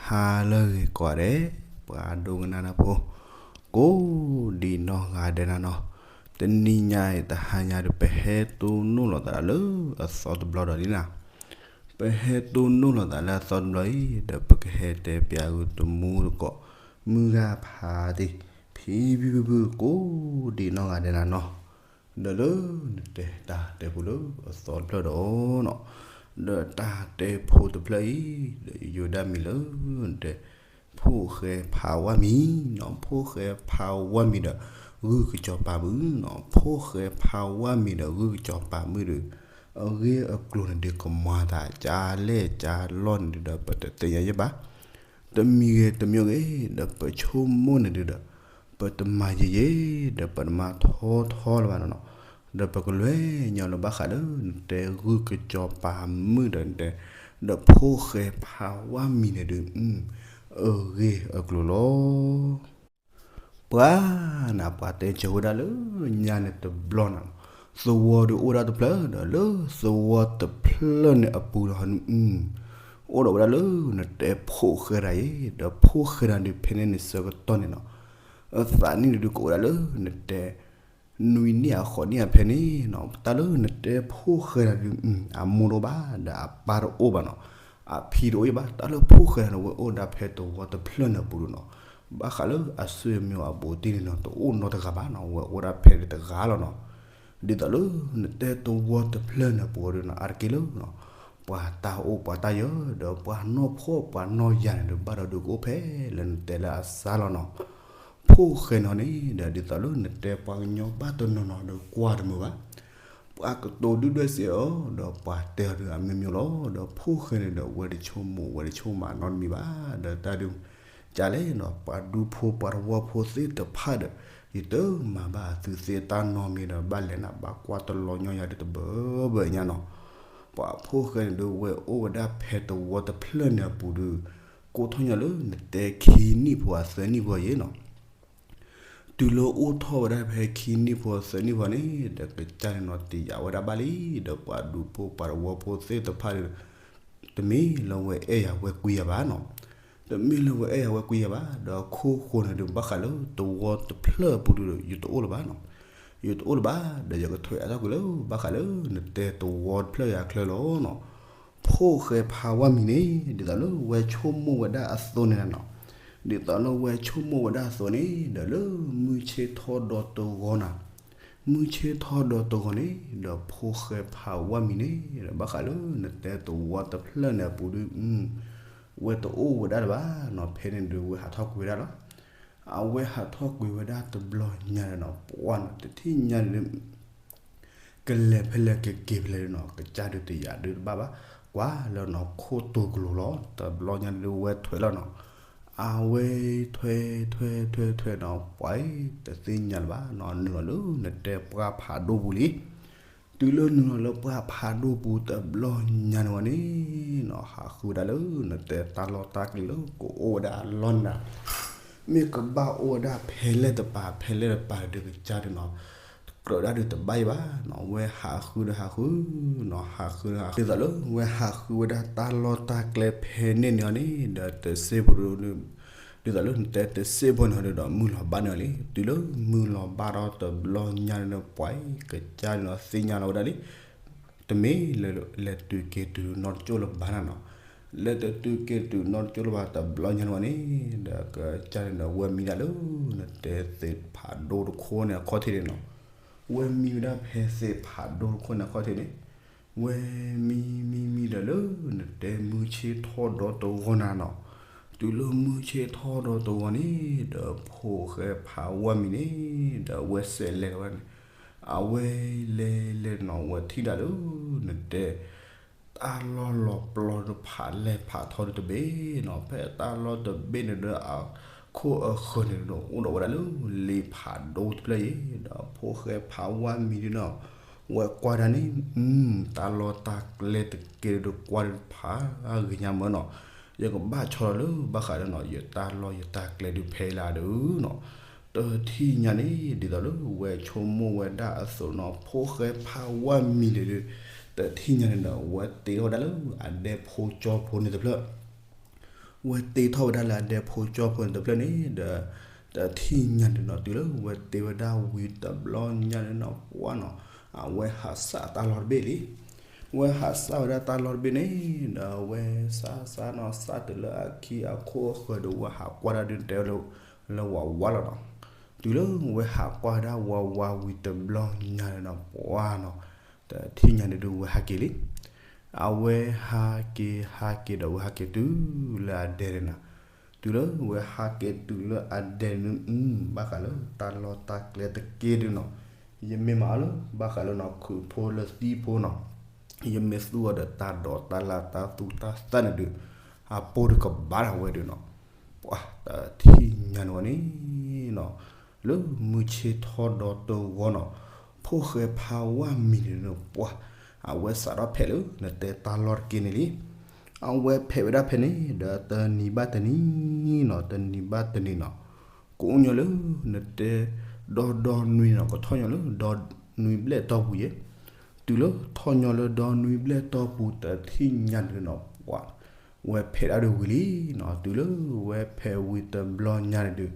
ဟါလၢအဂ့ၤကိးဂၤဒဲး, ပှၤဒိကနၣ်တၢ်ဖိ ကိးဒံးနီၢ်ဂၤဒဲးနီၢ်နီၢ်, တနံၤညါအံၤတဟါညါဒီး ပဟဲတိၢ်နီၣ်လိာ်သးလၢအသီတဘျီဒီးလံနီၤ. ပဟဲတိၢ်နီၣ်လိာ်သးလၢအသီတဘျီအံၤ ဒီးပကဟဲတဲပျးဂုာ်တမူတကိး မုၢ်ဂၤဖးတံၢ် ဖံဖံဖုဖု ကိးဒံးနီၢ်ဂၤဒဲးနီၢ်နီၢ်, ဒီးလၢနတဲတၢ်တဲဖိလၢအသီတဖျၢၣ်ဒီးနီၤ, ဒီးတၢ်တဲဖိတဖျၢၣ်အံၤ ဒီးယိၤဒၣ်မံၤလၢနတဲ ဖိၣ်ဃဲဖးဝါမံၤနီၤ, ဖိၣ်ဃဲဖးဝါမံၤဒီး ဂုၢ်ကစီၤပၤမုၣ်နီၤ, ဖိၣ်ဃဲဖးဝါမံၤဒီး ဂုၢ်ကစီၤပၤမုၣ်ဒီး အဂ့ၢ်အကျိၤန့ၣ်ဒုး ကမၤသးကၢလဲၣ်ကၢလီၢ်န့ၣ်ဒုးဒီး ပတသ့ၣ်ညါယဲၢ်ဘၣ်. တမံၤဂ့ၤတမံၤဂ့ၤ ဒီးပဆိကမိၣ်န့ၣ်ဒုးဒီး ပတမၤယဲၢ်ယဲၢ် ဒီးပတမၤထီထီလၢၤဘၣ်နီၤနီၤ, ဒီးပကလဲၤညီလၢဘၣ်ဃးလၢနတဲဂုၢ်ကစီၤပၤမုၣ်ဒီးနတဲ ဒီးဖိၣ်ဃဲဖးဝါမံၤန့ၣ်ဒုး အဂ့ၢ်အကျိၤလီၤ. ပှၤနၤ ပှၤတဲဆၢဝဲဒၣ်လၢညါန့ၣ်တဘျီနီၤ, သဝီဒုးအိၣ်ဝဲဒၣ်တဖျၢၣ်ဒီး လၢသဝီတဖျၢၣ်န့ၣ်အပူၤဒီး အိၣ်ဒီးဝဲဒၣ်လၢနတဲဖိၣ်ဃဲတဂၤအံၤ ဒီးဖိၣ်ဃဲတဂၤဒုး ဖဲန့ၣ်န့ၣ်ဆၢကတီၢ်န့ၣ်နီၤ, အသးနံၣ်ဒုးကအိၣ်ဝဲဒၣ်လၢနတဲ နွံနံၣ်အဃိးနံၣ်အဖဲန့ၣ်နီၤ, တၢ်လၢနတဲဖိၣ်ဃဲတဂၤဒုး အမိၢ်တအိၣ်ဘၣ် ဒီးအပၢ်တအိၣ်ဘၣ်နီၤ, အဖံတအိၣ်ဘၣ်, တၢ်လၢဖိၣ်ဃဲတဂၤန့ၣ် ဝဲအိၣ်ဒၣ်ဖဲသဝီတဖျၢၣ်န့ၣ်အပူၤဒုးနီၤ, ဘၣ်ဃးလၢအဆွေမျိုးအဘူးအတံၢ်န့ၣ်နီၤ တအိၣ်နီတဂၤဘၣ်နီၤ, ဝဲအိၣ်ဒၣ်ဖဲန့ၣ်တဂၤလီၤနီၤ. ဒ်သိးလၢနတဲသဝီတဖျၢၣ်န့ၣ်အပူၤဒုးနီၤ အါတက့ၢ်လၢနီၤ, ပှၤတၢ်အိၣ်ပှၤတၢ်ယၢၤ ဒီးပှၤနီၢ်ဖှီၣ်ပှၤနီၢ်ယာ်န့ၣ်ဒုး ဘၣ်ဒီးဒုးကအိၣ်ဖဲလၢနတဲလၢအစၢ်လီၤနီၤ. ဖိၣ်ဃဲနီၤန့ၣ်ဒီး ဒ်သိးလၢနတဲပှၤကညီဘၣ်တနီၤနီၤဒီးကွၢ်တမုာ်ဘၣ်, ပှၤကတိၤဒုၣ်ဒွဲၣ်စ့အီၤ ဒီးပှၤတဲအီၤဒုးအမျိုးမျိုးလီၤ. ဒီးဖိၣ်ဃဲန့ၣ်ဒီး ဝဲတဆိကမိၣ်ဝဲတဆိကမးနီတမံၤဘၣ်, ဒီးတၢ်ဒုး ကလဲၣ်နီၤ ပှၤဒူဖိပှၤသဝီဖိသ့ၣ်တဖၣ်ဒီး ယတမၤဘၣ်သုသ့ၣ်တၢ်နီတမံၤဒီး ဘၣ်လဲၤနၤဘၣ်ကွၢ်တလီၤညီယၤဒုးတဘၢဘၢညါနီၤ. ပှၤဖိၣ်ဃဲန့ၣ်ဒုး ဝဲအိၣ်ဝဲဒၣ်ဖဲသဝီတဖျၢၣ်န့ၣ်အပူၤဒုး ကိးထီၣ်ညီလၢနတဲခံနံၣ်ဖိအသၢနံၣ်ဖိအံၤနီၤ, တုၤလၢအိၣ်ထီၣ်ဝဲဒၣ်ဖဲခံနံၣ်ဖိသၢနံၣ်ဖိန့ၣ် ဒီးကစၢ်န့ၣ်နီၤ တယာ်ဝဲဒၣ်ဘၣ်လံ, ဒီးပှၤဒူဖိပှၤသဝီဖိသ့ၣ်တဖၣ်ဒီး တမ့ၢ်လၢဝဲအဲၣ်ယၤဝဲကွံယၤဘၣ်နီၤ, တမ့ၢ်လၢဝဲအဲၣ်ယၤဝဲကွံယၤဘၣ်, ဒီးခိၣ်ဃိန့ၣ်ဒုး ဘၣ်ဃးလၢသဝီတဖျၢၣ်အပူၤဒုး ယတအိၣ်လၢၤဘၣ်နီၤ, ယတအိၣ်လၢၤဘၣ်, ဒီးယကထွဲအါထီၣ်ကွံာ်လၢ ဘၣ်ဃးလၢနတဲသဝီတဖျၢၣ်အံၤအချၢလီၤနီၤ. ဖိၣ်ဃဲဖးဝါမံၤန့ၣ် ဒ်သိးလၢဝဲဆိကမိၣ်ဝဲဒၣ်အသိးန့ၣ်နီၤ, ဒ်သိးလၢဝဲဆိကမိၣ်ဝဲဒၣ်အသိးန့ၣ် ဒီးလၢမုၢ်ဆ့ၣ်ထီၣ်ဒီးတဂီၤနီၤ, မုၢ်ဆ့ၣ်ထီၣ်ဒီးတဂီၤန့ၣ် ဒီးဖိၣ်ဃဲဖးဝါမံၤန့ၣ် ဒီးဘၣ်ဃးလၢနတဲသဝီတဖျၢၣ်န့ၣ်အပူၤဒုး ဝဲတအိၣ်ဝဲဒၣ်လၢၤဘၣ်နီၤ, ဖဲန့ၣ်ဒုးဝဲဟးထီၣ်ကွံာ်ဝဲဒၣ်လီၤ. အဝဲဟးထီၣ်ကွံာ်ဝဲဒၣ်တဘျီညါန့ၣ်နီၤ ပှၤနီၤ တထံၣ်ညါန့ၣ်ဒုး ကလဲၤဖဲလဲၣ်ကက့ၤဖဲလဲၣ်ဒုးနီၤ ကစၢ်ဒုးတယာ်ဒုးတဘၣ်ဘၣ်, ကွၢ်လၢနီၤခိၣ်တိၤကလိၤလီၤ. တဘျီညါန့ၣ်ဒုးဝဲထွဲလီၤနီၤ, အဝဲထွဲထွဲထွဲထွဲနီၤ ပှၤအံၤတသ့ၣ်ညါလၢၤဘၣ်နီၤ, နုာ်လီၤလၢနတဲပှၢ်ဖးဒိၣ်ပူၤလံ. တုၤလၢနုာ်လီၤလၢပှၢ်ဖးဒိၣ်ပူၤတဘျီညါန့ၣ်ဝဲန့ၣ်နီၤ ဟးဃုဝဲဒၣ်လၢနတဲတၢ်လီၢ်တၢ်ကျဲလၢကအိၣ်ဝဲဒၣ်အလီၢ်န့ၣ် မ့ၢ်ကဘၣ်အိၣ်ဝဲဒၣ်ဖဲလဲၣ်တပၤ ဖဲလဲၣ်တပၤဒုးကစၢ်ဒုးနီၤ ကြၢးဒၣ်ဒုးတဘၣ်အံၤဘၣ်နီၤ, ဝဲဟးဃုဒီးဟးဃုနီၤ ဟးဃုဒီးဟးဃု ဒ်သိးလၢဝဲဟးဃုဝဲဒၣ်တၢ်လီၢ်တၢ်ကျဲဖဲန့ၣ်န့ၣ်အီၤန့ၣ် ဒီးတစ့ဖိဒုး ဒ်သိးလၢနတဲတစ့ဖိန့ၣ်အီၤဒုးဒီး မုၢ်လီၤဘၣ်န့ၣ်အီၤလံ. တုၤလၢမုၢ်လီၤဘၣ်ဒီးတဘျီညါန့ၣ် ပှၤအံၤကစၢ်န့ၣ်သ့ၣ်ညါလီၤဝဲဒၣ်လံ တမ့ၢ်လၢလဲၤတုၤက့ၤတုၤနီတကၠိၢ်လၢၤဘၣ်နီၤနီၤ, လဲၤတတုၤက့ၤတုၤနီတကၠိၢ်လၢၤဘၣ်တဘျီညါန့ၣ်ဝဲန့ၣ် ဒီးကစၢ်န့ၣ်ဒီး ဝဲမံဒၣ်လၢ နတဲသ့ၣ်ဖးဒိၣ်တခိၣ်န့ၣ်အခီၣ်ထံးန့ၣ်နီၤ, ဝဲမံဝဲဒၣ်ဖဲသ့ၣ်ဖးဒိၣ်တခိၣ်န့ၣ်အခီၣ်ထံးန့ၣ် ဝဲမံမံမံဒီးလၢ နတဲမုၢ်ဆ့ၣ်ထီၣ်ဒီးတဂီၤနၤနီၤ, တုၤလၢမုၢ်ဆ့ၣ်ထီၣ်ဒီးတဂီၤန့ၣ် ဒီးဖိၣ်ဃဲဖးဝါမံၤန့ၣ် ဒီးဝဲစဲးလဲၤဝဲန့ၣ် အဝဲလဲၤလဲၤနီၤ ဝဲထံၣ်ဒၣ်လၢ နတဲ တၢ်လီၢ်လီၤပျီဒီးဖးလဲၢ်ဖးထီဒုးတဘ့ၣ်နီၤ, ဖဲတၢ်လီၢ်တဘ့ၣ်န့ၣ်ဒီး အခိၣ်အဃၢၤန့ၣ်ဒီး အိၣ်ဒီးဝဲဒၣ်လၢ လ့ဖးဒိၣ်တဖျၢၣ်အံၤ ဒီးဖိၣ်ဃဲဖးဝါမံၤဒုးနီၤ ဝဲကွၢ်ဒၣ်န့ၣ် တၢ်လီၢ်တၢ်ကျဲတကဲဒုးကွၢ်ဒုးဖးဂ့ၤညါမၢ်နီၤ, ယကဘၣ်ဆီလီၤလၢဘၣ်ဃးဒီးနီၤ ယတၢ်လီၢ်ယတၢ်ကျဲဒုးဖဲလၢဒုးနီၤ တထံၣ်ညါန့ၣ် ဒ်သိးလၢဝဲဆိကမိၣ်ဝဲဒၣ်အသိးနီၤ ဖိၣ်ဃဲဖးဝါမံၤဒုး တထံၣ်ညါန့ၣ်ဒီး ဝဲတ့ထီၣ်ဝဲဒၣ်လၢအဒဲဖိကၠီဖိန့ၣ်တဖျၢၣ် ဝဲတ့ထီၣ်ဝဲဒၣ်လၢအဒဲဖိကၠီဖိန့ၣ်တဖျၢၣ်န့ၣ်ဒီး တထံၣ်ညါန့ၣ်နီၤ တုၤလၢဝဲတ့ဝဲဒၣ်ဝံၤတဘျီညါန့ၣ်နီၤ ပှၢ်နီၤ အဝဲဟးစၢ်တၢ်လီၢ်တဘ့ၣ်လံ. ဝဲဟးစၢ်ဝဲဒၣ်တၢ်လီၢ်တဘ့ၣ်န့ၣ်ဒီး ဝဲစၢ်စၢ်နီၤ စၢ်တုၤလၢအခံအခိၣ်အဃၢၤဒီး ဝဲဟးကွၢ်ဒၣ်ဒုးတဲဝဲလၢ လၢဝးဝးလီၤနီၤ. တုၤလၢဝဲဟးကွၢ်ဒၣ်ဝးဝးဝံၤတဘျီညါန့ၣ်နီၤ ပှၢ်နီၤ တထံၣ်ညါန့ၣ်ဒုးဝဲဟးက့ၤလံ. အဝဲဟးက့ၤဟးက့ၤဒီးဝဲဟးက့ၤတုၤလၢအဒဲန့ၣ်နီၤ. တုၤလၢဝဲဟးက့ၤတုၤလၢအဒဲန့ၣ် ဘၣ်ဃးလၢတၢ်လီၢ်တၢ်ကျဲတက့ၢ်ဒုးနီၤ ယမ့ၢ်မၤအီၤလၢ ဘၣ်ဃးလၢနီၤ ခုးဖိလၢသံၣ်ဖိနီၤ ယမ့ၢ်သူၣ်အီၤဒီးတၢ်ဒိးတၢ်လၢ်တၢ်သူၣ်တၢ်သၣ်န့ၣ်ဒုး အပိၢ်တကဘၣ်ဒၣ်ဝဲဒုးနီၤ. ပှၢ်တထံၣ်ညါန့ၣ်ဝဲန့ၣ်နီၤ လၢမုၢ်ဆ့ၣ်ထီၣ်ဒီတဂီၤနီၤ ဖိၣ်ဃဲဖးဝါမံၤန့ၣ်နီၤ ပှၢ် အဝဲစးထီၣ်ဖဲးလၢနတဲတၢ်လီၢ်တက့ၢ်န့ၣ်လံ. အဝဲဖဲးဝဲဒၣ်ဖဲန့ၣ် ဒီးတနံၤဘၣ်တနံၤနီၤ တနံၤဘၣ်တနံၤနီၤ ကိးညီလၢနတဲ ဒီဒီနွံနီၤ ကထီၣ်ညီလၢဒီနွံဘျဲၣ်တီၢ်ပူၤယဲ တုၤလၢထီၣ်ညီလၢဒီနွံဘျဲၣ်တီၢ်ပူၤ တထံၣ်ညါန့ၣ်နီၤ ပှၢ် ဝဲဖဲးဒၣ်ဒုးဝံၤလံနီၤ. တုၤလၢဝဲဖဲးဝံၤတဘျီညါန့ၣ်ဒုး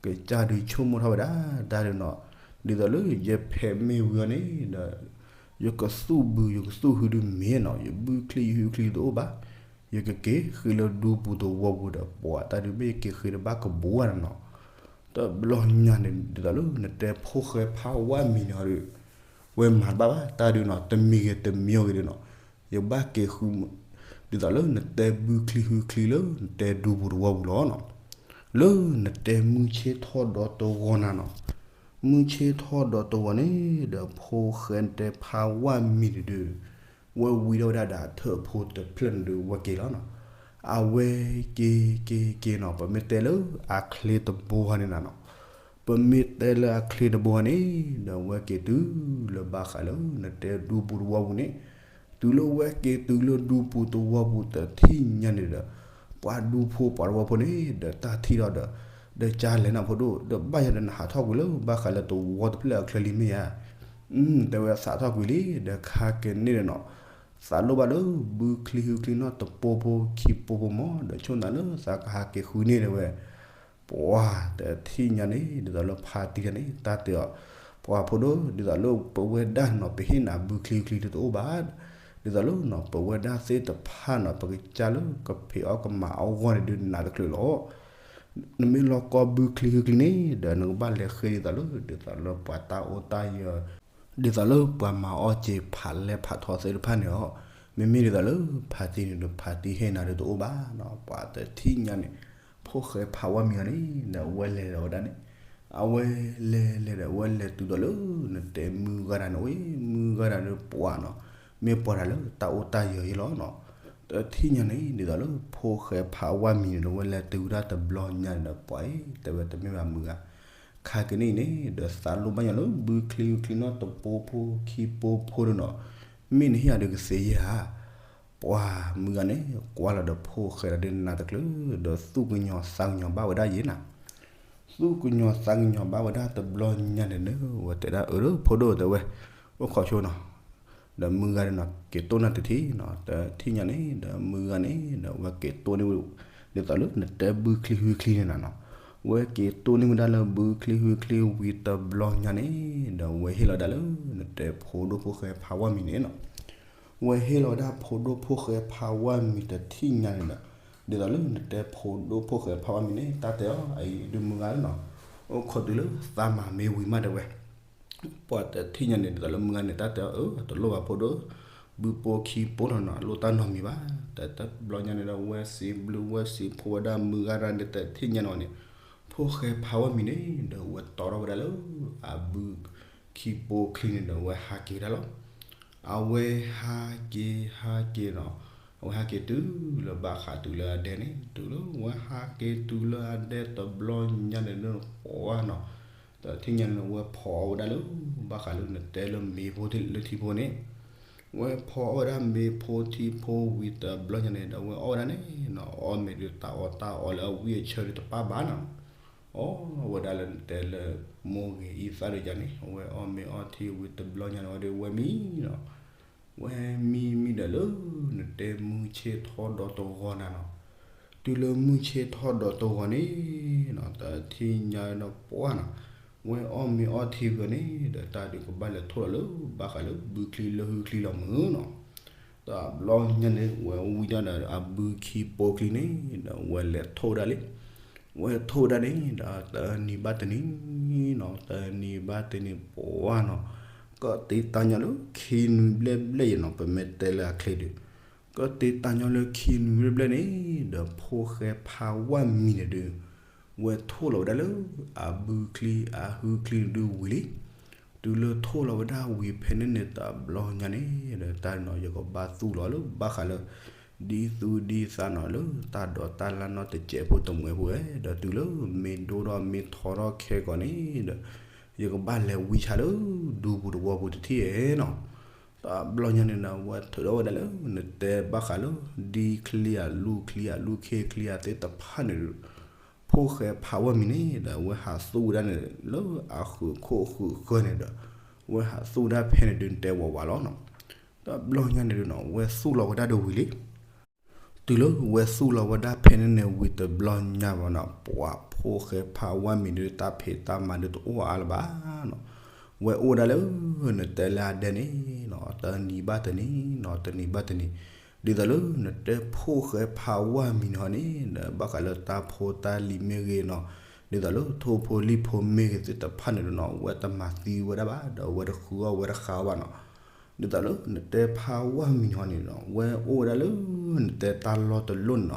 ကစၢ်ဒုးဆိကမိၣ်ထီၣ်ဝဲဒၣ် တၢ်ဒုးနီၤ ဒ်သိးလၢယဖဲးမ့ၢ်ဝံၤအီၤန့ၣ်ဒီး ယကသူၣ်ဘုယကသူၣ်ဟုဒုးမ့ၢ်နီၤ ယဘုချံယဟုချံတအိၣ်ဘၣ် ယကက့ၤဃ့လၢဒူပူၤသဝီပူၤဒီး ပှၢ်တၢ်ဒုးမ့ၢ်ယက့ၤဃ့တဘၣ်ကဘူးဧါနီၤ. တဘျီညါန့ၣ် ဒ်သိးလၢနတဲဖိၣ်ဃဲဖးဝါမံၤန့ၣ်ဒီး ဝဲမၤတဘၣ်ဘၣ် တၢ်ဒုးနီၤ တမံၤဂ့ၤတမံၤဂ့ၤဒုးနီၤ ယဘၣ်က့ၤဃု ဒ်သိးလၢနတဲဘုချံဟုချံလၢနတဲဒူပူၤသဝီပူၤလီၤနီၤ. လၢနတဲမုၢ်ဆ့ၣ်ထီၣ်ဒီတဂီၤနၤနီၤ မုၢ်ဆ့ၣ်ထီၣ်ဒီတဂီၤန့ၣ်ဒီး ဖိၣ်ဃဲနတဲဖးဝါမံၤန့ၣ်ဒုး ဝဲဝံထီၣ်ဝဲဒၣ်ဒီးထၢၣ်ဖိတဖျၢၣ်န့ၣ်ဒုး ဝဲက့ၤလီၤနီၤ. အဝဲက့ၤက့ၤက့ၤနီၤ ပမ့ၢ်တဲလၢအချ့တဘိဟီန့ၣ်နၤနီၤ ပမ့ၢ်တဲလၢအချ့တဘိဟီန့ၣ် ဒီးဝဲက့ၤတုၤလၢဘၣ်ဃးလၢနတဲဒူပူၤသဝီပူၤန့ၣ် တုၤလၢဝဲက့ၤတုၤလၢဒူပူၤသဝီပူၤတထံၣ်ညါန့ၣ်ဒီး ပှၤဒူဖိပှၤသဝီဖိန့ၣ် ဒီးတၢ်ထံၣ်ဒီး ဒီးကၢ်လဲၤနၢ်ဖိဒိၣ် ဒီးဘၣ်ယၤဒီးနဟးထီၣ်ကွံာ်လၢဘၣ်ဃးလၢသဝီတဖျၢၣ်အချၢလံမ့ၢ်ဧါ တဲဝဲသးထီၣ်ကွံာ်လံ ဒီးခါက့ၤန့ၣ်ဒီးနီၤ သးလိၣ်ဘၣ်လၢဘုချံဟုချံနီတပိဖိခံပိဖိမး ဒီးဆိၣ်နၤလၢသးကဟးက့ၤဃုန့ၢ်ဒၣ်ဝဲ ပှၤတထံၣ်ညါန့ၣ် ဒ်သိးလၢဖါတံၢ်တၢ်န့ၣ် တၢ်တဲအီၤ ပှၤဖိဒိၣ် ဒ်သိးလၢပဝဲဒၣ်နီၤ ပဟ့ၣ်နၤဘုချံဟုချံတအိၣ်ဘၣ် ဒ်သိးလၢနီၤ ပဝဲဒၣ်သ့ၣ်တဖၣ်နီၤ ပကစၢ်လၢကဖံးအီၣ်ကမၤအီၣ်ဂီၢ်န့ၣ်ဒုးနးတချုးလီၤ. နမ့ၢ်လီၤကီဘုချံဟုချံန့ၣ် ဒီးနကဘၣ်လဲၤဃ့ဒ်သိးလၢ ဒ်သိးလၢပှၤတၢ်အိၣ်တၢ်ယၢၤ ဒ်သိးလၢပှၤမၤအီၣ်စ့ဖးလဲဖးထီသ့ၣ်တဖၣ်န့ၣ်လီၤ. မ့မ့ၢ်ဒ်သိးလၢဖါတံၢ်န့ၣ်ဒီး ဖါတံၢ်ဟ့ၣ်နၤဒုးတအိၣ်ဘၣ်နီၤ ပှၤတထံၣ်ညါန့ၣ် ဖိၣ်ဃဲဖးဝါမံၤအီၤန့ၣ် ဒီးအဝဲလဲၤဒီးဝဲဒၣ်န့ၣ် အဝဲလဲၤလဲၤဒီးအဝဲလဲၤတုၤဒီးလၢ နတဲမုၢ်ဂၤဒၣ်န့ၣ် အဝဲမုၢ်ဂၤဒၣ်န့ၣ်ပှၤနီၤ မ့ၢ်ပှၤတၢ်လၢတၢ်အိၣ်တၢ်ယၢၤယဲလီၤနီၤ. တထံၣ်ညါန့ၣ် ဒ်သိးလၢဖိၣ်ဃဲဖးဝါမံၤန့ၣ်ဒီး အဝဲလဲၤတုၤဝဲဒၣ်တဘျီညါန့ၣ်ဒီး ပှၤအံၤ တဲဝဲတမ့ၢ်ဘၣ်မုၢ်ဂၤ ခါကနံၣ်အံၤန့ၣ် ဒီးသးလိၣ်ဘၣ်ညီလၢ ဘုချံဟုချံနီတပိဖိခံပိဖိဒုးနီၤ မ့ၢ်နဟ့ၣ်အီၤဒုးကသ့ဧါ. ပှၤမုၢ်ဂၤန့ၣ် ကွၢ်လီၤဒီးဖိၣ်ဃဲဒီးနးတချုး ဒီးသူၣ်ကညီၤသးကညီၤဘၣ်ဝဲဒၣ်ယဲနၤ သူၣ်ကညီၤသးကညီၤဘၣ်ဝဲဒၣ်တဘျီညါန့ၣ်ဒီး ဝဲတဲဒၣ်အၢ ဖိဒိၣ်တဲဝဲ အိၣ်ခိးဆိနီၤ ဒီးမုၢ်ဂၤန့ၣ်နီၤ က့ၤတိၢ်နၤတထံၣ်နီၤ တထံၣ်ညါန့ၣ် ဒီးမုၢ်ဂၤန့ၣ် ဒီးဝဲက့ၤတိၢ်န့ၢ်ဝဲ ဒ်သိးလၢနတဲဘုချံဟုချံန့ၣ်နၤနီၤ ဝဲက့ၤတိၢ်န့ၢ်ဝဲဒၣ်လၢဘုချံဟုချံဝံၤတဘျီညါန့ၣ် ဒီးဝဲဟ့ၣ်လီၤဝဲဒၣ်လၢ နတဲဖိဒိၣ်ဖိၣ်ဃဲဖးဝါမံၤန့ၣ်နီၤ ဝဲဟ့ၣ်လီၤဝဲဒၣ်ဖိဒိၣ်ဖိၣ်ဃဲဖးဝါမံၤတထံၣ်ညါန့ၣ်ဒီး ဒ်သိးလၢနတဲဖိဒိၣ်ဖိၣ်ဃဲဖးဝါမံၤန့ၣ် တၢ်တဲအီၤ အအံၤဒုးမုၢ်ဂၤလီၤနီၤ အိၣ်ခိးတုၤလၢသးမၤမ့ၢ်ဝံၤမးတဲဝဲ ပှၤတထံၣ်ညါန့ၣ် ဒ်သိးလၢမုၢ်ဂၤန့ၣ် တၢ်တဲအီၤ အၢ တလိၣ်ဘၣ်ဖိဒိၣ် ဘုဖိခံပိနီၤနီၤ လိၣ်တၢ်နီတမံၤဘၣ် တဘျီညါန့ၣ်ဒီး ဝဲစံးဘျုးဝဲစံးဖှိၣ်ဝဲဒၣ်မုၢ်ဂၤဒၣ်န့ၣ် တထံၣ်ညါန့ၣ်န့ၣ် ဖိၣ်ဃဲဖးဝါမံၤန့ၣ် ဒီးဝဲတီထီၣ်ဝဲဒၣ်လၢ အဘုခံပိချံန့ၣ်ဒီး ဝဲဟးက့ၤဒၣ်လီၤ အဝဲဟးက့ၤဟးက့ၤနီၤ အဝဲဟးက့ၤတုၤလၢဘၣ်ဃးတုၤလၢအဒဲန့ၣ် တုၤလၢဝဲဟးက့ၤတုၤလၢအဒဲတဘျီညါန့ၣ် ပှၤနီၤ တထံၣ်ညါန့ၣ် ဝဲဖီအီၣ်ဝဲဒၣ်လၢ ဘၣ်ဃးလၢနတဲလၢမ့ၤဖိလၢထံဖိန့ၣ် ဝဲဖီအီၣ်ဝဲဒၣ်မ့ၤဖိထံဖိဝံၤတဘျီညါန့ၣ်ဒီး ဝဲအီၣ်ဝဲဒၣ်န့ၣ်နီၤ အီၣ်မ့ၤဒုးတၢ်အီၣ်တၢ်အီလၢအဝံအဆၢဒုးတပၣ်ဘၣ်နီၤ အီၣ်ဝဲဒၣ်လၢနတဲလၢ မိၢ်ဂ့ၤအံသၣ်ဒုးယၤန့ၣ် အဝဲအီၣ်မ့ၤအီထံဝံၤတဘျီညါန့ၣ် အီၣ်ဒုးဝဲမံနီၤ ဝဲမံမံဒီးလၢ နတဲမုၢ်ဆ့ၣ်ထီၣ်ဒီတဂီၤနၤနီၤ တုၤလၢမုၢ်ဆ့ၣ်ထီၣ်ဒီးတဂီၤန့ၣ်နီၤ တထံၣ်ညါနီၤပှၢ်နီၤ, ဝဲအီၣ်မ့ၤအီထံဝံၤန့ၣ်ဒီး တၢ်ဒုးကဘၣ်လဲၤထိၣ်လီၤလၢ ဘၣ်ဃးလၢဘုချံလၢဟုချံလီၤမုၢ်နီၤ. တဘျီညါန့ၣ် ဝဲဝံတၢ်ဒီးအဘုခံပိာ်ချံန့ၣ်ဒီး ဝဲလဲၤထိၣ်ဒၣ်လံ. ဝဲထိၣ်ဒၣ်န့ၣ်ဒီး တနံၤဘၣ်တနံၤနီၤ, တနံၤဘၣ်တနံၤပှၢ်နီၤ, ကတ့တၢ်ညီလၢခံနွံဘျဲၣ်ဘျဲၣ်ယဲနီၤ, ပမ့ၢ်တဲလၢအချ့ဒီး ကတ့တၢ်ညီလၢခံနွံဘျဲၣ်ဘျဲၣ်န့ၣ် ဒီးဖိၣ်ဃဲဖးဝၣ်မံၤန့ၣ်ဒုး ဝဲထိၣ်လီၤဝဲဒၣ်လၢ အဘုချံအဟုချံန့ၣ်ဒုးဝံၤလံ. တုၤလၢထိၣ်လီၤဝဲဒၣ်ဝံၤဖဲန့ၣ်န့ၣ် တဘျီညါန့ၣ်ဒီး တၢ်နီၤ ယကဘၣ်သူၣ်လီၤလၢဘၣ်ဃးလၢ ဒ်သူၣ်ဒ်သးနီၤ လၢတၢ်ဒိးတၢ်လၢ်နီတစဲးဖိတမှဲးဖိဝဲ, ဒီးတုၤလၢမ့ၢ်ဒိၣ်ထီၣ်မ့ၢ်ထီထီၣ်ခဲကိာ်န့ၣ်ဒီး ယကဘၣ်လဲၤဝံဆါလၢ ဒူပူၤတဝီပူၤတထံၣ်နီၤ. တဘျီညါန့ၣ်ဒီး ဝဲထုးထီၣ်ဝဲဒၣ်လၢ နတဲဘၣ်ဃးလၢ ဒ်ချံအလူၢ် ချံအလူၢ်ခ့ ချံအသ့ၣ်တဖၣ်န့ၣ်ဒီး ဖိၣ်ဃဲဖးဝၣ်မံၤန့ၣ်ဒီး ဝဲဟးသူၣ်ဝဲဒၣ်န့ၣ် လၢအဃုာ်ခိၣ်ဃုာ်ဃၢၤန့ၣ်ဒီး ဝဲဟးသူၣ်ဝဲဒၣ်ဖဲန့ၣ်ဒုး နတဲဝးဝးလီၤနီၤ. တဘျီညါန့ၣ်ဒုးနီၤ ဝဲသူၣ်လီၤဝဲဒၣ်ဒီးဝံၤလံ. တုၤလၢဝဲသူၣ်လီၤဝဲဒၣ်ဖဲန့ၣ်န့ၣ် ဝံၤတဘျီညါဘၣ်နီၤ ပှၤဖိၣ်ဃဲဖးဝၣ်မံၤဒုး တၢ်ဖံးတၢ်မၤဒုးတအိၣ်အါလၢၤဘၣ်နီၤ. ဝဲအိၣ်ဒၣ်လၢ နတဲလၢအဒဲန့ၣ်နီၤ တနံၤဘၣ်တနံၤနီၤ တနံၤဘၣ်တနံၤ, ဒ်သိးလၢနတဲဖိၣ်ဃဲဖးဝၣ်မံၤန့ၣ်ဟီန့ၣ် ဘၣ်ဃးလၢတၢ်ဖိတၢ်လံၤမ့ၢ်ဂ့ၤနီၤ, ဒ်သိးလၢထိၣ်ဖိလံၣ်ဖိမ့ၢ်ဂ့ၤသ့ၣ်တဖၣ်န့ၣ်ဒုးနီၤ ဝဲတမၤသံဝဲဒၣ်ဘၣ် ဒီးဝဲတဃုအီၣ်ဝဲတဃာ်အီၣ်ဘၣ်နီၤ. ဒ်သိးလၢနတဲဖးဝၣ်မံၤန့ၣ်ဟီန့ၣ်နီၤ ဝဲအိၣ်ဝဲဒၣ်လၢ နတဲတၢ်လီၢ်တလီၢ်န့ၣ်နီၤ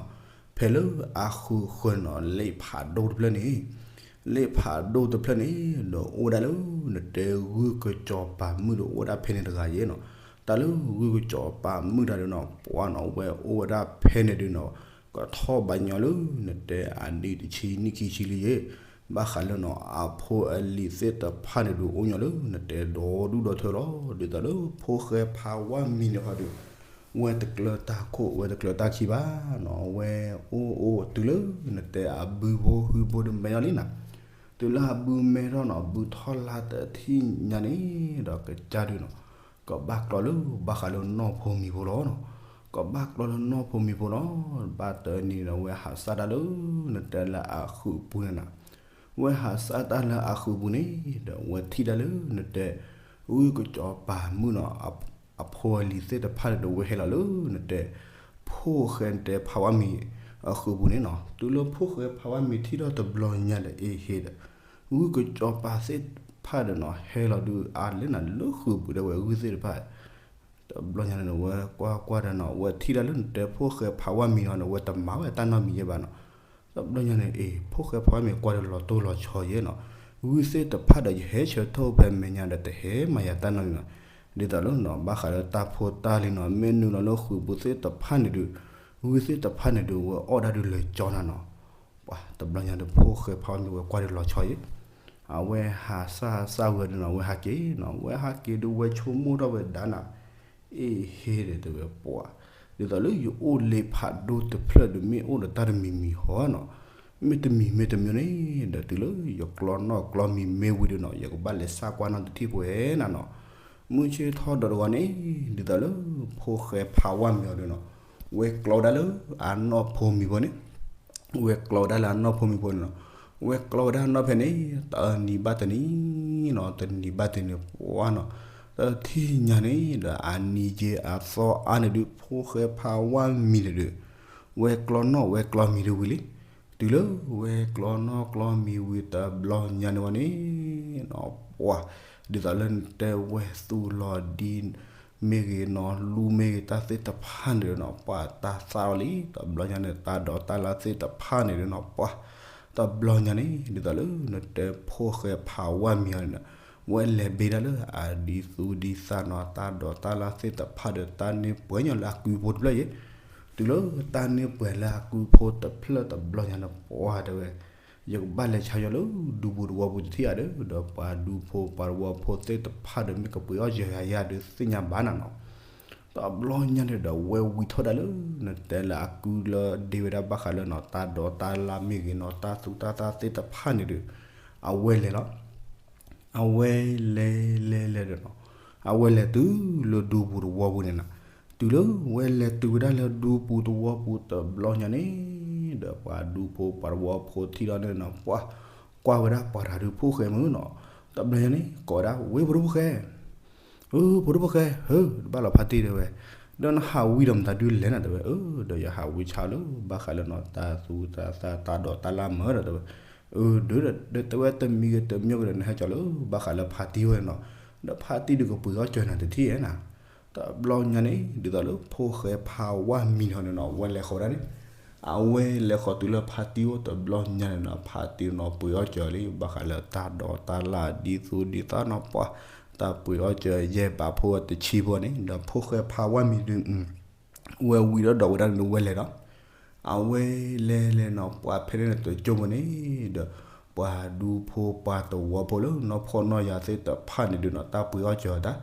ဖဲလၢအဃုာ်ဃၢၤနီၤ လ့ၣ်ဖးဒိၣ်တဖျၢၣ်န့ၣ် လ့ၣ်ဖးဒိၣ်တဖျၢၣ်န့ၣ်ဒီး အိၣ်ဝဲဒၣ်လၢ နတဲဂုၢ်ကစီၤပၤမုၣ်ဒီးအိၣ်ဝဲဒၣ်ဖဲန့ၣ်တဂၤယဲနီၤ. တၢ်လၢဂုၢ်ကစီၤပၤမုၣ်တၢ်ဒုးနီၤ ပှၤနီၤ ဝဲအိၣ်ဝဲဒၣ်ဖဲန့ၣ်ဒုးနီၤ ကထီၣ်ဘၣ်ညီလၢ နတဲအနံၣ်တဆံနံၣ်ခံဆံလံယဲ, ဘၣ်ဃးလၢနီၤ အဖိအလံၤသ့ၣ်တဖၣ်န့ၣ်ဒုး အိၣ်ညီလၢ နတဲဒီဒူၣ်ဒီထၢလီၤ. ဒ်သိးလၢဖိၣ်ဃဲဖးဝၣ်မံၤန့ၣ်ဟီဒုး ဝဲတကျၢၤတၢ်ခိၣ် ဝဲတကျၢၤတၢ်ခံဘၣ်နီၤ ဝဲအိၣ်အိၣ်တုၤလၢ နတဲအဘုဖိဟုဖိဒုးမဲထီၣ်လံနီၤ. တုၤလၢအဘုမဲထီၣ်နီၤ ဘုထီၣ်လါတထံၣ်ညါန့ၣ်ဒီး ကစၢ်ဒုးနီၤ ကဘၣ်ကျီလၢ ဘၣ်ဃးလၢနီၢ်ဖိမံၤဖိလီၤနီၤ. ကဘၣ်ကျီလၢနီၢ်ဖိမံၤဖိလီၤ. ဘၣ်တနံၤဒီး ဝဲဟးစၢ်တၢ်လၢ နတဲလၢအဃုာ်ပူၤန့ၣ်နီၤ. ဝဲဟးစၢ်တၢ်လၢအဃုာ်ပူၤန့ၣ်ဒီး ဝဲထံၣ်တၢ်လၢ နတဲ ဂုၢ်ကစီၤပၤမုၣ်နီၤ အဖိအလံၤသ့ၣ်တဖၣ်န့ၣ်ဒီး ဝဲဟဲလီၤလၢ နတဲ ဖိၣ်ဃဲ နတဲဖးဝၣ်မံၤ အဃုာ်ပူၤန့ၣ်နီၤ. တုၤလၢဖိၣ်ဃဲဖးဝၣ်မံၤထံၣ်ထီၣ်တဘျီညါဒီး အ့ဟ့ဒီး ဂုၢ်ကစီၤပၤသ့ၣ်တဖၣ်ဒီးနီၤ ဟဲလီၤဒုးအါလဲၣ်နၤ လၢဃုာ်ပူၤဒီးဝဲဂုၢ်သ့ၣ်တဖၣ် တဘျီညါန့ၣ် ဝဲကွၢ်ကွၢ်ဒီးနီၤ ဝဲထံၣ်တၢ်လၢ နတဲဖိၣ်ဃဲဖးဝၣ်မံၤနီၤ ဝဲတမၤဝဲတၢ်နီတမံၤယဲဘၣ်နီၤ. တဘျီညါန့ၣ် အ့ ဖိၣ်ဃဲဖးဝၣ်မံၤကွၢ်ဒီးလီၤတိၢ်လီၤဆီယဲနီၤ. ဂုၢ်သ့ၣ်တဖၣ်ဒီး ယဟဲဆၢထၢၣ်ဖဲမဲာ်ညါဒီး တဟဲမၤယၤတၢ်နီတမံၤဘၣ်. ဒ်သိးလၢနီၤ ဘၣ်ဃးလၢတၢ်ဖိတၢ်လံၤနီၤ မ့ၢ်နုာ်လီၤလၢဃုာ်ပူၤသ့ၣ်တဖၣ်န့ၣ်ဒုး ဂုၢ်သ့ၣ်တဖၣ်န့ၣ်ဒုး ဝဲအီၣ်ဒၣ်ဒုးလၢာ်ကၠီနၤနီၤ. ပှၤတဘျီညါဒီး ဖိၣ်ဃဲဖးဝၣ်မံၤဝဲကွၢ်ဒီးလီၤဆီယဲ အဝဲဟးစၢ်စၢ်ဝဲဒီးနီၤ ဝဲဟးက့ၤနီၤ ဝဲဟးက့ၤဒုး ဝဲဆိကမိၣ်ထီၣ်ဝဲဒၣ်နၤ အ့ဟ့ဒီးတဲဝဲပှၤ ဒ်သိးလၢယအိၣ်လ့ဖးဒိၣ်တဖျၢၣ်ဒီး မ့ၢ်အိၣ်ဒီးတၢ်တမံၤမံၤဟီနီၤ. မ့ၢ်တမံၤမ့ၢ်တမံၤန့ၣ်ဒီး တုၤလၢယကျီနီၣ်ကျီမံၤမ့ၢ်ဝံၤဒီးနီၤ ယကဘၣ်လဲၤစၢ်ကွၢ်နီတထံၣ်ပှဲၤနၤနီၤ. မုၢ်ဆ့ၣ်ထီၣ်ဒီးတဂီၤန့ၣ် ဒ်သိးလၢ ဖိၣ်ဃဲဖးဝၣ်မံၤအီၤဒီးနီၤ ဝဲကျီဝဲဒၣ်လၢအနီၢ်ဖိမံၤဖိန့ၣ် ဝဲကျီဝဲဒၣ်လၢအနီၢ်ဖိမံၤဖိန့ၣ်နီၤ. ဝဲကျီဝဲဒၣ်နီၢ်ဖဲန့ၣ် တနံၤဘၣ်တနံၤနီၤ တနံၤဘၣ်တနံၤပှၤနီၤ. တထံၣ်ညါန့ၣ်ဒီး အနံၤက့ၤအသီအါန့ၣ်ဒုး ဖိၣ်ဃဲဖးဝၣ်မံၤန့ၣ်ဒုး ဝဲကျီနီၣ်ဝဲကျီမံၤဒုးဝံၤလံ. တုၤလၢဝဲကျီနီၣ်ကျီမံၤဝံၤတဘျီညါန့ၣ်ဝဲန့ၣ်နီၤ ပှၤ ဒ်သိးလၢနတဲဝဲသူၣ်လီၤဒ် မ့ၢ်ဂ့ၤနီၤ လူမ့ၢ်ဂ့ၤတၢ်သ့ၣ်တဖၣ်န့ၣ်ဒီးနီၤ ပှၤတၢ်သၣ်အီၤလံ တဘျီညါန့ၣ် တၢ်ဒိးတၢ်လၢသ့ၣ်တဖၣ်န့ၣ်ဒီးနီၤ ပှၤ တဘျီညါန့ၣ် ဒ်သိးလၢနတဲဖိၣ်ဃဲဖးဝၣ်မံၤအီၤန့ၣ်နီၤ ဝဲလဲၤဘ့ၣ်ဒၣ်လၢအဒ်သူၣ်ဒ်သးနီၤ တၢ်ဒိးတၢ်လၢသ့ၣ်တဖၣ်ဒီး တၢ်န့ၢ်ပှဲၤညီလၢအကုဖိတဖျၢၣ်ယဲ တုၤလၢတၢ်န့ၢ်ပှဲၤလၢအကုဖိတဖျၢၣ်တဘျီညါန့ၣ် ပှၤတဲဝဲ ယကဘၣ်လဲၤဆါညီလၢဒူပူၤတဝီပူၤတထံၣ်ဧါဒီး ဒီးပှၤဒူဖိပှၤတဝီဖိသ့ၣ်တဖၣ်ဒီး မ့ၢ်ကပှ့ၤအီၣ်ယၤယၤဒီးသ့ၣ်ညါဘၣ်နၤနီၤ. တဘျီညါန့ၣ်ဒီး ဝဲဝံၤထီၣ်ဒၣ်လၢ နတဲလၢအကုလၢဒ့ဝဲဒၣ်ဘၣ်ဃးလၢနီၤ တၢ်ဒိးတၢ်လၢမ့ၢ်ဂ့ၤနီၤ တၢ်သူတၢ်သၣ်သ့ၣ်တဖၣ်န့ၣ်ဒီး အဝဲလဲၤလီၤ အဝဲလဲၤလဲၤလဲၤဒီးနီၤ အဝဲလဲၤတုၤလၢဒူပူၤတဝီပူၤန့ၣ်နီၤ. တုၤလၢဝဲလဲၤတုၤဝဲဒၣ်လၢဒူပူၤတဝီပူၤတဘျီညါန့ၣ် ဒီးပှၤဒူဖိပှၤတဝီဖိထံၣ်ထီၣ်န့ၣ်နီၤ ပှၤကွၢ်ဝဲဒၣ်ပှၤတဂၤဒုးဖိၣ်ဃဲမုၢ်နီၤ, တဘျီညါန့ၣ် ကိးဝဲဒၣ် ဝ့ၢ်ဖိဒိၣ်ဖိၣ်ဃဲ, အၢ ဖိဒိၣ်ဖိၣ်ဃဲ ဟၢ တဘၣ်လီၤဖါတံၢ်တဲဝဲ, ဒီးနဟးဝံၤဒီးမတၤဒုးလဲၣ်နၤတဲဝဲ, အၢ ဒီးယဟးဝံၤဆါလၢ ဘၣ်ဃးလၢနီၤ တၢ်သူတၢ်သၣ်တၢ်ဒိးတၢ်လၢ်မၢဒီးတဲဝဲ, အၢ ဒီး ဒီးတဲဝဲတမံၤဂ့ၤတမံၤဂ့ၤဒီး နဟဲကၠီလၢ ဘၣ်ဃးလၢဖါတံၢ်ဝဲနီၤ, ဒီးဖါတံၢ်ဒုးကပှ့ၤအီၣ်စၢၤနၤတထံၣ်ဧဲနၤ တဘျီညါန့ၣ် ဒ်သိးလၢဖိၣ်ဃဲဖါဝါမံၤန့ၣ်နီၤ အဝဲလဲၤဃီၤဝဲဒၣ်န့ၣ်, အဝဲလဲၤဃီၤတုၤလၢဖါတံၢ်အိၣ်တဘျီညါန့ၣ်နီၤ ဖါတံၢ်နီၤပှ့ၤအီၣ်စၢၤလံ ဘၣ်ဃးလၢတၢ်ဒိးတၢ်လၢ်ဒ်သူဒ်သၣ်နီၤ ပှၤ တၢ်ပှ့ၤအီၣ်စၢၤယဲၢ်ဘးဖိတဆံဖိန့ၣ် ဒီးဖိၣ်ဃဲဖါဝါမံၤဒုး ဝဲဝံၤဒီးဒီးဝဲဒၣ်န့ၣ်ဝဲလဲၤဒီး အဝဲလဲၤလဲၤနီၤ ပှၤဖဲန့ၣ်တကၠိဖိန့ၣ် ဒီး ပှၤဒူဖိပှၤတဝီဖိလၢနီၢ်ဖှီၣ်နီၢ်ယာ်သ့ၣ်တဖၣ်န့ၣ်ဒုးနီၤ တၢ်ပှ့ၤအီၣ်စၢၤတၢ်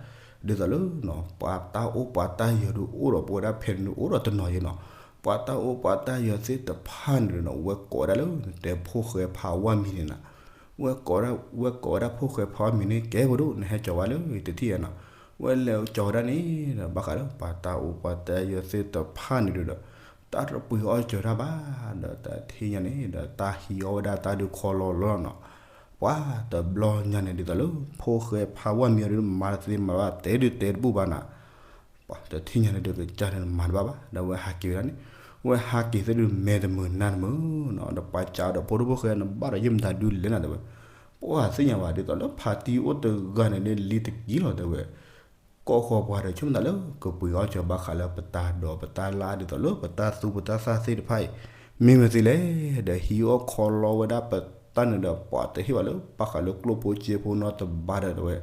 ဒ်သိးလၢနီၤ ပှၤတၢ်အိၣ်ပှၤတၢ်ယၢၤဒုးအိၣ်ဒီးပဝဲဒၣ်ဖဲန့ၣ်ဒုးအိၣ်ဒီးတနီၤယဲနီၤ, ပှၤတၢ်အိၣ်ပှၤတၢ်ယၢၤသ့ၣ်တဖၣ်န့ၣ်ဒုးနီၤ ဝဲကိးဝဲဒၣ်လၢနတဲဖိၣ်ဃဲဖါဝါမံၤန့ၣ်နီၤ ဝဲကိးဝဲဒၣ် ဝဲကိးဝဲဒၣ်ဖိၣ်ဃဲဖါဝါမံၤန့ၣ် ကဲဖိဒိၣ် နဟဲကၠီဝဲလၢတထံၣ်ဧဲနီၤ, ဝဲလဲၤကၠီဝဲဒၣ်န့ၣ် ဒီးဘၣ်ဃးလၢပှၤတၢ်အိၣ်ပှၤတၢ်ယၢၤသ့ၣ်တဖၣ်န့ၣ်ဒုးဒီး တၢ်တပှ့ၤအီၣ်စၢၤတၢ်ဘၣ် ဒီးတထံၣ်ညါန့ၣ် ဒီးတၢ်ဟံးအီၣ်ဝဲဒၣ်တၢ်ဒုးခီလီလီနီၤ, ပှၤတဘျီညါန့ၣ် ဒ်သိးလၢ ဖိၣ်ဃဲဖါဝါမံၤအီၤဒုးမၤတသ့မၤဘၣ်တဲဒုးတဲတဘူၣ်ဘၣ်နၤ ပှၤတထံၣ်ညါန့ၣ်ဒုးကစၢ်န့ၣ်မၤတဘၣ်ဘၣ် ဒီးဝဲဟးက့ၤဝဲဒၣ်န့ၣ်, ဝဲဟးက့ၤသ့ၣ်ဒုးမဲာ်တမုာ်နါတမုာ်နီၤ ဒီးပှၤစံးဒီးဖိဒိၣ်ဖိၣ်ဃဲနဘၣ်ဒီးယမတၤဒုးလဲၣ်နၤတဲဝဲ, ပှၤသ့ၣ်ညါဘၣ်ဒ်သိးလၢဖါတံၢ်အိၣ်တဂၤန့ၣ်ဒုးလံတကံလီၤတဲဝဲ, ကိးဃီၤပှၤဒီးဆိကမိၣ်သးလၢကပှ့ၤအီၣ်စၢၤဘၣ်ဃးလၢပတၢ်ဒိးပတၢ်လၢ်ဒ်သိးလၢပတၢ်သူပတၢ်သၣ်သ့ၣ်တဖၣ်အံၤ, မ့ၢ်ဝဲသ့လဲၣ်, ဒီးဟံးအီၣ်ခီလီဝဲဒၣ်ပတၢ်န့ၣ်ဒီး ပှၤတဟ့ၣ်ဘၣ်လၢဘၣ်ဃးလၢကျိၣ်ဖိစ့ဖိနီတဘၣ်ဒီးတဲဝဲ,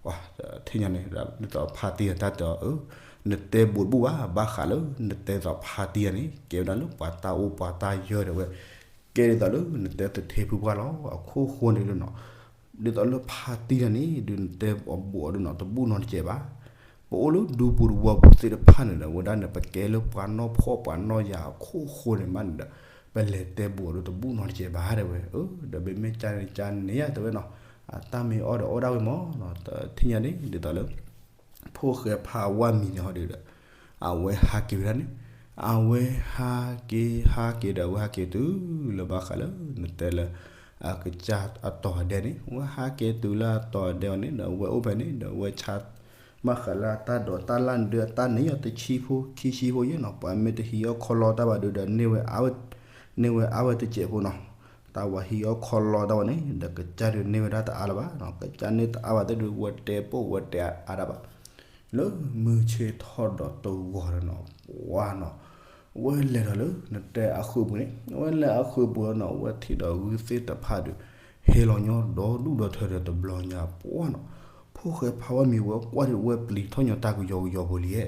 ပှၤတထံၣ်ညါန့ၣ် ဒ်သိးဖါတံၢ်အတၢ်တဲအီၤ, နတဲဘူးတဘူၣ်ဘၣ် ဘၣ်ဃးလၢနတဲသိးဖါတံၢ်အန့ၣ် ကဲဝဲဒၣ်လၢပှၤတၢ်အိၣ်ပှၤတၢ်ယၢၤတဲဝဲ, ကဲဒ်သိးလၢနတဲသထ့ဖုပှၢ်လီၤ အခိၣ်ဃိန့ၣ်ဒုးနီၤ, ဒ်သိးလၢဖါတံၢ်တၢ်န့ၣ် ဒုးနတဲအဘူးအီၤဒုးနီၤ တဘူၣ်နီတစဲးဘၣ်. ပအိၣ်လၢဒူပူၤတဝီပူၤသ့ၣ်တဖၣ်န့ၣ်ဒီး ဝဲဒၣ်န့ၣ် ပကဲလၢပှၤနီၢ်ဖှီၣ်ပှၤနီၢ်ယာ်အခိၣ်ဃိန့ၣ်မးန့ၣ်ဒီး ပလဲၤတဲဘူးအီၤဒုးတဘူၣ်နီတစဲးဘၣ်တဲဝဲ, ဒီးမ့မ့ၢ်ကန့ၣ်ကန့ၣ်ယါတဲဝဲနီၤ, အတၢ်မ့ၢ်အီၣ်ဒီးအီၣ်ဒၣ်ဝဲမးနီၤ, တထံၣ်ညါန့ၣ် ဒ်သိးလၢ ဖိၣ်ဃဲဖါဝါမံၤန့ၣ်ဟီဒုးဒီး အဝဲဟးက့ၤဝဲဒၣ်န့ၣ်, အဝဲဟးက့ၤဟးက့ၤဒီး အဝဲဟးက့ၤတုၤလၢဘၣ်ဃးလၢနတဲလၢ အကစၢ်အတီၤအဒဲန့ၣ်, အဝဲဟးက့ၤတုၤလၢအတီၤအဒဲအီၤန့ၣ်ဒီး အဝဲအိၣ်ဖဲန့ၣ်ဒီး အဝဲဆါ ဘၣ်ဃးလၢအတၢ်ဒိးတၢ်လၢ်န့ၣ်ဒုး အတၢ်န့ၢ်အီၤတဆံဖိခံဆံဖိယဲနီၤ, ပှၤမ့ၢ်တဟံးအီၣ်ခီလီတၢ်ဘၣ်ဒုးဒီး န့ၢ်ဝဲအါဝဲတစဲးဖိနီၤ, တၢ်ဝဲဟံးအီၣ်ခီလီတၢ်ဝဲန့ၣ် ဒီးကစၢ်ဒုးန့ၢ်ဝဲဒၣ်တအါလၢၤဘၣ်နီၤ, ကစၢ်န့ၢ်တအါဘၣ်သ့ၣ်ဒုး ဝဲတဲပိာ်ဝဲတဲအါဒၣ်ဘၣ် လၢမုၢ်ဆ့ၣ်ထီၣ်ဒီးတဂီၤဒီးနီၤ, ပှၤနီၤ, ဝဲလဲၤဒီးလၢနတဲအဃုာ်ပူၤန့ၣ်, ဝဲလဲၤအဃုာ်ပူၤနီၤ, ဝဲထံၣ်ဒီးဂုၢ်သ့ၣ်တဖၣ်ဒီး ဟဲလီၤညီဒီဒူၣ်ဒီထၢဒီးတဘျီညါပှၢ်နီၤ, ဖိၣ်ဃဲဖးဝဲမံၤဝဲကွၢ်ဒီး ဝဲပျံၤထီၣ်ညီတၢ်ကယီကယီဖိလံဧဲ,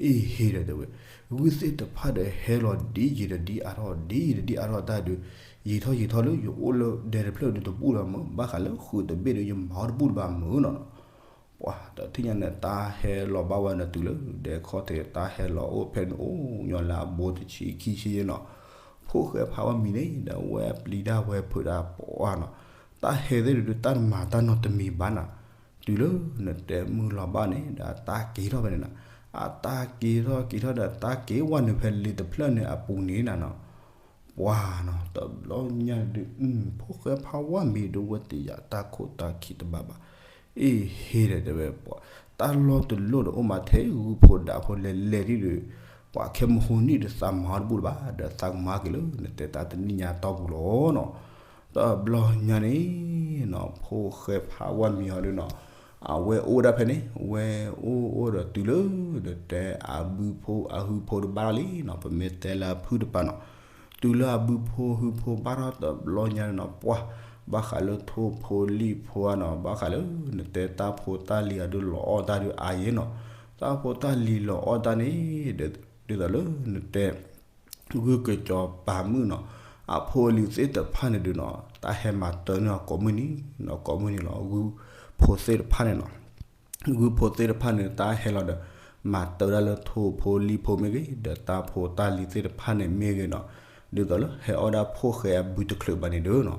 အ့ဟ့ဒီးတဲဝဲ, ဂုၢ်သ့ၣ်တဖၣ်ဒီးဟဲလီၤဒ်ယံာ်ဒီးဒ်အါထီၣ် ဒ်ယံာ်ဒီးဒ်အါထီၣ်တၢ်ဒုး, ယံာ်ထီၣ်ယံာ်ထီၣ်လၢယအိၣ်လၢဒဲတဖျၢၣ်ဒုးတဘူၣ်လၢၤမး, ဘၣ်ဃးလၢဃုာ်တဘ့ၣ်ဒီး ယမၤအီၣ်တဘူၣ်လၢၤဘၣ်မးနီၤ ပှၤတထံၣ်ညါန့ၣ် တၢ်ဟဲလီၤဘၣ်ဝဲန့ၣ်တုၤလၢ ဒဲခီၣ်ထံး တၢ်ဟဲလီၤအိၣ်ဖဲန့ၣ်အိၣ်ညီလၢအဘိတဆံခံဆံယဲနီၤ, ဖိၣ်ဃဲဖးဝဲမံၤန့ၣ်ဒီး ဝဲပျံၤတၢ်ဝဲဖုးတၢ်ပှၢ်နီၤ, တၢ်ဟဲသ့ၣ်ဒုး တၢ်တမၤတၢ်နီတမံၤဘၣ်နီၤ, တုၤလၢနတဲမုၢ်လီၤဘၣ်န့ၣ်ဒီး အတၢ်က့ၤထီၣ်ဖဲန့ၣ်နီၤ, အတၢ်က့ၤထီၣ်က့ၤထီၣ်ဒီး တၢ်က့ၤဝဲနုာ်ဖဲလံာ်တဖျၢၣ်န့ၣ်အပူၤန့ၣ်နီၤ ပှၤနီၤ တဘျီညါဒုး ဖိၣ်ဃဲဖးဝဲမံၤဒုး ဝဲတယာ်တၢ်ခိၣ်တၢ်ခံတဘၣ်ဘၣ်, အ့ဟ့ဒီးတဲဝဲပှၤ, တၢ်လီၢ်တလီၢ်ဒီးအိၣ်မးထဲဂုၢ်ဖိဒါဖိလဲၤလဲၤဒ်ဒီး, ပှၤခဲမုၢ်ဟူနံၣ်ဒီးသးမၤအီၣ်တဘူၣ်လၢၤဘၣ်, ဒီးသးကမၤက့ၤလၢနတဲတၢ်တနံၣ်ညါတီၢ်ပူၤလီၤနီၤ, တဘျီညါန့ၣ်နီၤ ဖိၣ်ဃဲဖးဝဲမံၤဟီဒုးနီၤ, အဝဲအိၣ်ဒၣ်ဖဲန့ၣ် ဝဲအိၣ်အိၣ်ဒီးတုၤလၢ နတဲအဘုဖိအဟုဖိတဘၣ်ထီၣ်လံနီၤ, ပမ့ၢ်တဲလၢအဖုၣ်တပၤနီၤ, တုၤလၢအဘုဖိဟုဖိဘၣ်ထီၣ်တဘျီညါန့ၣ်နီၤ ပှၤ, ဘၣ်ဃးလၢထိၣ်ဖိလံၣ်ဖိဧါနီၤ, ဘၣ်ဃးလၢနတဲတၢ်ဖိတၢ်လံၤအဒုးလီၤအီၣ်တၢ်ဒုးအါယဲနီၤ, တၢ်ဖိတၢ်လံၤလီၤအီၣ်တၢ်န့ၣ် ဒ်သိးလၢနတဲ ဂုၢ်ကစီၤပၤမုၣ်နီၤ, အဖိအလံၤသ့ၣ်တဖၣ်န့ၣ်ဒုးနီၤ တၢ်ဟဲမၤတၢ်န့ၢ်အီၤကိးမုၢ်နံၤနီၤ, ကိးမုၢ်နံၤလီၤ, ဂုၢ်ဖိသ့ၣ်တဖၣ်န့ၣ်နီၤ ဂုၢ်ဖိသ့ၣ်တဖၣ်န့ၣ် တၢ်ဟဲလီၤဒီး မၤတၢ်ဒၣ်လၢထိၣ်ဖိလံၣ်ဖိမ့ၢ်ဂ့ၤ, ဒီးတၢ်ဖိတၢ်လံၤသ့ၣ်တဖၣ်န့ၣ်မ့ၢ်ဂ့ၤနီၤ, ဒ်သိးလၢဟဲအီၣ်ဒၣ်ဖိၣ်ဃဲအဘုတချုးဘၣ်န့ၣ်ဒီးနီၤ,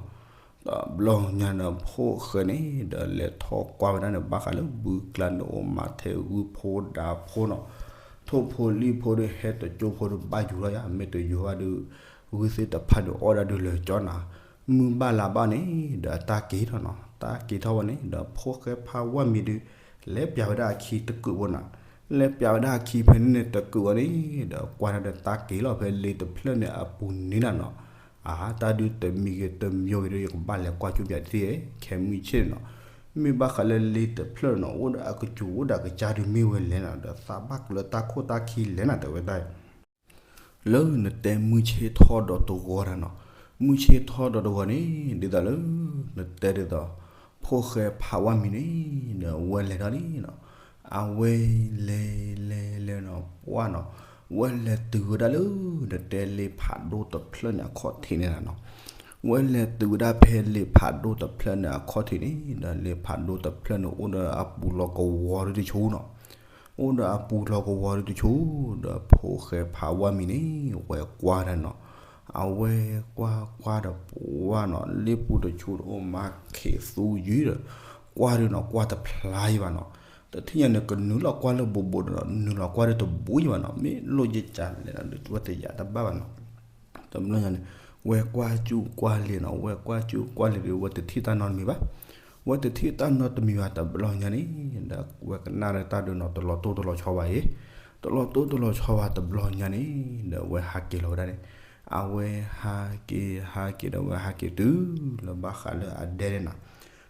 တဘျီညါန့ၣ် ဖိၣ်ဃဲန့ၣ် ဒီးလဲၤထီၣ်ကွၢ်ဝဲဒၣ်န့ၣ် ဘၣ်ဃးလၢဘုကျါန့ၣ်အိၣ်မးထဲဂုၢ်ဖိဒါဖိနီၤ, ထိၣ်ဖိလံၣ်ဖိဒီးဟဲတကၠိဖိဒီးဘၣ်ယူၤထီၣ်ယါ, မ့ၢ်တယူၤဘၣ်ဒီး ဂုၢ်သ့ၣ်တဖၣ်ဒုးအီၣ်ဒၣ်ဒုးလၢာ်ကၠီနၤ, မုၢ်ဘၣ်လါဘၣ်န့ၣ် ဒီးအတၢ်က့ၤထီၣ်နီၤ, တၢ်က့ၤထီၣ်ဝဲန့ၣ် ဒီးဖိၣ်ဃဲဖးဝါမံၤဒုး လဲၤပျးဝဲဒၣ်အခံတကုာ်ဖိနၤ, လဲၤပျးဝဲဒၣ်အခံဖဲန့ၣ်န့ၣ်တကုာ်အီၤန့ၣ် ဒီးကွၢ်တၢ်ဒီးတၢ်က့ၤလီၤဖဲလ့တဖျၢၣ်န့ၣ်အပူၤန့ၣ်နၤနီၤ, အါ တၢ်ဒုးတမံၤဂ့ၤတမံၤဂ့ၤဒီး ယကဘၣ်လဲၤကွၢ်ကၠူပၠးတသ့, ခဲမုၢ်ဆ့ၣ်နီၤ, မ့ၢ်ဘၣ်ဃးလၢလ့တဖျၢၣ်နီၤ အိၣ်ဒီးအကစူၤအိၣ်ဒီးအကစၢ်ဒုးမ့ၢ်ဝဲလဲၣ်နီၤ ဒီးသးဘၣ်ကျၢၤတၢ်ခိၣ်တၢ်ခံလဲၣ်နၤ တဲဝဲဒၣ် လၢနတဲမုၢ်ဆ့ၣ်ထီၣ်ဒီးတဂီၤတၢ်နီၤ, မုၢ်ဆ့ၣ်ထီၣ်ဒီးတဂီၤန့ၣ် ဒ်သိးလၢ နတဲဒ်သိး ဖိၣ်ဃဲဖးဝါမံၤန့ၣ် ဒီးဝဲလဲၤထီၣ်လံနီၤ, အဝဲလဲၤလဲၤလဲၤနီၤ ပှၢ်နီၤ, ဝဲလဲၤတုၤဝဲဒၣ်လၢ နတဲလ့ဖးဒိၣ်တဖျၢၣ်န့ၣ်အခီၣ်ထံးန့ၣ်နၤနီၤ, ဝဲလဲၤတုၤဝဲဒၣ်ဖဲလ့ဖးဒိၣ်တဖျၢၣ်န့ၣ်အခီၣ်ထံးန့ၣ် ဒီးလ့ဖးဒိၣ်တဖျၢၣ်န့ၣ်အိၣ်ဒီးအပူၤလီၤကဝီၤဒုတဆူနီၤ အိၣ်ဒီးအပူၤလီၤကဝီၤဒုတဆူ, ဒီးဖိၣ်ဃဲဖးဝါမံၤန့ၣ် ဝဲကွၢ်ဒၣ်နီၤ, အဝဲကွၢ်ကွၢ်ဒီးပှၢ်နီၤ လ့ပူၤတဆူဒီးအိၣ်မးခ့းသူယုၢ်ဒီး ကွၢ်ဒုနီၤ ကွၢ်တဖျါယံၤဘၣ်နီၤ, တထံၣ်ညါန့ၣ် ကနုာ်လီၤကွၢ်လၢဘူးဘူးဒီး နုာ်လီၤကွၢ်ဒုတဘူးယံၤဘၣ်နီၤ, မ့ၢ်လိၣ်ယကလဲၣ်ဒီး ဝဲတယာ်တဘၣ်ဘၣ်နီၤ တဘျီညါန့ၣ် ဝဲကွၢ်ကၠူကွၢ်လ့ၤနီၤ, ဝဲကွၢ်ကၠူကွၢ်လ့ၤဒီး ဝဲတထံၣ်တၢ်နီတမံၤဘၣ်, ဝဲတထံၣ်တၢ်နီတမံၤဘၣ်တဘျီညါန့ၣ် ဒီးဝဲကနၣ်ဒီးတၢ်ဒုးနီၤ တလီၤတိၢ်တလီၤဆီဘၣ်အံၤ, တလီၤတိၢ်တလီၤဆီဘၣ်တဘျီညါန့ၣ် ဒီးဝဲဟးက့ၤလီၤဝဲဒၣ်န့ၣ်, အဝဲဟးက့ၤဟးက့ၤဒီးဝဲဟးက့ၤတုၤလၢဘၣ်ဃးလၢအဒဲန့ၣ်နီၤ,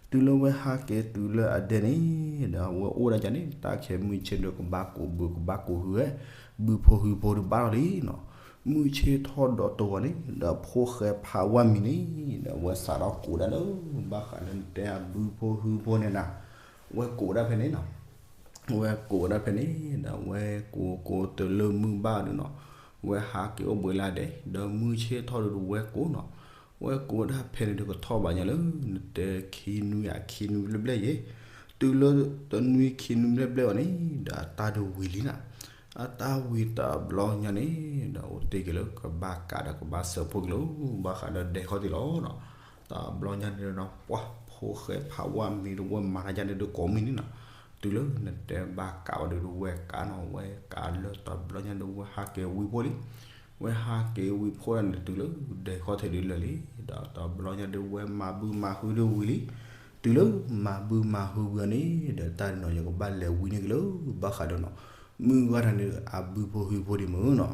တုၤလၢဝဲဟးက့ၤတုၤလၢအဒဲန့ၣ် ဒီးဝဲအိၣ်ဒၣ်ယၤန့ၣ် တၢ်ခဲမုၢ်ဆ့ၣ်ဒီးကဘၣ်ကိးဘုကဘၣ်ကိးဟုဝဲ, ဘုဖိဟုဖိဒုးဘၣ်လီၤလံနီၤ, မုၢ်ဆ့ၣ်ထီၣ်ဒီးတဂီၤန့ၣ် ဒီးဖိၣ်ဃဲဖးဝါမံၤန့ၣ် ဒီးဝဲစးထီၣ်ကိးဒၣ်လၢ ဘၣ်ဃးလၢနတဲအဘုဖိဟုဖိန့ၣ်နၤ, ဝဲကိးဒၣ်ဖဲန့ၣ်နီၤ ဝဲကိးဒၣ်ဖဲန့ၣ် ဒီးဝဲကိးကိးတုၤလၢမုၢ်ဘၣ်ဒုနီၤ, ဝဲဟးက့ၤအိၣ်ဘှံးလၢအဒဲ ဒီးမုၢ်ဆ့ၣ်ထီၣ်ဒုဒီးဝဲကိးနီၤ, ဝဲကိးဒၣ်ဖဲန့ၣ်ဒုကထီၣ်ဘၣ်ညါလၢ နတဲခံနွံအခံနွံဘျဲၣ်ဘျဲၣ်ယဲ, တုၤလၢတနွံခံနွံဘျဲၣ်ဘျဲၣ်အီၤန့ၣ် ဒီးအတၢ်ဒုးဝံၤလံနၤ, အတၢ်ဝံၤတဘျီညါန့ၣ် ဒီးအိၣ်တ့ၢ်က့ၤလၢကဘၣ်ကးဒီးကဘၣ်စၢးဖိက့ၤလၢ ဘၣ်ဃးဒီးဒဲခီၣ်ထံးလီၤနီၤ, တဘျီညါန့ၣ်ဒီး ပှၢ်ဖိၣ်ဃဲဖးဝါမံၤဒီးဝဲမၤတၢ်ယါန့ၣ်ဒုကိးမုၢ်နံၤနီၤ, တုၤလၢနတဲဘၣ်ကးဝဲဒုဒီးဝဲကးနီၤ, ဝဲကးလၢတဘျီညါဒုးဝဲဟးက့ၤဝံဖိလံ, ဝဲဟးက့ၤဝံဖိဒၣ်န့ၣ် တုၤလၢဒဲခီၣ်ထံးဒုလၢာ်လံ, ဒီးတဘျီညါဒုးဝဲမၤဘုမၤဟုဒုဝံၤလံ, တုၤလၢမၤဘုမၤဟုဝံၤအီၤန့ၣ် ဒီးတၢ်ဒုနီၤ ယကဘၣ်လဲၤဝံန့ၢ်က့ၤလၢ ဘၣ်ဃးဒီးနီၤ, မုၢ်ဂၤတၢ်န့ၣ် အဘုဖိဟုဖိဒံးမုၢ်နီၤ,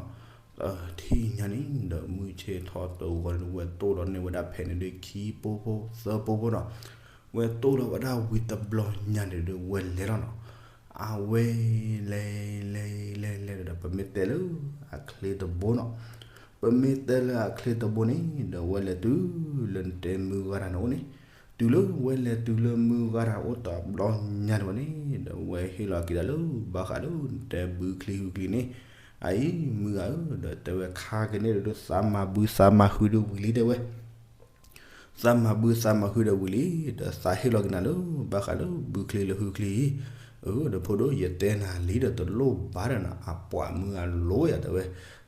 တထံၣ်ညါန့ၣ် ဒီးမုၢ်ဆ့ၣ်ထီၣ်တဂီၤန့ၣ် ဝဲတိၢ်ဒီးန့ၢ်ဝဲဒၣ်ဖဲန့ၣ်ဒုးခံပိဖိသၢပိဖိနီၤ, ဝဲတိၢ်ဒီးဝဲဒၣ်ဝံၤတဘျီညါန့ၣ်ဒုးဝဲလဲၤလီၤနီၤ, အဝဲလဲၤလဲၤလဲၤလဲၤဒီး ပမ့ၢ်တဲလၢအချ့တဘိနီၤ, ပမ့ၢ်တဲလၢအချ့တဘိန့ၣ် ဒီးဝဲလဲၤတုၤလၢနတဲမုၢ်ဂၤတၢ်န့ၣ်အိၣ်န့ၣ်, တုၤလၢဝဲလဲၤတုၤလၢမုၢ်ဂၤတၢ်အိၣ်တဘျီညါတဝဲန့ၣ် ဒီးဝဲဟ့ၣ်လီၤက့ၤဒၣ်လၢ ဘၣ်ဃးလၢနတဲဘုချံဟုချံန့ၣ်, အအံၤ မုၢ်ဂၤဧၢ ဒီးတဲဝဲခါက့ၤန့ၣ်ဒီး သးမၤဘုသးမၤဟုဒုးဝံၤလံတဲဝဲ သးမၤဘုသးမၤဟုဒီးဝံၤလံ, ဒီးသးဟ့ၣ်လီၤက့ၤနၤလၢ ဘၣ်ဃးလၢဘုချံလၢဟုချံအံၤ, အၢ ဒီးဖိဒိၣ် ယတဲနၤလံဒီးတလိၣ်ဘၣ်ဒီးနၤ အပှၤမုၢ်ဂၤလိယၤတဲဝဲ,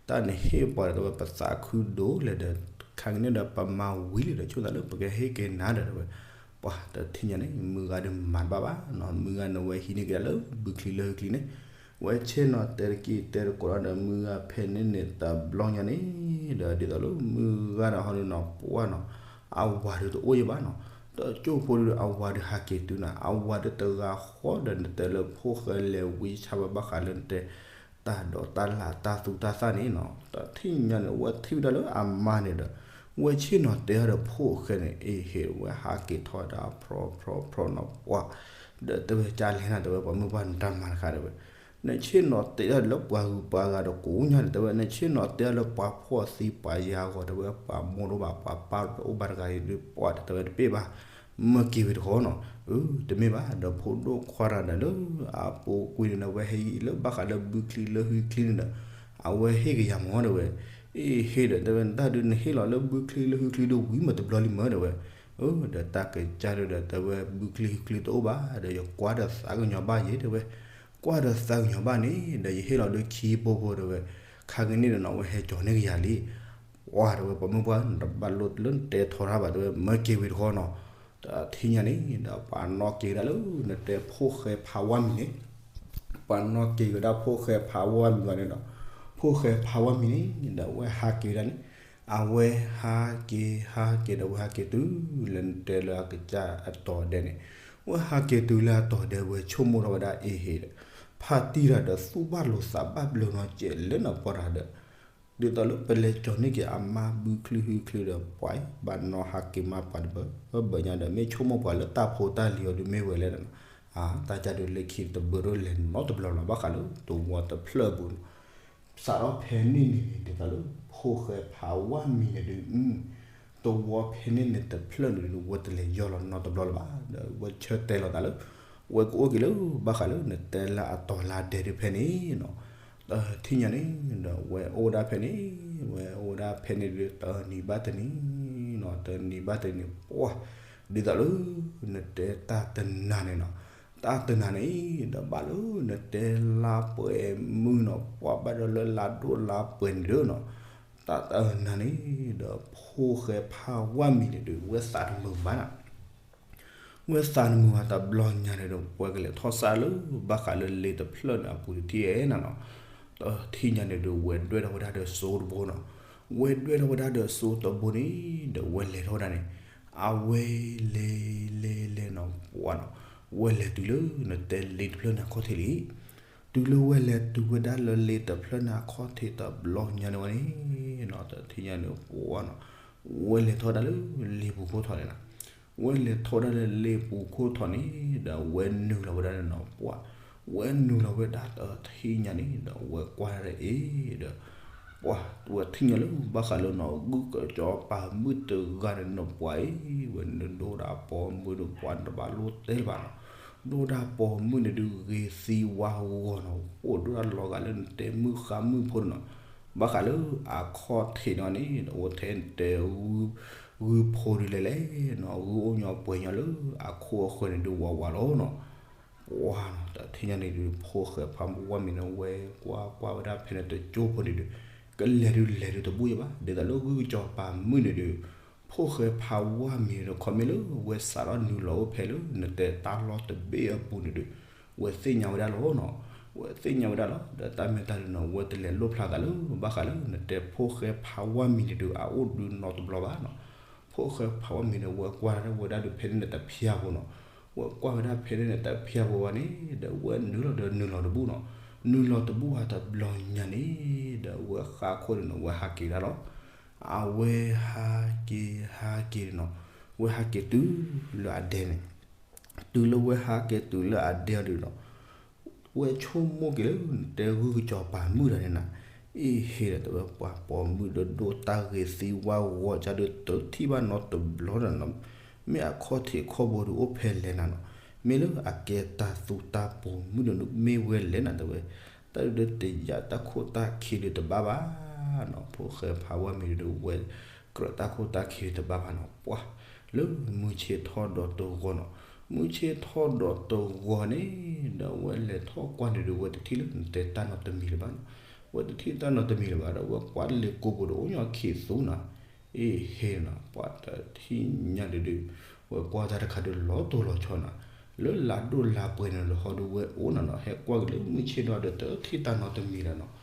တၢ်နဟ့ၣ်ပှၤဒီးတဲဝဲ ပသးခုဒိၣ်လဲၣ်ဒီး ခါက့ၤန့ၣ်ဒီးပမၤဝံၤလံဒီး ဆိသးလၢပကဟ့ၣ်က့ၤနၤဒီးတဲဝဲ, ပှၤတထံၣ်ညါန့ၣ် မုၢ်ဂၤဒီးမၤတဘၣ်ဘၣ်နီၤ, မုၢ်ဂၤန့ၣ်ဝဲဟံးန့ၢ်က့ၤဒၣ်လၢဘုချံလၢဟုချံန့ၣ် ဝဲဆ့ၣ်နီၤတဲတက့ၢ်တဲတကိးဒီးမုၢ်ဂၤဖဲန့ၣ်န့ၣ်တဘျီညါန့ၣ်, ဒီးဒ်သိးလၢမုၢ်ဂၤဒီးဟီဒုးနီၤ ပှၢ်နီၤ, အဝၤဒုးတအိၣ်ယဘၣ်နီၤ, တကၠိၢ်ဖိဒုးအဝၤဒုးဟးက့ၤတုၤနၤ, အဝၤဒုးတဂၤဃီဒီးနတဲလၢဖိၣ်ဃဲလဲၤဝံဆါဝဲဘၣ်ဃးလၢနတဲ တၢ်ဒိးတၢ်လၢ်တၢ်သူတၢ်သၣ်န့ၣ်နီၤ, တထံၣ်ညါန့ၣ် ဝဲထံၣ်ဝဲဒၣ်လၢအမါန့ၣ်ဒီး ဝဲဆ့ၣ်နီၤတဲဟီဒီးဖိၣ်ဃဲန့ၣ် အ့ဟ့ၣ်ဝဲဟးက့ၤထီၣ်ဝဲဒၣ်ဖျီဖျီဖျီနီၤ ပှၢ်, ဒီးတဲဝဲကၢ်လဲၣ်နၤတဲဝဲ ပှၤမုၢ်ပှၢ်နတၢ်မၤတခါတဲဝဲ, နဆ့ၣ်နီၤတဲဒၣ်လၢပှၤဂုၤပှၤဂၤဒီးကိးညါန့ၣ်တဲဝဲ, နဆ့ၣ်နီၤတဲဒၣ်လၢပှၤဖှီၣ်သံပှၤယၤဂီၤတဲဝဲ ပှၤမိၢ်တအိၣ်ဘၣ် ပှၤပၢ်တအိၣ်ဘၣ်တဂၤအံၤဒုး ပှၢ်တဲဝဲတပ့ၢ်ဘၣ်, မၢက့ၤဝံၤတခီနီၤ, အၢ တမ့ၢ်ဘၣ် ဒီးဖိဒိၣ်ခွါတဂၤဒီးလၢအပူၤကွံာ်န့ၣ်ဒီး အဝဲဟဲလၢဘၣ်ဃးလၢဘုချံလၢဟုချံန့ၣ်ဒီး အဝဲဟ့ၣ်ကယၤမၢ်တဲဝဲ, အ့ဟ့ၣ်ဒီးတဲဝဲ နတၢ်ဒုးနဟ့ၣ်လီၤလၢဘုချံလၢဟုချံဒီးဝံၤမးတဘျီလံမၢ်တဲဝဲ, အၢ ဒီးတၢ်ကစၢ်ဒုးဒီးတဲဝဲ ဘုချံဟုချံတအိၣ်ဘၣ်ဒီး ယကွၢ်ဒီးသးကညီၤဘၣ်ယဲတဲဝဲ, ကွၢ်ဒီးသးကညီၤဘၣ်န့ၣ် ဒီးယဟ့ၣ်လီၤဒုးခံဘိဘိတဲဝဲ, ခါက့ၤန့ၣ်ဒီးနီၤ အဝဲဟဲကၠီၤန့ၢ်ကယၤလံ, ပှၢ်တဲဝဲ ပှၤမုၢ်ပှၢ် နတဘၣ်လိၣ်လၢနတဲထီဒါဘၣ်တဲဝဲ မၢက့ၤဝံၤတခီနီၤ, တထံၣ်ညါန့ၣ် ဒီးပှၤနီၣ်က့ၤဝဲဒၣ်လၢ နတဲဖိၣ်ဃဲဖးဝါမံၤန့ၣ်, ပှၤနီၣ်က့ၤဝဲဒၣ်ဖိၣ်ဃဲဖးဝါမံၤဘၣ်န့ၣ်ဒီး ဖိၣ်ဃဲဖးဝါမံၤန့ၣ် ဒီးအဝဲဟးက့ၤဝဲဒၣ်န့ၣ်, အဝဲဟးက့ၤဟးက့ၤဒီး ဝဲဟးက့ၤတုၤလၢနတဲလၢအကစၢ်အတီၤဒဲးန့ၣ်, ဝဲဟးက့ၤတုၤလၢအတီၤဒဲး ဝဲဆိကမိၣ်ထီၣ်ဝဲဒၣ်အ့ဟ့ဒီး ဖါတံၢ်တၢ်ဒီး သူၣ်ဘၣ်လိာ်သးဘၣ်ဘျုးနီၤ ကဲးလၢနီၤပှၢ်တၢ်ဒီး ဒ်သိးလၢပလဲၤကၠီၤန့ၢ်က့ၤအမါဘုချုဟုချုဒီး ပှၤဘၣ်နီၤဟးက့ၤမါပှၤတဘၢဘၢညါဒီး မ့ၢ်ဆိကမိၣ်ပှၤလၢတၢ်ဖိတၢ်လံၤအီၤဒုးမ့ၢ်ဝဲလဲၣ်ဒီး အတၢ်ကၢ်ဒုးလၢခံတဘၢရိၣ်လဲၤနီတဘျီလီၤ ဘၣ်ဃးလၢသဝီတဖျၢၣ်အပူၤန့ၣ် စးထီၣ်ဖဲန့ၣ်န့ၣ် ဒ်သိးလၢ ဖိၣ်ဃဲဖးဝါမံၤန့ၣ်ဒုး သဝီဖဲန့ၣ်န့ၣ်တဖျၢၣ်န့ၣ်ဒုး ဝဲတလဲၤယီၢ်လီၤနီတဘျီလၢၤဘၣ် ဒီးဝဲဆၢတဲာ်လီၤသးလၢ ဝဲကအိၣ်က့ၤလၢ ဘၣ်ဃးလၢနတဲလၢအတီၤလၢအဒဲးဒုးဖဲန့ၣ်နီၤ တထံၣ်ညါန့ၣ် ဒီးဝဲအိၣ်ဝဲဒၣ်ဖဲန့ၣ် ဝဲအိၣ်ဝဲဒၣ်ဖဲန့ၣ်ဒုး တနံၤဘၣ်တနံၤနီၤ တနံၤဘၣ်တနံၤ ပှၢ် ဒ်သိးလၢ နတဲတၢ်တနၤန့ၣ်နီၤ တၢ်တနၤန့ၣ် ဒီးဘၣ်လၢနတဲလါပှဲၤမုၢ်နီၤ ပှၢ်ဘၣ်ဒီးလၢလါဒိၣ်လါပှဲၤန့ၣ်ဒုးနီၤ တၢ်တနၤန့ၣ် ဒီးဖိၣ်ဃဲဖးဝါမံၤန့ၣ်ဒုး ဝဲသးတမုာ်ဘၣ်နီၤ ဝဲသးတမုာ်ဘၣ်တဘျီညါန့ၣ်ဒီး ပှၤကလဲၤထီၣ်စးလၢ ဘၣ်ဃးလၢလ့တဖျၢၣ်န့ၣ်အပူၤတထံၣ်ဧဲနီၤနီၤ တထံၣ်ညါန့ၣ်ဒုး ဝဲဒွဲၣ်ထီၣ်ဝဲဒၣ်ဒီးစိတဘိနီၤ ဝဲဒွဲၣ်ထီၣ်ဝဲဒၣ်ဒီးစိတဘိန့ၣ် ဒီးဝဲလဲၤထီၣ်ဝဲဒၣ်န့ၣ် အဝဲလဲၤလဲၤလဲၤနီၤ ပှၢ်နီၤ ဝဲလဲၤတုၤလၢနတဲလ့တဖျၢၣ်န့ၣ်အခီၣ်ထံးလံ တုၤလၢဝဲလဲၤတုၤဝဲဒၣ်လၢလ့တဖျၢၣ်န့ၣ်အခီၣ်ထံးတဘျီညါန့ၣ်ဝဲန့ၣ်နီၤ တထံၣ်ညါန့ၣ် ပှၢ်နီၤ ဝဲလဲၤထီၣ်ဝဲဒၣ်လၢလ့ပူၤခိၣ်ထီၣ်န့ၣ်နီၤ ဝဲလဲၤထီၣ်ဝဲဒၣ်လၢလ့ပူၤခိၣ်ထီၣ်န့ၣ် ဒီးဝဲနုာ်လီၤဝဲဒၣ်န့ၣ်နီၤ ပှၢ် ဝဲနုာ်လီၤဝဲဒၣ်တထံၣ်ညါန့ၣ် ဒီးဝဲကွၢ်ဒၣ်အ့ၣ်ဒီး ပှၢ် ဝဲထံၣ်ညါလၢဘၣ်ဃးလၢနီၤ ဂုၢ်ကစီၤပၤမုၣ်တဂၤန့ၣ်နီၤ ပှၢ်အံၤ ဝဲန့ၣ်ဒိၣ်ဒၣ်ပိာ်မုၣ်ဒီးပှၤတဘၣ်လိၣ်တဲလၢၤဘၣ်နီၤ ဒိၣ်ဒၣ်ပိာ်မုၣ်န့ၣ်ဒုးဂ့ၤသံဝါဂီၤနီၤ အိၣ်ဒိၣ်ဒၣ်လီၤဂာ်လၢနတဲမုၢ်ဃါမုၢ်ဖိန့ၣ်နီၤ ဘၣ်ဃးလၢအခီၣ်ထံးန့ၣ်န့ၣ် အိၣ်ထဲနတဲ ဂုၢ်ဖိဒုးလဲၣ်လဲၣ်နီၤ ဂုၢ်အိၣ်ညီပှဲၤညီလၢအခီၣ်အဃၢၤန့ၣ်ဒုးဝးဝးလီၤနီၤ ပှၢ်နီၤ တထံၣ်ညါန့ၣ်ဒုး ဖိၣ်ဃဲဖးဝါမံၤန့ၣ် ဝဲကွၢ်ကွၢ်ဝဲဒၣ်ဖဲန့ၣ်တကၠိဖိန့ၣ်ဒုး ကလဲၤဒုးလဲၤဒုးတဘူၣ်ယဲဘၣ် ဒ်သိးလၢဂုၢ်ကစီၤပၤမုၣ်န့ၣ်ဒုး ဖိၣ်ဃဲဖးဝါမံၤန့ၣ်ဒီး ခီမ့ၢ်လၢဝဲစးထီၣ်နုာ်လီၤအိၣ်ဖဲလၢနတဲတၢ်လီၢ်တဘ့ၣ်အပူၤန့ၣ်ဒုး ဝဲသ့ၣ်ညါဝဲဒၣ်လီၤနီၤ ဝဲသ့ၣ်ညါဝဲဒၣ်လီၤ ဒီးတၢ်မ့ၢ်တၢ်ဒုးနီၤ ဝဲတလဲၤလိၣ်ဖျါသးလၢ ဘၣ်ဃးလၢနတဲဖိၣ်ဃဲဖးဝါမံၤန့ၣ်ဒုး အအိၣ်ဒုးနီတဘျီဘၣ်နီၤ ဖိၣ်ဃဲဖးဝါမံၤန့ၣ် ဝဲကွၢ်ဒၣ်ဝဲဒၣ်ဒုးဖဲန့ၣ်န့ၣ်တဖျါဖိနီၤ ဝဲကွၢ်ဝဲဒၣ်ဖဲန့ၣ်န့ၣ်တဖျါဖိဝဲန့ၣ် ဒီးဝဲနုာ်လီၤဒီးနုာ်လီၤတဘူၣ်နီၤ နုာ်လီၤတဘူၣ်ဟးတဘျီညါန့ၣ် ဒီးဝဲဃါခိၣ်န့ၣ်နီၤ ဝဲဟးက့ၤဒၣ်လီၤ အဝဲဟးက့ၤဟးက့ၤနီၤ ဝဲဟးက့ၤတုၤလၢအဒဲန့ၣ် တုၤလၢဝဲဟးက့ၤတုၤလၢအဒဲအီၤဒုးနီၤ ဝဲဆိကမိၣ်က့ၤလၢနတဲဂုၢ်ကစီၤပၤမုၣ်ဒီးန့ၣ်နီၤ အ့ၣ်ဟ့ဒီး တဝဲပှၤပိာ်မုၣ်ဒီးဒိၣ်တၢ်ဂ့ၤသံဝါဂီၤကဒီး တထံၣ်ဘၣ်နီတဘျီဒီးနီၤ မ့ၢ်အခီၣ်ထံးခီၣ်ဘိဒုးအိၣ်ဖဲလဲၣ်နၤနီၤ မ့ၢ်လၢအကဲတၢ်သူတၢ်ပိာ်မုၣ်ဒီး မ့ၢ်ဝဲလဲၣ်နၤတဝဲ တၢ်ဒုးတယာ်တၢ်ခိၣ်တၢ်ခံဒုးတဘၣ်ဘၣ်နီၤ ဖိၣ်ဃဲဖးဝါမံၤဒုးဝဲ ကြၢးတၢ်ခိၣ်တၢ်ခံဒုးတဘၣ်ဘၣ်နီၤ ပှၢ် လၢမုၢ်ဆ့ၣ်ထီၣ်ဒီးတဂီၤနီၤ မုၢ်ဆ့ၣ်ထီၣ်ဒီးတဂီၤန့ၣ် ဒီးဝဲလဲၤထီၣ်ကွၢ်န့ၣ်ဒုး ဝဲတထံၣ်လၢနတဲတၢ်နီတမံၤလၢၤဘၣ်နီၤ ဝဲတထံၣ်တၢ်နီတမံၤလၢၤဘၣ်ဒီး ဝဲကွၢ်လ့ကိာ်ပူၤဒီးအိၣ်ညီခံသူနီၤ အ့ၣ်ဟ့နီၤ ပှၤတထံၣ်ညါဒုးဒုး ဝဲကွၢ်တၢ်တခါဒုးလီၤတိၢ်လီၤဆီနီၤ လၢလါဒိၣ်လါပှဲၤန့ၣ်လီၤဟီဒုးဝဲအိၣ်နီၤနီၤ ဟဲကွၢ်က့ၤလၢမုၢ်ဆ့ၣ်ထီၣ်ဒီးတထံၣ်တၢ်နီတမံၤလၢၤနီၤ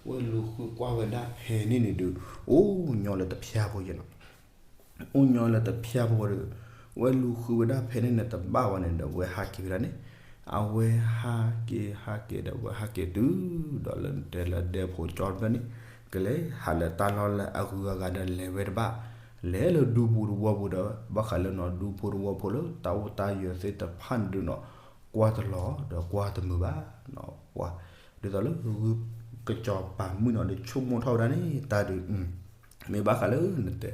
ဝဲလူၤဃုကွၢ်ဝဲဒၣ်ဖဲန့ၣ်န့ၣ်ဒုး အိၣ်ညီလၢတဖျါဖိယဲနီၤ အိၣ်ညီလၢတဖျါဖိဒီး ဝဲလူၤဃုဝဲဒၣ်ဖဲန့ၣ်န့ၣ်တဘၣ်ဝဲန့ၣ်ဒီး ဝဲဟးက့ၤဝဲဒၣ်န့ၣ် အဝဲဟးက့ၤဟးက့ၤဒီး ဝဲဟၤက့ၤတုၤ ဒီးလၢနတဲလၢဒဲဖိကၠီတဖျၢၣ်န့ၣ် ကလဲၤဟးလၢတၢ်လီၢ်လၢအဂုၤအဂၤဒီးလဲၤဝဲတဘၣ် လဲၤလၢဒူပူၤတဝီပူၤဒီး ဘၣ်ဃးလၢနီၤ ဒူဖိတဝီဖိလၢတၢ်အိၣ်တၢ်ယၢၤသ့ၣ်တဖၣ်န့ၣ်ဒုးနီၤ ကွၢ်တလီၤဒီးကွၢ်တမုာ်ဘၣ်နီၤ ပှၤ ဒ်သိးလၢဂုၢ်ကစီၤပၤမုၣ်နီၤ ဒုးဆိကမိၣ်ထီၣ်ဝဲဒၣ်န့ၣ် တၢ်ဒုး မ့ၢ်ဘၣ်ဃးလၢနတဲ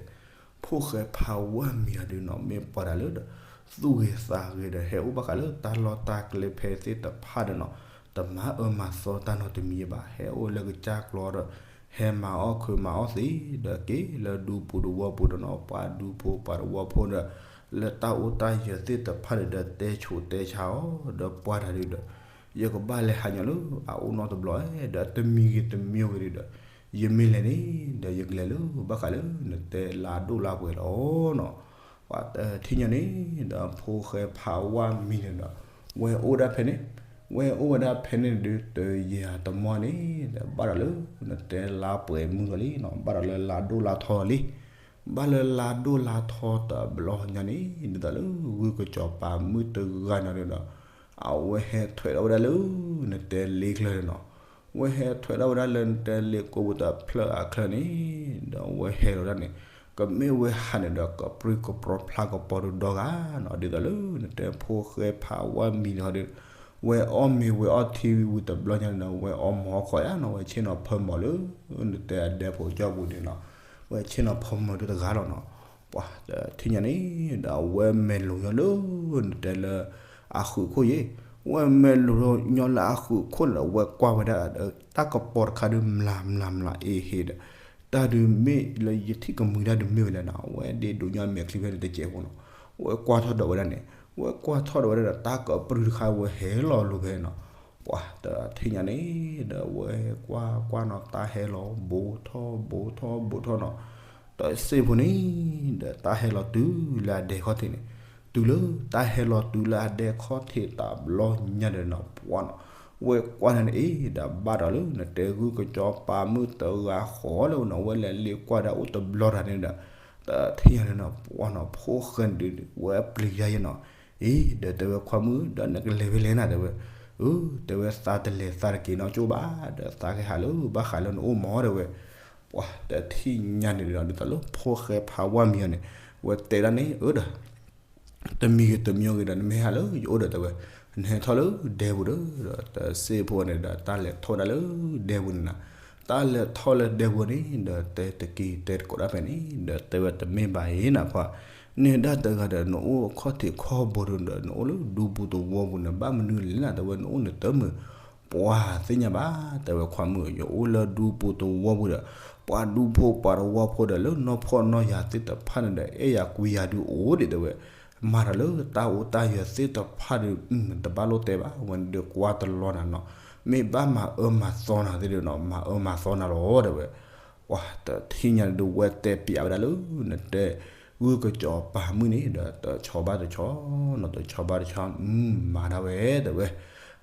ဖိၣ်ဃဲဖးဝါမံၤအီၤဒုးနီၤ မ့ၢ်ပှၤတၢ်လၢဒီး သူၣ်ဂ့ၤသးဂ့ၤဒီး ဟဲအိၣ်ဘၣ်ဃးလၢတၢ်လီၢ်တၢ်ကျဲဖဲသ့ၣ်တဖၣ်ဒီးနီၤ တမၤအၢမၤသီတၢ်နီတမံၤဘၣ် ဟဲအိၣ်လၢကစၢ်ကျီဒီး ဟဲမၤအီၣ်ခုးမၤအီၣ်သံး ဒီးက့ၤလၢဒူပူၤတဝီပူၤဒီးနီၤ ပှၤဒူဖိပှၤတဝီဖိဒီး လၢတၢ်အိၣ်တၢ်ယၢၤသ့ၣ်တဖၣ်ဒီး ဒီးတဲဆူးတဲဆါအီၤ ဒီးပှၤတၢ်ဒုးဒီး ယကဘၣ်လဲၤဟးညီလၢအအိၣ်နီတဘျီ ဒီးတမံၤဂ့ၤတမံၤဂ့ၤဒုးဒီး ယမ့ၢ်လဲၤန့ၣ် ဒီးယကလဲၤလၢဘၣ်ဃးလၢနတဲလါဒိၣ်လါပှဲၤလီၤနီၤ ပှၤတထံၣ်ညါန့ၣ် ဒီးဖိၣ်ဃဲဖးဝါမံၤန့ၣ်ဒီး ဝဲအိၣ်ဒၣ်ဖဲန့ၣ် ဝဲအိၣ်ဝဲဒၣ်ဖဲန့ၣ်ဒုး တယံာ်တမီၢ်န့ၣ် ဒီးဘၣ်ဒီးလၢ နတဲလါပှဲၤမုၢ်လီၤလံနီၤ, ဘၣ်ဒီးလၢလါဒိၣ်လါထီလီၤလံ. ဘၣ်လၢလါဒိၣ်လါထီတဘျီညါန့ၣ် ဒ်သိးလၢဂုၢ်ကစီၤပၤမုၣ်တဂၤန့ၣ်ဒီး အဝဲဟဲထွဲဒီးဝဲဒၣ်လၢ နတဲလ့ကျၢၤန့ၣ်နီၤ. ဝဲဟဲထွဲဒီးဝဲဒၣ်လၢနတဲလ့ကိးပူၤတဖျၢၣ်အချၢန့ၣ် ဒီးဝဲဟဲလီၤဒၣ်န့ၣ် ကမ့ၢ်ဝဲဟးန့ၣ်ဒီး ကပြုၢ်ကပြီၤဖျါကပီၤဒုးဒီဂၤနီၤ, ဒ်သိးလၢနတဲဖိဃဲဖးဝါမံၤန့ၣ်ဒီး ဝဲအီၣ်မ့ၤဝဲအီထံဝံၤတဘျီညါန့ၣ်ဒီး ဝဲအီမီၤခီယါနီၤ, ဝဲဆ့ၣ်နီၤဖၢမီၤလၢ နတဲအဒဲဖိကၠီပူၤန့ၣ်နီၤ, ဝဲဆ့ၣ်နီၤဖၢမီၤဒုးတဂၤလီၤနီၤ. ပှၤတထံၣ်ညါန့ၣ်ဒီး အဝဲမဲာ်လိၤညီလၢ နတဲလၢ အဃုာ်ခိၣ်ယ့ၣ်, ဝဲမဲာ်လိၤညီလၢအဃုာ်ခိၣ်န့ၣ်ဒီး ဝဲကွၢ်ဝဲဒၣ် တၢ်ကပီၤတခါဒုးမလၤမလၤမလၤအ့ဟ့ဒီး တၢ်ဒုးမ့ၢ်လၢယထံၣ်ကမှံၤတၢ်ဒုးမ့ၢ်ဝဲလဲၣ်နီၤ, အဝဲဒ့ဒိးညီမဲာ်ချံဖဲန့ၣ်တစဲးဖိနီၤ, ဝဲကွၢ်ထီၣ်ဒီးဝဲဒၣ်န့ၣ်, ဝဲကွၢ်ထီၣ်ဒီးဝဲဒၣ်ဒီးတၢ်ကပြုၢ်တခါဝဲဟဲလီၤလိၤဖဲနီၤ, ပှၤတထံၣ်ညါန့ၣ်ဒီး ဝဲကွၢ်ကွၢ်နီၤ တၢ်ဟဲလီၤဘူးထီၣ်ဘူးထီၣ်ဘူးထီၣ်နီၤ, တစ့ဖိန့ၣ် ဒီးတၢ်ဟဲလီၤတုၤလၢအဒဲခီၣ်ထံးန့ၣ်, တုၤလၢတၢ်ဟဲလီၤတုၤလၢအဒဲခီၣ်ထံးတဘျီညါဒီးနီၤ ပှၤနီၤ, ဝဲကွၢ်န့ၣ်အံၤဒီးဘၣ်ဒီးလၢ နတဲဂုၢ်ကစီၤပၤမုၣ်တဂၤဃီလၢနီၤ, ဝဲလဲၤလ့ကွၢ်ဒၣ်အိၣ်တဘျီတၢ်န့ၣ်ဒီး တထံၣ်ညါန့ၣ်နီၤ ပှၤနီၤ ဖိၣ်ဃဲန့ၣ်ဒုး ဝဲပျံၤယါယဲနီၤ, အံၤ ဒီးတဲဝဲခွါမုၣ် ဒီးနကလဲၤဖဲလဲၣ်နၤ တဲဝဲ, အၢ တဲဝဲသးတလဲၤသးတက့ၤနီတကၠိၢ်ဘၣ်, ဒီးသးကဟးလၢဘၣ်ဃးလၢနအိၣ်မး တဲဝဲ, ပှၤတထံၣ်ညါန့ၣ်ဒီး ဒ်သိးလၢဖိၣ်ဃဲဖးဝါမံၤအီၤန့ၣ် ဝဲတဲဒၣ်န့ၣ် အၢဒီး တမံၤဂ့ၤတမံၤဂ့ၤဒီး နမ့ၢ်ဟးလၢယအိၣ်ဒီးတဲဝဲ, နဟဲထီၣ်လၢဒဲပူၤဒီး ဒီးတစ့ဖိန့ၣ်ဒီး တၢ်လဲၤထီၣ်ဝဲဒၣ်လၢဒဲပူၤန့ၣ်နီၤ, တၢ်လဲၤထီၣ်လၢဒဲပူၤန့ၣ် ဒီးတဲတက့ၤတဲတကိးဒၣ်ဖဲန့ၣ် ဒီးတဲဝဲတမ့ၢ်ဘၣ်အံၤနၤခွါ, န့ၣ်ဒၣ်တဂၤဒီး နအိၣ်အခီၣ်ထံးခီၣ်ဘိဒီး နအိၣ်လၢဒူပူၤသဝီပူၤန့ၣ် ဘၣ်မနုၤလဲၣ်နၤ တဲဝဲ နအိၣ်န့ၣ်တမုာ် ပှၤသ့ၣ်ညါဘၣ် တဲဝဲခွါမုၣ် ယအိၣ်လၢဒူပူၤသဝီပူၤဒီး ပှၤဒူဖိပှၤသဝီဖိဒီး လၢနီၢ်ဖှီၣ်နီၢ်ယာ်သ့ၣ်တဖၣ်န့ၣ်ဒီး အဲၣ်ယၤကွံယၤဒုးအိၣ်ဒံး တဲဝဲ, မၤတၢ်လၢတၢ်အိၣ်တၢ်ယၢၤသ့ၣ်တဖၣ်ဒီး တဘၣ်လိၣ်တဲဘၣ် ဝဲန့ၣ်ဒီးကွၢ်တလီၤနၤနီၤ, မ့ၢ်ဘၣ်မၤအၢမၤသီနၤသ့ၣ်ဒီးနီၤ မၤအၢမၤသီနၤလီၤ တဲဝဲ, ပှၤတထံၣ်ညါန့ၣ်ဒုး ဝဲတဲပျးဝဲဒၣ်လၢ နတဲ ဂုၢ်ကစီၤပၤမုၣ်န့ၣ်ဒီး တဆီဘၣ်တဆီနီၤ တဆီဘၣ်တဆီ မၤဒၣ်ဝဲ တဲဝဲ,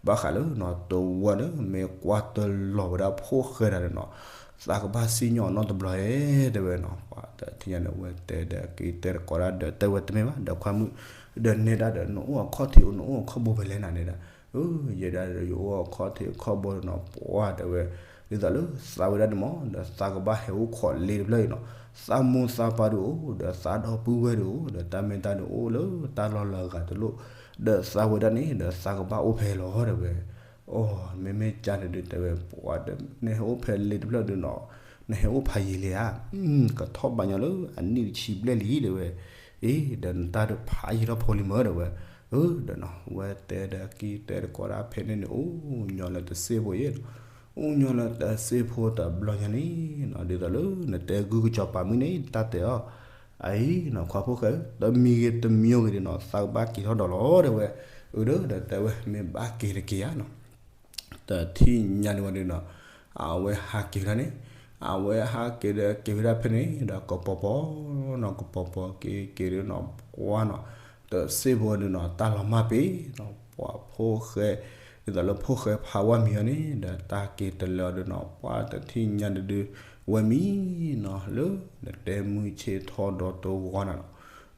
ဘၣ်ဃးလၢနီၤ သဝီန့ၣ် မ့ၢ်ကွၢ်တလီၤဝဲဒၣ်ဖိၣ်ဃဲတၢ်ဒီးနီၤ သးကဘၣ်စံၣ်ညီၣ်နီတဘျီဧဲ တဲဝဲနီၤ, ပှၤတထံၣ်ညါန့ၣ် ဝဲတဲဒီးက့ၤတဲတကိးဒၣ်ဒီး တဲဝဲတမ့ၢ်ဘၣ် ဒီးခွါမုၣ် ဒီးနဲဒၣ်ဒီး နအိၣ်အခီၣ်ထံး နအိၣ်အခီၣ်ဘိဖဲလဲၣ်နၤန့ၣ်ဒီး, အၢ ယဲဒၣ်ဒီး ယအိၣ်အခီၣ်ထံးအခီၣ်ဘိနီၤ ပှၤတဲဝဲ, ဒ်သိးလၢသးဝဲဒၣ်န့ၣ်မး ဒီးသးကဘၣ်ဟဲအိၣ်ခိးလ့တဖျၢၣ်အံၤနီၤ, သးမိၢ်သးပၢ်ဒုးအိၣ် ဒီးသးဒီပုၢ်ဝဲၢ်ဒုးအိၣ် ဒီးတၢ်မ့ၢ်တၢ်ဒုးအိၣ်လၢတၢ်လီၢ်လၢအဂၤတလိၣ်, ဒီးသးဝဲဒၣ်န့ၣ် ဒီးသးကဘၣ်အိၣ်ဖဲလီၤ တဲဝဲ, အိ မ့မ့ၢ်ကၢ်န့ၣ်ဒုး တဲဝဲ ပှၤဒီး နဟဲအိၣ်ဖဲလ့တဖျၢၣ်ဒုးနီၤ, နဟဲအိၣ်ဖးယံာ်လံဧါ, ကထီၣ်ဘၣ်ညီလၢအနံၣ်တဆံဘျဲၣ်လံ တဲဝဲ, အ့ ဒီးနတၢ်ဒုးဖးယံာ်ထီၣ်ဖိလံမၢ တဲဝဲ, အၢ ဒီးနီၤ ဝဲတဲဒီးက့ၤတဲတကိးဒၣ်ဖဲန့ၣ်န့ၣ် အိၣ်ညီလၢတစ့ဖိယဲၢ်နီၤ, အိၣ်ညီလၢတစ့ဖိတဘျီညါန့ၣ်နီၤ ဒ်သိးလၢနတဲဂုၢ်ကစီၤပၤမုၣ်န့ၣ် တၢ်တဲအီၤ, အအံၤနီၤ ခွါဖိၣ်ဃဲဧၢ တမံၤဂ့ၤတမံၤဂ့ၤဒီးနီၤ သးကဘၣ်က့ၤထီၣ်ဒီးလီၤ တဲဝဲ, အၢ ဒီး ဒီးတဲဝဲ မ့ၢ်ဘၣ်က့ၤတက့ၤဧါနီၤ တထံၣ်ညါန့ၣ်ဝဲဒၣ်နီၤ, အဝဲဟးက့ၤဝဲဒၣ်န့ၣ်, အဝဲဟးက့ၤဒီးက့ၤဝဲဒၣ်ဖဲန့ၣ်ဒီး ကပီၤပီၤနီၤ ကပီၤပီၤက့ၤက့ၤဒုးနီၤ ပှၤနီၤ, တစ့ဖိဒုးနီၤ တၢ်လီၤမၢ်ပ့ၤနီၤ ပှၤဖိၣ်ဃဲ, ဒ်သိးလၢဖိၣ်ဃဲဖးဝါမံၤအီၤန့ၣ် ဒီးတၢ်က့ၤတလၢအီၤဒုးနီၤ ပှၤတထံၣ်ညါဒုးဒုး ဝဲမံနီၤ လၢနတဲမုၢ်ဆ့ၣ်ထီၣ်ဒီးတဂီၤနၤနီၤ,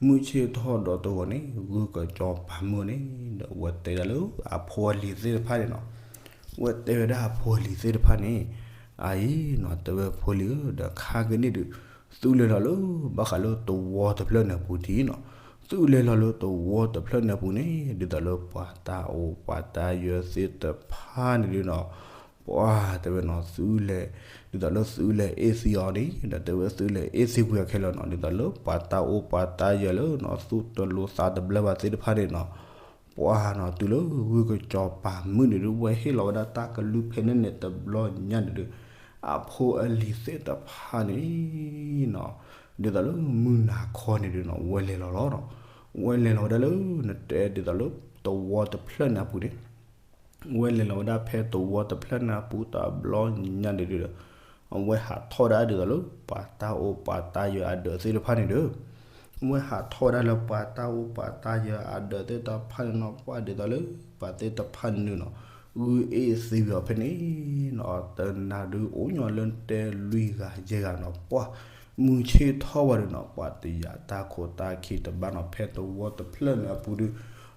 မုၢ်ဆ့ၣ်ထီၣ်ဒီးတဂီၤန့ၣ် ဂုၢ်ကစီၤပၤမုၣ်န့ၣ် ဒီးဝဲတဲဒၣ်လၢအဖိအလံၤသ့ၣ်တဖၣ်န့ၣ်နီၤ, ဝဲတဲဝဲဒၣ်အဖိအလံၤသ့ၣ်တဖၣ်န့ၣ်, အအံၤနီၤ တဲဝဲဖိလံၤဧၢ ဒီးခါကနံၣ်ဒုး သုလဲၤလီၤလၢ ဘၣ်ဃးလၢသဝီတဖျၢၣ်န့ၣ်အပူၤထံးနီၤ, သုလဲၤလီၤလၢသဝီတဖျၢၣ်န့ၣ်အပူၤန့ၣ် ဒ်သိးလၢပှၤတၢ်အိၣ်ပှၤတၢ်ယၢၤသ့ၣ်တဖၣ်န့ၣ်ဒုးနီၤ ပှၤတဲဝဲနီၤ သုလဲၤ, ဒ်သိးလၢသုလဲၤအ့ၣ်သံအီၤန့ၣ် ဒီးတဲဝဲသုလဲၤအ့ၣ်သံကွံာ်အီၤခဲလၢာ်နီၤ ဒ်သိးလၢပှၤတၢ်အိၣ်ပှၤတၢ်ယၢၤလၢနီၤ သူၣ်တလိသးတဘျၢဘၣ်သ့ၣ်တဖၣ်န့ၣ်နီၤ, ပှၤနီၤ တုၤလၢဂုၢ်ကစီၤပၤမုၣ်န့ၣ်ဒုး ဝဲဟ့ၣ်လီၤဝဲဒၣ်တၢ်ကလုၢ်ဖဲန့ၣ်န့ၣ်တဘျီညါန့ၣ်ဒုး အဖိအလံၤသ့ၣ်တဖၣ်န့ၣ်နီၤ ဒ်သိးလၢမုၢ်နၤခီန့ၣ်ဒုးနီၤ ဝဲလဲၤလီၤလီၤနီၤ, ဝဲလဲၤလီၤဝဲဒၣ်လၢနတဲဒ်သိးလၢသဝီတဖျၢၣ်န့ၣ်အပူၤန့ၣ် ဝဲလဲၤလီၤဝဲဒၣ်ဖဲသဝီတဖျၢၣ်န့ၣ်အပူၤတဘျီညါန့ၣ်ဒုးဒီး အဝဲဟးထီၣ်ဝဲဒၣ်ဒ်သိးလၢပှၤတၢ်အိၣ်ပှၤတၢ်ယၢၤအဒၢးသ့ၣ်တဖၣ်န့ၣ်ဒီး အဝဲဟးထီၣ်ဝဲဒၣ်လၢပှၤတၢ်အိၣ်ပှၤတၢ်ယၢၤအဒၢးသ့ၣ်တဖၣ်န့ၣ်နီၤ ပှၤဒ်သိးလၢပှၤသ့ၣ်တဖၣ်န့ၣ်နီၤ ဂုၢ်အ့ၣ်သံဝံၤအီၤဖဲန့ၣ်နီၤ, တနၤဒုးအိၣ်ညီလၢတဲလွံၢ်ဂၤယဲၢ်ဂၤနီၤ, ပှၤမုၢ်ဆ့ၣ်ထီၣ်ဝဲဒုးနီၤ, ပှၤတယာ်တၢ်ခိၣ်တၢ်ခံတဘၣ်နီၤ, ဖဲသဝီတဖျၢၣ်န့ၣ်အပူၤဒုး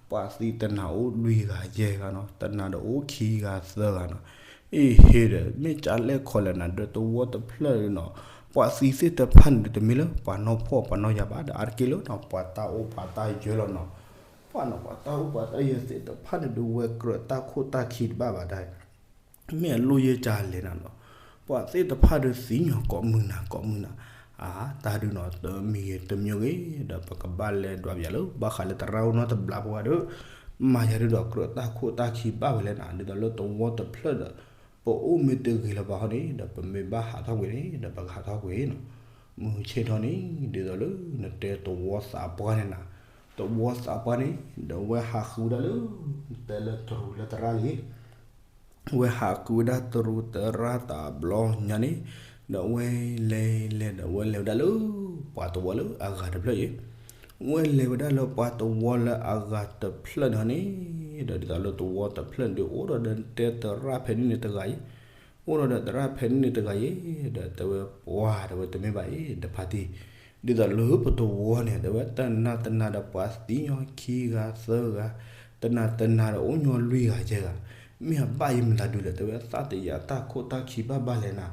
ပှၤသံတနၤအိၣ်လွံၢ်ဂၤယဲၢ်ဂၤနီၤ, တနၤဒီးအိၣ်ခံဂၤသၢဂၤနီၤ, အ့ၣ်ဟ့ဒီး မ့ၢ်ကလဲၣ်ခီလဲၣ်နၤ ဒီးသဝီတဖျၢၣ်နီၤ, ပှၤသံသ့ၣ်တဖၣ်န့ၣ်ဒုး တမ့ၢ်လၢပှၤနီၢ်ဖှီၣ်ပှၤနီၢ်ယာ်ဘၣ်ဒီး အါတက့ၢ်လၢနီၤ ပှၤတၢ်အိၣ်ပှၤတၢ်ယၢၤလီၤနီၤ ပှၤနီၤ ပှၤတၢ်အိၣ်ပှၤတၢ်ယၢၤသ့ၣ်တဖၣ်န့ၣ်ဒုး ဝဲကြၢးတၢ်ခိၣ်တၢ်ခံတဘၣ်ဘၣ်ဒၣ်အံၤ, မ့ၢ်အလိၣ်ယဲၢ်ကလဲၣ်နၤနီၤ, ပှၤသ့ၣ်တဖၣ်ဒုးသံညီကိးမုၢ်နၤကိးမုၢ်နၤ, အါ တၢ်ဒုးနီၤ တမံၤဂ့ၤတမံၤဂ့ၤ ဒီးပကဘၣ်လဲၤဒွးပယၤလၢ ဘၣ်ဃးလၢသရၣ်အိၣ်နီတဘျီဖိဝဲဒီး မၤယၤဒုးဒီးကြၢးတၢ်ခိၣ်တၢ်ခံဘၣ်ဝဲလဲၣ်နၤ, ဒ်သိးလၢသဝီတဖျၢၣ်ဒီး ပအိၣ်မ့ၢ်တဂ့ၤလၢၤဘၣ်ဟီန့ၣ် ဒီးပမ့ၢ်ဘၣ်ဟးထီၣ်ကွံာ်န့ၣ် ဒီးပကဟးထီၣ်ကွံာ်နီၤ, မုၢ်ဆ့ၣ်ထီၣ်န့ၣ် ဒ်သိးလၢနတဲသဝီသးပှၢ်န့ၣ်နၤ, သဝီသးပှၢ်န့ၣ် ဒီးဝဲဟးဃုဝဲဒၣ်လၢ နတဲလၢတရူးလၢသရၣ်လံ ဝဲဟးဃုဝဲဒၣ်တရူးသရၣ်တဘျီညါန့ၣ်, ဒီးဝဲလဲၤလဲၤဒီးဝဲလဲၤဝဲဒၣ်လၢ ပှၤသဝီလၢအဂၤတဖျၢၣ်အံၤ, ဝဲလဲၤဝဲဒၣ်လၢပှၤသဝီလၢအဂၤတဖျၢၣ်န့ၣ်န့ၣ်, ဒီးဒ်သိးလၢသဝီတဖျၢၣ်န့ၣ်ဒုး အိၣ်ဒီးဒီးတဲသရၣ်ဖဲန့ၣ်န့ၣ်တဂၤအံၤ, အိၣ်ဒီးဒီးသရၣ်ဖဲန့ၣ်န့ၣ်တဂၤအံၤ, ဒီးတဲဝဲပှၤတဲဝဲတမ့ၢ်ဘၣ်အံၤ ဒီးဖါတံၢ် ဒ်သိးလၢပသဝီန့ၣ် တဲဝဲတနၤတနၤဒီးပှၤသံညီခံဂၤသၢဂၤ, တနၤတနၤဒီးအိၣ်ညီလွံၢ်ဂၤယဲၢ်ဂၤ, မ့ၢ်အဘၣ်ယဲၢ်မတၤဒုးလဲၣ် တဲဝဲသးတယာ်တၢ်ခိၣ်တၢ်ခံဘၣ်ဘၣ်လဲၣ်နၤ,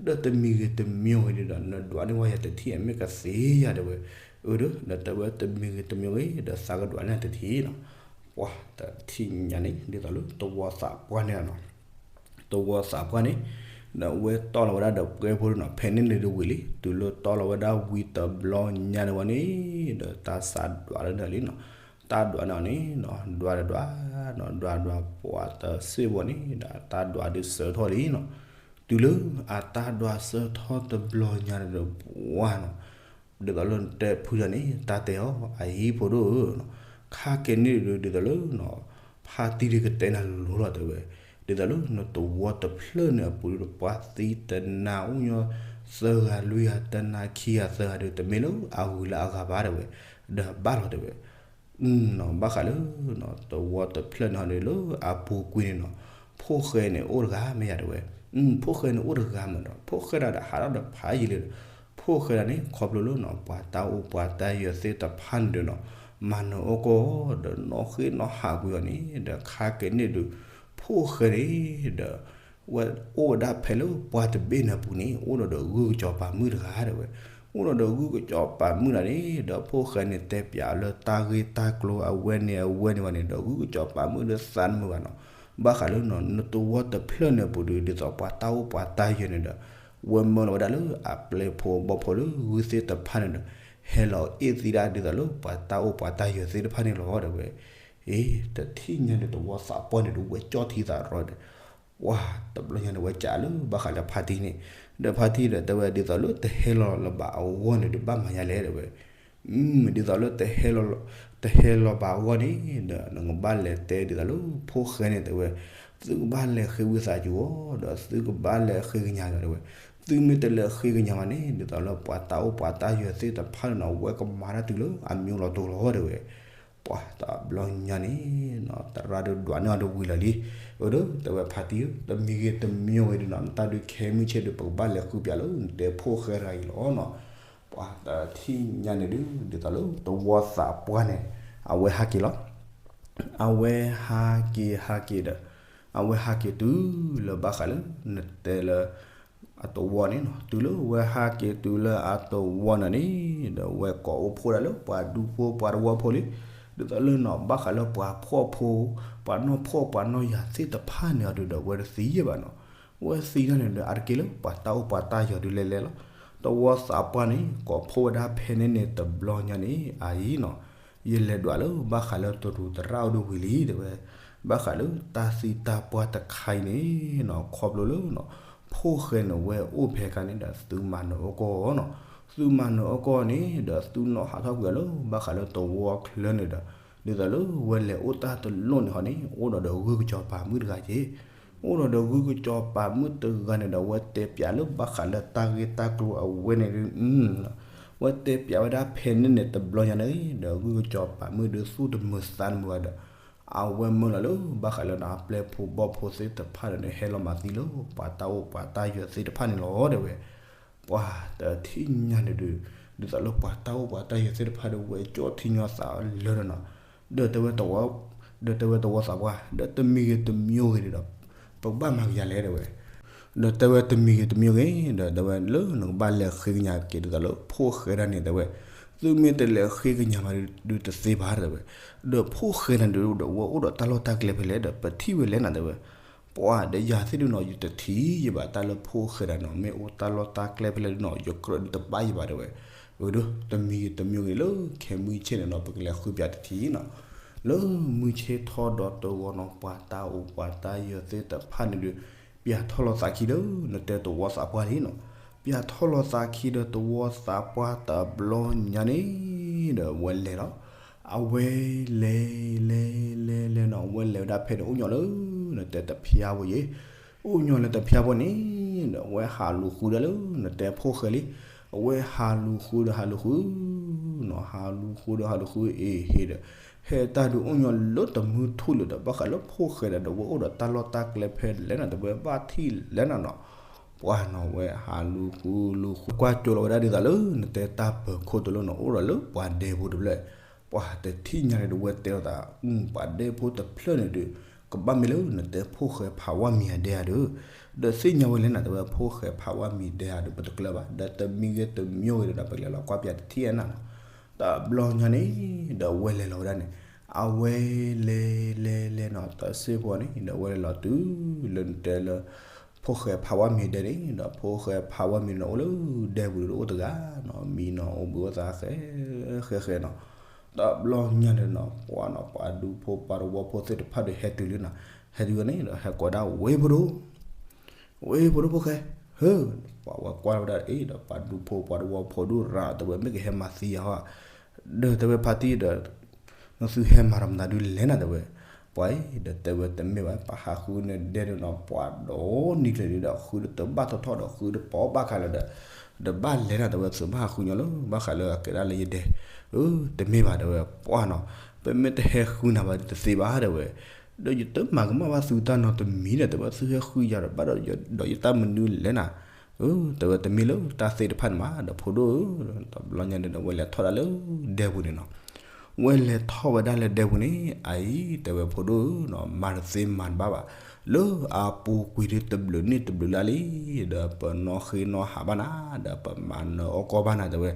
ဒီးတမံၤဂ့ၤတမံၤဂ့ၤဒုးဒီး နဒွးန့ၢ်ဝဲယၤတထံၣ် မ့ၢ်ကသ့ယၤတဲဝဲ, အၢဒီး ဒီးတဲဝဲတမံၤဂ့ၤတမံၤဂ့ၤ ဒီးသးကဒွးန့ၢ်တထံၣ်နီၤ, ပှၤတထံၣ်ညါန့ၣ် ဒ်သိးလၢသဝီသးပှၢ်န့ၣ်နီၤ သဝီသးပှၢ်န့ၣ်, ဒီးဝဲတီၢ်လီၤဝဲဒၣ်ဒီးပှဲၤဖိန့ၣ်နီၤ ဖဲန့ၣ်န့ၣ်တဝံၤလံ တုၤလၢတီၢ်လီၤဝဲဒၣ်ဝံၤတဘျီညါန့ၣ်ဝဲန့ၣ်, ဒီးတၢ်စးဒွးလၢန့ၣ်လံနီၤ, တၢ်ဒွးန့ၣ်အီၤန့ၣ်နီၤ ဒွးဒီးဒွးနီၤ ဒွးဒွးပှၤတစ့ၢ်ဘီန့ၣ် ဒီးတၢ်ဒွးဒုးစၢထီၣ်လံနီၤ, တုၤလၢအတၢ်ဒွးစၢထီၣ်တဘျီညါန့ၣ်ဒီးပှၤနီၤ ဒ်သိးလၢနတဲဖုဒၣ်န့ၣ် တၢ်တဲအီၤ အဟံၣ်ဖိဒိၣ်ဧၢ, ခါက့ၤန့ၣ်ဒုး ဒ်သိးလၢ ဖါတံၢ်ဒုးကတဲနၤလိၤလိၤလီၤတဲဝဲ, ဒ်သိးလၢနသဝီတဖျၢၣ်န့ၣ်အပူၤဒီး ပှၤသံတနၤအိၣ်ညီသၢဂၤလွံၢ်ဂၤ တနၤခံဂၤသၢဂၤဒုး တမ့ၢ်လၢအဂုၤလၢအဂၤဘၣ်တဲဝဲ, ဒီးဘၣ်လီၤတဲဝဲ ဘၣ်ဃးလၢ သဝီတဖျၢၣ်န့ၣ်လၢအပူၤကွံာ်န့ၣ်နီၤ, ဖိၣ်ဃဲန့ၣ်အိၣ်တဂၤမ့ၢ်ယၤတဲဝဲ, ဖိၣ်ဃဲန့ၣ်အိၣ်တဂၤမ့ၢ်ဒီး ဖိၣ်ဃဲဒၣ်ဒီးဟးထီၣ်ဒီးဖးယံာ်လံဒီး, ဖိၣ်ဃဲဒၣ်န့ၣ် ခီဖျိလၢနီၤ ပှၤတၢ်အိၣ်ပှၤတၢ်ယၢၤသ့ၣ်တဖၣ်န့ၣ်ဒီးနီၤ, မၤနၢၤအီၣ်ကီၢ်ဒီးနီၣ်ဃ့ၣ်နီၣ်ဟးကွံာ်အီၤန့ၣ် ဒီးခါက့ၤန့ၣ်ဒုး ဖိၣ်ဃဲန့ၣ်ဒီး ဝဲအိၣ်ဝဲဒၣ်ဖဲလၢပှၢ်တဘ့ၣ်န့ၣ်အပူၤန့ၣ် အိၣ်ဒီးဒီးဂုၢ်ကစီၤပၤမုၣ်တဂၤတဲဝဲ, အိၣ်ဒီးဒီးဂုၢ်ကစီၤပၤမုၣ်တဂၤန့ၣ် ဒီးဖိၣ်ဃဲန့ၣ်တဲပၠးလၢတၢ်ဂ့ၢ်တၢ်ကျိၤအဝဲန့ၣ်အဝဲန့ၣ်ဝဲန့ၣ် ဒီးဂုၢ်ကစီၤပၤမုၣ်ဒီးသးတမုာ်ဘၣ်နီၤ, ဘၣ်ဃးလၢနီၤ နသဝီတဖျၢၣ်န့ၣ်အပူၤဒီး ဒ်သိးပှၤတၢ်အိၣ်ပှၤတၢ်ယၢၤန့ၣ်ဒီး ဝဲမၢလီၤဝဲဒၣ်လၢအပျဲၢ်ဖိဘီၣ်ဖိလၢဂုၢ်သ့ၣ်တဖၣ်န့ၣ်ဒီး ဟဲလီၤအ့ၣ်သံဒၣ်ဒ်သိးလၢပှၤတၢ်အိၣ်ပှၤတၢ်ယၢၤသ့ၣ်တဖၣ်န့ၣ်လီၤတဲဝဲ, အ့ တထံၣ်ညါန့ၣ် သဝီသးပှၢ်န့ၣ်ဒီး ဝဲကၠီၣ်ထံသးရီဒီး ပှၤတဘျီညါန့ၣ် ဝဲကးလၢဘၣ်ဃးလၢဖါတံၢ်န့ၣ်, ဒီးဖါတံၢ်ဒီးတဲဝဲဒ်သိးလၢတဟဲလီၤလၢၤဘၣ်အဂီၢ်န့ၣ်ဒီး ဘၣ်မၤယါလဲၣ်တဲဝဲ, ဒ်သိးလၢ တဟဲလီၤဘၣ်အဂီၢ်န့ၣ်ဒီး နကဘၣ်လဲၤတဲဒ်သိးလၢဖိၣ်ဃဲန့ၣ်တဲဝဲ, သုကဘၣ်လဲၤဃ့ဝံသးစူၤအီၤ ဒီးသုကဘၣ်လဲၤဃ့ကညးအီၤတဲဝဲ, သုမ့ၢ်တလဲၤဃ့ကညးဘၣ်န့ၣ် ဒ်သိးလၢပှၤတၢ်အိၣ်ပှၤတၢ်ယၢၤသ့ၣ်တဖၣ်န့ၣ်နီၤ ဝဲကမၤတၢ်တုၤလၢအမျိုးလီၤတိၤလီၤတဲဝဲ ပှၤတဘျီညါန့ၣ် သရၣ်ဒုးဒွးန့ၢ်အီၤတဝံၤလၢာ်လံ, အၢဒီးတဲဝဲဖါတံၢ်ဧၢ တမံၤဂ့ၤတမံၤဂ့ၤဒုးနီၤ နတၢ်ဒုးခဲမုၢ်ဆ့ၣ်ဒုး ပကဘၣ်လဲၤဃုပၠးလၢနတဲဖိၣ်ဃဲတဂၤအံၤလီၤနီၤ, ပှၤတထံၣ်ညါန့ၣ်ဒုး ဒ်သိးလၢသဝီသးပှၢ်န့ၣ် အဝဲဟးက့ၤလီၤ အဝဲဟးက့ၤဟးက့ၤဒီး အဝဲဟးက့ၤတုၤလၢဘၣ်ဃးလၢ နတဲလၢ အသဝီန့ၣ်နီၤ, တုၤလၢဝဲဟးက့ၤတုၤလၢအသဝီန့ၣ်န့ၣ် ဒီးဝဲကိးအိၣ်ဖှိၣ်ဒၣ်လၢပှၤဒူဖိပှၤသဝီဖိလံ, ဒ်သိးလၢနီၤ ဘၣ်ဃးလၢပှၤဖှီၣ်ဖိ ပှၤနီၢ်ဖှီၣ်ပှၤနီၢ်ယာ်သ့ၣ်တဖၣ်န့ၣ်အီၤဒုးဒီး ဝဲတသံယဲၢ်ဘၣ်နီၤ, ဝဲသံဒၣ်န့ၣ်ဒီး အါတက့ၢ်လၢပှၤတၢ်အိၣ်ပှၤတၢ်ယၢၤဒုးလဲၤလဲၤလီၤ, သဝီသးပှၢ်န့ၣ် ကိးဖှိၣ်ဝဲဒၣ်ဖဲန့ၣ်န့ၣ်တဘျီညါန့ၣ် အအံၤနီၤ ယလဲၤဒွးလၢဘၣ်ဃးလၢတရူးသရၣ်အိၣ်ဒၣ်ဝံၤလံတဲဝဲ, ဘၣ်ဃးလၢတၢ်သံတၢ်ပှၢ်တခါအံၤန့ၣ်နီၤ ခီဖျိလၢနီၤ ဖိၣ်ဃဲန့ၣ်ဝဲအိၣ်ဖဲခါန့ၣ်ဒီး သုမၤနၢၤအီၣ်ကီၢ်နီၤ, သုမၤနၢၤအီၣ်ကီၢ်န့ၣ်ဒီး သုနီၣ်ဟးထီၣ်ကွံာ်အီၤလၢ ဘၣ်ဃးလၢသဝီချၢန့ၣ်ဒီး ဒ်သိးလၢဝဲလဲၤအိၣ်တၢ်တလိၣ်န့ၣ်ဟီန့ၣ် အိၣ်ဒီးဒီးဂုၢ်ကစီၤပၤမုၣ်တဂၤက့ၤ အိၣ်ဒီးဒီးဂုၢ်ကစီၤပၤမုၣ်တဂၤန့ၣ်ဒီး ဝဲတဲပၠးလၢဘၣ်ဃးလၢတၢ်ဂ့ၢ်တၢ်ကျိၤအဝဲန့ၣ်ဒုး ဝဲတဲပၠးဝဲဒၣ်ဖဲန့ၣ်န့ၣ်တဘျီညါန့ၣ်ဒီး ဂုၢ်ကစီၤပၤမုၣ်ဒုးသူၣ်တမုာ်သးတမုာ်ဘၣ်ဒီး အဝဲမၢလီၤလၢ ဘၣ်ဃးလၢအပျဲၢ်ဖိဘီၣ်ဖိသ့ၣ်တဖၣ်န့ၣ်ဒီး ဟဲလီၤမၤသံလၢ ပှၤတၢ်အိၣ်ပှၤတၢ်ယၢၤသ့ၣ်တဖၣ်န့ၣ်လီၤ တဲဝဲ. ပှၤတထံၣ်ညါန့ၣ်ဒီး ဒ်သိးလၢပှၤတၢ်အိၣ်ပှၤတၢ်ယၢၤသ့ၣ်တဖၣ်ဒီး ဝဲကၠီၣ်ထံညီသးလၢာ်ဒီးနီၤ, ဒီးတဲဝဲတဝီသးပှၢ်, ဒီးတဲဝဲတဝီသးပှၢ်, ဒီးတမံၤဂ့ၤတမံၤဂ့ၤန့ၣ်ဒီး ပကဘၣ်မၤကယၤလဲၣ် တဲဝဲ. ဒီးတဲဝဲတမံၤဂ့ၤတမံၤဂ့ၤ ဒီးတဲဝဲလၢနကဘၣ်လဲၤဃ့ကညးက့ၤဒ်သိးလၢဖိၣ်ဃဲဒၣ်န့ၣ် တဲဝဲ, သုမ့ၢ်တလဲၤဃ့ကညးဘၣ်ဒီးတသ့ဘၣ် တဲဝဲ. ဒီးဖိၣ်ဃဲဒၣ်န့ၣ်ဒီး အဝဲအိၣ်ဒီးတၢ်လီၢ်တၢ်ကျဲဖဲလဲၣ်ဒီး ပထံၣ်ဝဲလဲၣ်နၤ တဲဝဲ. ပှၤဒီးယၤသ့ၣ်ဒုးနီၤ ယတထံၣ်ယဘၣ်တၢ်လၢဖိၣ်ဃဲဒၣ်နီၤ, မ့ၢ်အိၣ်တၢ်လီၢ်တၢ်ကျဲဖဲလဲၣ်ဒုးနီၤ ယကြၢးဒုးတဘၣ်ယဘၣ် တဲဝဲ. အၢ ဒီးတမံၤဂ့ၤတမံၤဂ့ၤလၢခဲမုၢ်ဆ့ၣ်န့ၣ်နီၤ ပကလဲၤဃုပၠးတထံၣ်နီၤ. လၢမုၢ်ဆ့ၣ်ထီၣ်ဒီးတဂီၤနီၤ ပှၤတၢ်အိၣ်ပှၤတၢ်ယၢၤသ့ၣ်တဖၣ်န့ၣ်ဒီး ပၠးထီၣ်လီၤသးခံဒီး နတဲတဝီသးပှၢ်လံနီၤ, ပၠးထီၣ်လီၤသးခံဒီးတဝီသးပှၢ်တဘျီညါန့ၣ် ဒီးဝဲလဲၤလီၤ. အဝဲလဲၤ လဲၤ လဲၤ လဲၤနီၤ အဝဲလဲၤဝဲဒၣ်ဖဲန့ၣ် အိၣ်ညီလၢ နတဲတဖျါဖိယဲၢ်, အိၣ်ညီလၢတဖျါဖိန့ၣ် ဒီးအဝဲဟးလူၤဃုဒၣ်လၢ နတဲဖိၣ်ဃဲလံ. အဝဲဟးလူၤဃုဒီးဟးလူၤဃုနီၤ, ဟးလူၤဃုဒီးဟးလူၤဃုအ့ၣ်ဟ့ၣ်ဒီး ဟဲတၢ်ဒုးအိၣ်ညီလၢတမုၢ်ထူၣ်လၢာ်ဒီး ဘၣ်ဃးလၢဖိၣ်ဃဲဒၣ်ဒီး ဝဲအိၣ်ဒီးတၢ်လီၢ်တၢ်ကျဲဖဲလဲၣ်နီၤ တဝဲဘၣ်ထံၣ်လဲၣ်နၤနီၤ. ပှၤနီၤ ဝဲဟးလူၤဃုလူၤဃု ကွၢ်ကၠိလီၤဝဲဒၣ်ဒ်သိးလၢ နတဲတၢ်ပၢၤခိၣ်တလီၢ်နီၤ အိၣ်ဒီးလၢပှၤဒဲဖိတဖျၢၣ်. ပှၤတထံၣ်ညါန့ၣ်ဒီး ဝဲတဲလိာ်သး ပှၤဒဲဖိတဖျၢၣ်န့ၣ်ဒီး ကဘၣ်မ့ၢ်လၢနတဲဖိၣ်ဃဲဖးဝါမံၤအဒဲဧါဒီး, ဒီးသ့ၣ်ညါဝဲလဲၣ်နၤ တဝဲဖိၣ်ဃဲဖးဝါမံၤဒဲဧါဒီး ပတကျၢၤဘၣ် ဒီးတမံၤဂ့ၤတမံၤဂ့ၤဒီး ပကလဲၤလီၤကွၢ်ပၠးတထံၣ်အနၤနီၤ. တဘျီညါန့ၣ် ဒီးဝဲလဲၤလီၤဝဲဒၣ်န့ၣ် အဝဲလဲၤ လဲၤ လဲၤနီၤ တၢ်စ့ၢ်ဖိန့ၣ် ဒီးဝဲလဲၤလီၤတုၤလၢနတဲလၢ ဖိၣ်ဃဲဖးဝါမံၤဒဲန့ၣ် ဒီးဖိၣ်ဃဲဖးဝါမံၤန့ၣ် အိၣ်လၢဒဲပူၤဒီးအိၣ်တဂၤနီၤ မံနီၤ အိၣ်ဘှံးအိၣ်သါဃဲ ဃဲ ဃဲနီၤ. တဘျီညါန့ၣ်နီၤ ပှၤနီၤ ပှၤဒူဖိပှၤတဝီဖိသ့ၣ်တဖၣ်ဒီးဟဲတုၤလံနီၤ, ဟဲတုၤဝဲန့ၣ်ဒီး ဟဲကိးဒၣ် ဝ့ၢ်ဖိဒိၣ် ဝ့ၢ်ဖိဒိၣ်ဖိၣ်ဃဲ ဟၢ ပှၤဝဲကွၢ်ဝဲဒၣ်အံၤဒီး ပှၤဒူဖိပှၤတဝီဖိဒိၣ်ရၤ တဲဝဲ မ့ၢ်ကဟဲမၤသံယၤဟီ ဒီးတဲဝဲဖါတံၢ်ဒီး နသုဟဲမၤဒီးမတၤဒုလဲၣ်နၤ တဲဝဲ. ပှၤအံၤဒီးတဲဝဲတမ့ၢ်ဘၣ် ပဟးဃုနဒဲဒီးနီၤ ပှၤဒီနံၤကျၢၤဒီး ဃုဒီးတဘၣ်ထီၣ်ထီၣ်ဒီး ဃုဒီးပိာ်ဘၣ်ခါလၢာ်ဒီး ဒီးဘၣ်လဲၤနၤ တဲဝဲ သုဘၣ်ဟးဃုညီလၢ ဘၣ်ဃးလၢအကဲဒၣ်လၢယဒဲ. အၢ တမ့ၢ်ဘၣ် တဲဝဲ ပှၤနီၤ ပမ့ၢ်တဟဲဃုနၤဘၣ်တသ့ဘၣ် တဲဝဲ ဒီးယတမၤကမၣ်ဘၣ်သုတၢ်နီတမံၤဒီး တဲဝဲ သုဟဲဃုယၤဒီး ဘၣ်ဒီးယတၢ်မနုၤလဲၣ်နၤ. အၢ တဲဝဲတမ့ၢ်လၢတၢ်သ့ၣ်တဖၣ်န့ၣ်ဘၣ် ဒီးဖိဒိၣ်ဧၢ တဘျီညါန့ၣ်ဒီး ဝဲလဲၤထီၣ်ဒၣ်လၢဒဲပူၤန့ၣ်နီၤ. ဝဲလဲၤထီၣ်ဝဲဒၣ်လၢဒဲပူၤန့ၣ် အအံၤ တဲဝဲဖိဒိၣ်ဧၢနီၤ မၤတသ့မၤတဘၣ်ဘၣ် လၢအပူၤကွံာ်ဒုတဘျုးနံၣ်တဘျုးလါလံ ဒီးပနီၣ်ဃ့နီၣ်ဟးဘၣ်နၤ ဒီးပမၤနၢၤအီၣ်ကီၢ်ဘၣ်နၤ တဲဝဲ.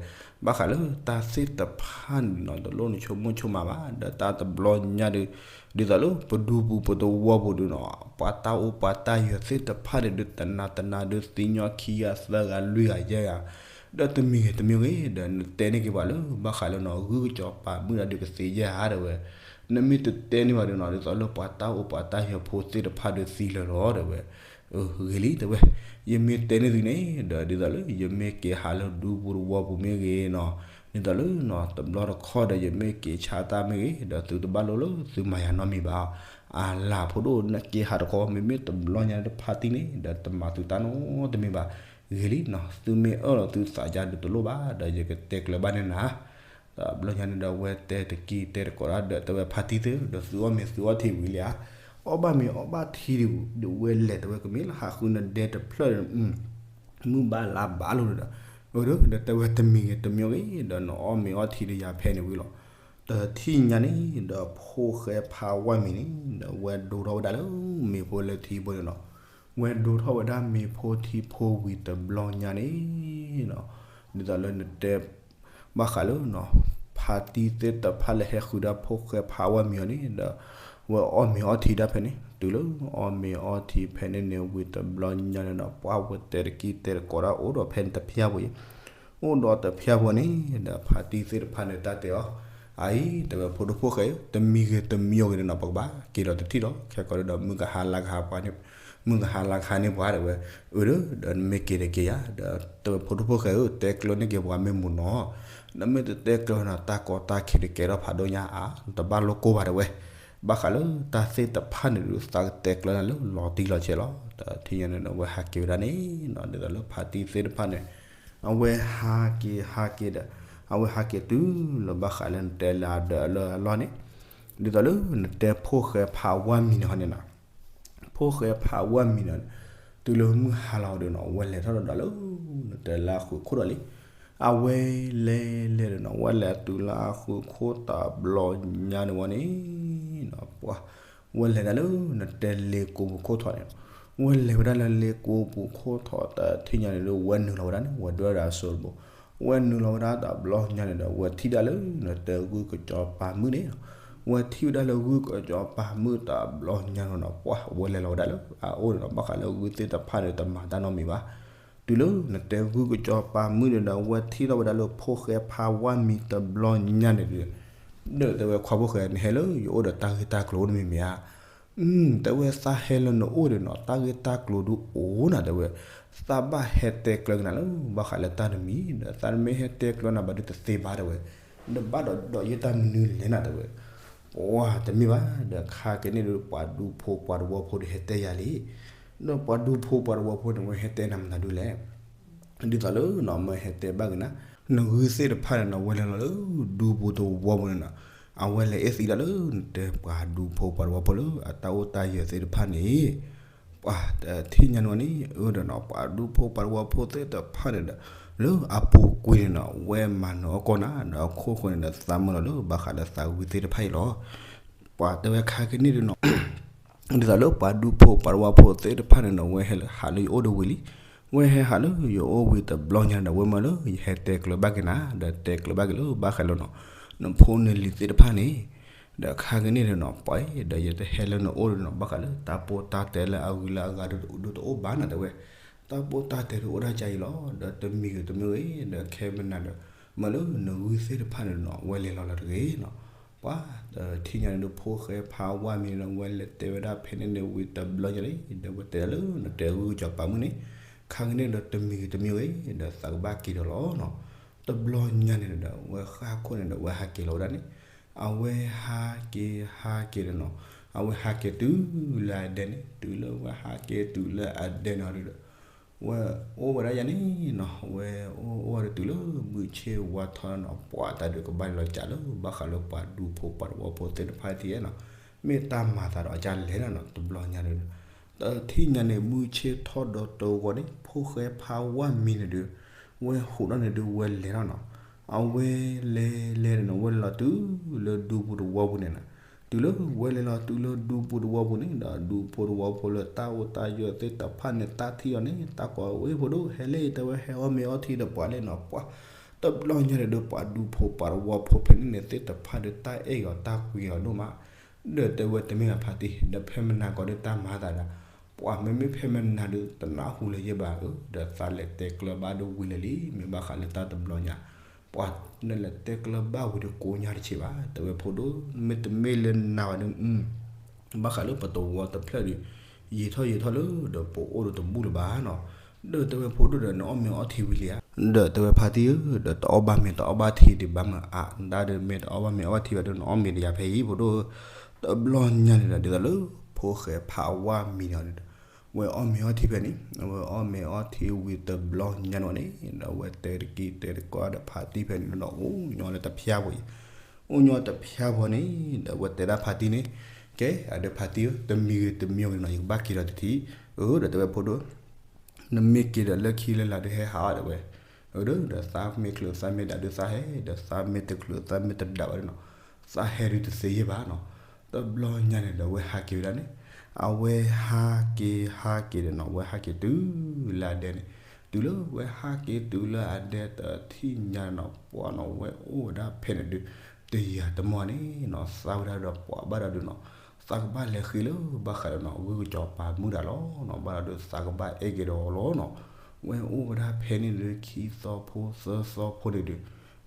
ဘၣ်ဃးလၢတၢ်သ့ၣ်တဖၣ်န့ၣ်နီၤ တလိၣ်နဆိကမိၣ်ဆိကမးဘၣ် ဒီးတၢ်တဘျီညါဒီး ဒ်သိးလၢပဒူပူၤပတဝီပူၤဒုနီၤ ပှၤတၢ်အိၣ်ပှၤတၢ်ယၢၤသ့ၣ်တဖၣ်န့ၣ်ဒု တနၤတနၤဒု သံညီခံဂၤသၢဂၤလွံၢ်ဂၤယဲၢ်ဂၤ ဒီးတမံၤဂ့ၤတမံၤဂ့ၤ ဒီးနတဲန့ၢ်က့ၤပှၤလၢ ဘၣ်ဃးလၢနီၤ ဂုၢ်ကစီၤပၤမုၣ်ဒၣ်ဒုကသ့ယဲၢ်ဧါ တဲဝဲ. နမ့ၢ်တတဲန့ၢ်ဘၣ်ဒုနီၤ ဒ်သိးလၢပှၤတၢ်အိၣ်ပှၤတၢ်ယၢၤဖိသ့ၣ်တဖၣ်ဒုသံလၢာ်လီၤ တဲဝဲ. အၢ ဂ့ၤလံ တဲဝဲ. ယမ့ၢ်တဲန့ၢ်သုန့ၣ် ဒီးဒ်သိးလၢ ယမ့ၢ်က့ၤဟးလၢဒူပူၤတဝီပူၤမ့ၢ်ဂ့ၤနီၤ ဒ်သိးလၢနီၤ တဘျီတခီၣ်ဒီး ယမ့ၢ်က့ၤဆါတၢ်မ့ၢ်ဂ့ၤ ဒီးသုတဘၣ်လိၣ်လၢသုမၤယၤနီတမံၤဘၣ်. အလၤဖိဒိၣ် နက့ၤဟးတခီ မ့မ့ၢ်တဘျီညါလၢတဖါတံၢ်န့ၣ် ဒီးတမၤသုတၢ်နီတမံၤဘၣ်. ဂ့ၤလံနီၤ သုမ့ၢ်အၢၣ်လီၤသုသးယါဒုးတလိၣ်ဘၣ် ဒီးယကတဲကျၢၤဘၣ်န့ၢ်နၤ တဘျီညါန့ၣ်ဒီး ဝဲတဲတကံၢ်တဲတကိးတၢ်ဒီး တဲဝဲဖါတံၢ်သ့ၣ် ဒီးသုအီၣ်မ့ၤသုအီထံဝံၤလံဧါ. အီၣ်ဘၣ်မ့ၤအီဘၣ်ထံဒုး ဒီးဝဲလဲၤတဲဝဲကမ့ၢ်လၢဟးဃုနဒဲတဖျၢၣ်ဒီး မုၢ်ဘၣ်လါဘၣ်လိာ်ဒီး အၢ ဒီးတဲဝဲတမံၤဂ့ၤတမံၤဂ့ၤ ဒီးနအီၣ်မ့ၤအီထံဒီးယၤဖဲန့ၣ်ဝံၤလီၤ. တထံၣ်ညါန့ၣ် ဒီးဖိၣ်ဃဲဖးဝါမံၤန့ၣ် ဒီးဝဲဒိထီၣ်ဝဲဒၣ်လၢမ့ၤဖိလၢထံဖိန့ၣ်လီၤ. ဝဲဒိထီၣ်ဝဲဒၣ်မ့ၤဖိထံဖိဝံၤတဘျီညါန့ၣ် ဒ်သိးလၢနတဲ ဘၣ်ဃးလၢနီၤ ဖါတံၢ်သ့ၣ်တဖၣ်လၢဟဲဃုာ်ဒၣ်ဖိၣ်ဃဲဖးဝါမံၤအီၤန့ၣ်ဒီး ဝဲအီၣ်မ့ၤအီထံဒၣ်ဖဲန့ၣ် တုၤလၢအီၣ်မ့ၤအီထံဖဲန့ၣ်န့ၣ်ဝံၤတဘျီညါန့ၣ်ဒီး ပှၢ်ဝဲတဲတကံၢ်တဲတကိးတၢ်အိၣ်ဒီးဖဲန့ၣ်တဖျၢၣ်ဖိအံၤ အိၣ်ဒီးတဖျၢၣ်ဖိန့ၣ်ဒီး ဖါတံၢ်သ့ၣ်တဖၣ်န့ၣ် တၢ်တဲအီၤ အအံၤ တဲဝဲဖိဒိၣ်ဖိၣ်ဃဲ တမံၤဂ့ၤတမံၤဂ့ၤန့ၣ်နီၤ ပကဘၣ်က့ၤဒီးတထံၣ်ဒီး ခဲကီးဒီး မုၢ်ကဟါလါကဟါပှၤန့ၣ် မုၢ်ကဟါလါကဟါန့ၣ်ပှၤတဲဝဲ အၢ ဒီး ဒီးနမ့ၢ်က့ၤဒီးက့ၤယၤ ဒီးတဲဝဲဖိဒိၣ်ဖိၣ်ဃဲဧၢ တဲကျၢၤန့ၢ်က့ၤပှၤမ့ၢ်မူနီၤ နမ့ၢ်တတဲကျၢၤနီၤ တၢ်ကီတၢ်ခဲတကဲထီၣ်ဖးဒိၣ်ညါအါ တဘၣ်လိၣ်ကိၢ်ဘၣ်တဲဝဲ ဘၣ်ဃးလၢတၢ်သ့ၣ်တဖၣ်န့ၣ်ဒုး သးကတဲကျၢၤနၤလၢလီၤတံၢ်လီၤဆဲးလီၤ တထံၣ်ညါန့ၣ်ဒီး ဝဲဟးက့ၤဝဲဒၣ်န့ၣ်နီၤ ဒ်သိးလၢဖါတံၢ်သ့ၣ်တဖၣ်န့ၣ် အဝဲဟးက့ၤဟးက့ၤဒီး အဝဲဟးက့ၤတုၤလၢဘၣ်ဃးလၢနတဲလၢအဒၢးအလၢအလီၢ်န့ၣ် ဒ်သိးလၢနတဲဖိၣ်ဃဲဖးဝါမံၤန့ၣ်ဟီန့ၣ်နီၤ, ဖိၣ်ဃဲဖးဝါမံၤန့ၣ် တုၤလၢမုၢ်ဟါလီၤဒီးနီၤ ဝဲလဲၤထီၣ်ဒီးလၢ နတဲလၢအဃုာ်ခိၣ်ဒီးလံ. အဝဲလဲၤလဲၤဒီးနီၤ ဝဲလဲၤတုၤလၢအဃုာ်ခိၣ်တဘျီညါန့ၣ်ဝဲန့ၣ် ပှၤ ဝဲလဲၤဒၣ်လၢ နတဲလ့ကိပူၤခိၣ်ထီၣ်န့ၣ်နီၤ, ဝဲလဲၤဝဲဒၣ်လၢလ့ကိပူၤခိၣ်ထီၣ်တထံၣ်ညါန့ၣ်ဒီး ဝဲနုာ်လီၤဝဲဒၣ်န့ၣ် ဝဲဒွဲဒၣ်အစိတဘိ, ဝဲနုာ်လီၤဝဲဒၣ်တဘျီညါန့ၣ်ဒီး ဝဲထံၣ်ဒၣ်လၢ နတဲဂုၢ်ကစီၤပၤမုၣ်န့ၣ်နီၤ, ဝဲထံၣ်ဝဲဒၣ်လၢဂုၢ်ကစီၤပၤမုၣ်တဘျီညါန့ၣ်နီၤ ပှၤ ဝဲလဲၤလီၤဝဲဒၣ်လၢအအိၣ်န့ၣ်နီၤ ဘၣ်ဃးလၢဂုၢ်သ့ၣ်တဖၣ်န့ၣ် တမၤတၢ်နီတမံၤဘၣ်. တုၤလၢနတဲဂုၢ်ကစီၤပၤမုၣ်န့ၣ်ဒီး ဝဲထံၣ်ထီၣ်ဝဲဒၣ်လၢဖိၣ်ဃဲဖးဝါမံၤတဘျီညါန့ၣ်ဒီး ဒီးတဲဝဲခွါဖိၣ်ဃဲ နဟဲလၢယအိၣ်ဒီးတၢ်ဂ့ၢ်တၢ်ကျိၤတမံၤမ့ၢ်ဧါ. တဲဝဲသးဟဲလၢနအိၣ်ဒီးနီၤ တၢ်ဂ့ၢ်တၢ်ကျိၤဒုးအိၣ်နၤတဲဝဲ, သးဘၣ်ဟဲတဲကျၢၤကနၤလၢ ဘၣ်ဃးလၢတၢ်တမံၤ ဒီးသးမ့ၢ်ဟဲတဲကျၢၤနၤဘၣ်ဒုးတသ့ဘၣ်တဲဝဲ, ဒီးဘၣ်ဒီးဒီးယတၢ်မနုၤလဲၣ်နၤတဲဝဲ. ပှၤတမ့ၢ်ဘၣ် ဒီးခါက့ၤန့ၣ်ဒီး ပှၤဒူဖိပှၤတဝီဖိဒီးဟဲတဲယၤလံ. ဒီးပှၤဒူဖိပှၤတဝီဖိန့ၣ် ဝဲဟဲတဲနၤမနုၤဒုးလဲၣ်. ဒ်သိးလၢနီၤ မ့ၢ်ဟဲတဲဘၣ်က့ၤနၤ နဂုၢ်သ့ၣ်တဖၣ်န့ၣ်နီၤ ဝဲလဲၤလီၤလၢဒူပူၤတဝီပူၤန့ၣ်နီၤ, အဝဲလဲၤအဲၣ်သံဒၣ်လၢနတဲပှၤဒူဖိပှၤတဝီဖိလၢအတၢ်အိၣ်တၢ်ယၢၤသ့ၣ်တဖၣ်န့ၣ် ပှၤတထံၣ်ညါန့ၣ်ဝဲန့ၣ် အၢဒီးနီၤ ပှၤဒူဖိပှၤတဝီဖိသ့ၣ်တဖၣ်န့ၣ်ဒီး လၢအပူၤကွံာ်န့ၣ်နီၤ ဝဲမၤနၢၤအီၣ်ကီၢ်နၤ ဒီးအခိၣ်ဃိန့ၣ်ဒီး သးမုာ်လီၤလၢဘၣ်ဃးလၢသးဂုၢ်သ့ၣ်တဖၣ်အံၤလီၤ. ပှၤတဲဝဲခါက့ၤန့ၣ်ဒီးနီၤ ဒ်သိးလၢပှၤဒူဖိပှၤတဝီဖိသ့ၣ်တဖၣ်န့ၣ်ဒီး ဝဲဟဲဟးလၢယအိၣ်ဒီးဝံၤလံ. ဝဲဟဲဟးလၢယအိၣ်ဝံၤတဘျီညါန့ၣ်ဒီး ဝဲမၢလၢယဟဲတဲကျၢၤဘၣ်က့ၤနၤ ဒီးတဲကျၢၤဘၣ်က့ၤလၢဘၣ်ဃးလၢနီၤ နဖိနလံၤသ့ၣ်တဖၣ်န့ၣ် ဒီးခါက့ၤန့ၣ်ဒီးနီၤ ပှၤဒီးယတဟဲလၢနအိၣ်ဒီးနီၤ ဘၣ်ဃးလၢတၢ်ပိၢ်တၢ်တဲလၢအဂုၤလၢအဂၤဒုးတအိၣ်ဘၣ်နၤတဲဝဲ. တၢ်ပိၢ်တၢ်တဲဒုးအိၣ်ဒၣ်ကါအံၤလီၤ. ဒီးတမံၤဂ့ၤတမံၤဂ့ၤ ဒီးခဲမနၤဒီး မၢလၢနဂုၢ်သ့ၣ်တဖၣ်န့ၣ်နီၤ ဝဲလဲၤလီၤလၢတဂ့ၤနီၤ. ပှၤတထံၣ်ညါန့ၣ်ဒီး ဖိၣ်ဃဲဖးဝါမံၤန့ၣ် ဝဲလဲၤတဲဝဲဒၣ်ဖဲန့ၣ်န့ၣ်ဝံၤတဘျီညါလံ ဒီးဝဲတဲလၢနတဲဂုၢ်ကစီၤပၤမုၣ်န့ၣ် ခါက့ၤန့ၣ်ဒီးတမံၤဂ့ၤတမံၤဂ့ၤ ဒီးသးကဘၣ်က့ၤဒီးလီၤနီၤ. တဘျီညါန့ၣ်ဒီး ဝဲဃၣ်ခိၣ်န့ၣ်ဒီး ဝဲဟးက့ၤလီၤဝဲဒၣ်န့ၣ် အဝဲဟးက့ၤဟးက့ၤဒီးနီၤ အဝဲဟးက့ၤတုၤလၢအဒဲန့ၣ် တုၤလၢဝဲဟးက့ၤတုၤလၢအဒဲန့ၣ်ဒီး ဝဲအိၣ်ဝဲဒၣ်ယၤန့ၣ်နီၤ ဝဲအိၣ်အိၣ်ဝဲဒၣ်တုၤလၢမုၢ်ဆ့ၣ်ဝါထီနီၤ ပှၤတၢ်ဒုးကဘၣ်လီၤကးလၢ ဘၣ်ဃးလၢပှၤဒူဖိပှၤတဝီဖိသ့ၣ်တဖၣ်ထံၣ်နီၤ မ့ၢ်တၢ်မၤသးဒီးအကါလဲၣ်နီၤနီၤ တဘျီညါန့ၣ်ဒီး တထံၣ်ညါန့ၣ် မုၢ်ဆ့ၣ်ထီၣ်ဒီးတဂီၤန့ၣ် ဖိၣ်ဃဲဖးဝါမံၤန့ၣ်ဒီး ဝဲဟူးထီၣ်န့ၣ်ဒီးဝဲလဲၤလီၤနီၤ အဝဲလဲၤလဲၤဒီးနီၤ ဝဲလဲၤလီၤတုၤလၢဒူပူၤတဝီပူၤန့ၣ်နီၤ တုၤလၢဝဲလဲၤလီၤတုၤလၢဒူပူၤတဝီပူၤန့ၣ်ဒီး ဒူဖိတဝီဖိလၢတၢ်အိၣ်တၢ်ယၢၤသ့ၣ်တဖၣ်န့ၣ် တၢ်ထံၣ်အီၤန့ၣ် တၢ်ကိးဝဲဖိဒိၣ် ဟဲလံ တဲဝဲဟဲအီၣ်မ့ၤအီထံဒီးပှၤလဲၣ်နီၤ ပှၤ တဘျီညါန့ၣ်ဒီး ပှၤဒူဖိပှၤတဝီဖိဖဲန့ၣ်န့ၣ် သ့ၣ်တဖၣ်ဒီးတၢ်အဲၣ်အီၤတၢ်ကွံအီၤဒိၣ်မး ဒီးတဲဝဲတမ့ၢ်ဘၣ်ဖါတံၢ် ဒီးဖဲမနၤကီးဒီးတၢ်မၤသးဒီး ပှၤမ့မ့ၢ်ဖဲမနၤဒီးတနၢ်ဟူလၢၤယဲၢ်ဘၣ်ဧၢ ဒီးသးလဲၤတဲကျၢၤဘၣ်ဒီးဝံၤလၢာ်လံ မ့ၢ်ဘၣ်ဃးလၢတၢ်တဘျီညါ ပှၤနလဲၤတဲကျၢၤဘၣ်ဝံၤဒီးကိးညါတဆံးဘၣ် တဲဝဲဖိဒိၣ် မ့တမ့ၢ်လၢနၤဘၣ်ဒီး ဘၣ်ဃးလၢပတဝီတဖျၢၣ်ဒီး ယံာ်ထီၣ်ယံာ်ထီၣ်လၢ ဒီးပအိၣ်ဒီးတဘူၣ်လၢၤဘၣ်နီၤ ဒီးတဲဝဲဖိဒိၣ်ဒီး နအီၣ်မ့ၤအီထံဝံၤလံဧါ ဒီးတဲဝဲဖါတံၢ်ဧၢ ဒီးတအီၣ်ဘၣ်မ့ၤတအီၣ်ဘၣ်ထံဒံးဘၣ်မးအါ ဒၣ်ဒီးမ့ၢ်တအီၣ်ဘၣ်မ့ၤအီၣ်ဘၣ်ထံဘၣ်ဒီး နအီၣ်မ့ၤဒီးယၤဖဲအံၤဖိဒိၣ် တဘျီညါန့ၣ်ဒီး ဒ်သိးလၢ ဖိၣ်ဃဲဖးဝါမံၤန့ၣ်ဒီး ဝဲအီၣ်မ့ၤအီထံဖဲန့ၣ် အဝဲအီၣ်မ့ၤအီထံဝံၤတဘျီညါန့ၣ်န့ၣ် ဒီးဝဲတဲတက့ၢ်တဲတကီဒီးဖါတံၢ်ဖဲန့ၣ်ဒီး အိၣ်ညီလၢတဖျါဖိအံၤ အိၣ်ညီတဖျါဖိန့ၣ် ဒီးဝဲတဲဒၣ်ဖါတံၢ်န့ၣ် ကဲ အဒီးဖါတံၢ်ဧၢ တမံၤဂ့ၤတမံၤဂ့ၤနီၤ ယကဘၣ်က့ၤဒီးတထံၣ် အၢ ဒီးတဲဝဲဖိဒိၣ် နမ့ၢ်က့ၤဒီးလၢခံလၢလာ်ဒုးဟဲဟးအီၤဒီးဝဲ အၢ ဒီးသးမ့ၢ်ချုးသးမ့ၢ်ဒၣ်ဒုးသးဟဲ ဒီးသးမ့ၢ်တချုးသးမ့ၢ်တဒၣ်ဘၣ်ဒီးနီၤ သးဟဲဒုးတသ့ယဲၢ်ဘၣ်နီၤ တဘျီညါန့ၣ်ဒီးဝဲဟးက့ၤဝဲဒၣ်န့ၣ် အဝဲဟးက့ၤဟးက့ၤဒီးနီၤ ဝဲဟးက့ၤတုၤလၢအဒဲန့ၣ် တုၤလၢဝဲဟးက့ၤတုၤလၢအဒဲတထံၣ်ညါနီၤ ပှၤနီၤ ဝဲအိၣ်ဝဲဒၣ်ဖဲန့ၣ်ဒုး တယၤတမီၢ်န့ၣ်နီၤ သးဝဲဒၣ်ဒီးပှၤဘၣ်ဒီးဒုးနီၤ သးကဘၣ်လဲၤဃ့လၢဘၣ်ဃးဒီးနီၤ ဂုၢ်ကစီၤပၤမုၣ်ဒၣ်လီၤနီၤ ဘၣ်ဒီးဒုးသးကဘၣ်အဲၣ်က့ၤဒီးအီၤလီၤနီၤ ဝဲအိၣ်ဝဲဒၣ်ဖဲန့ၣ်လၢခံသီဖိသၢသီဖိန့ၣ်ဒုး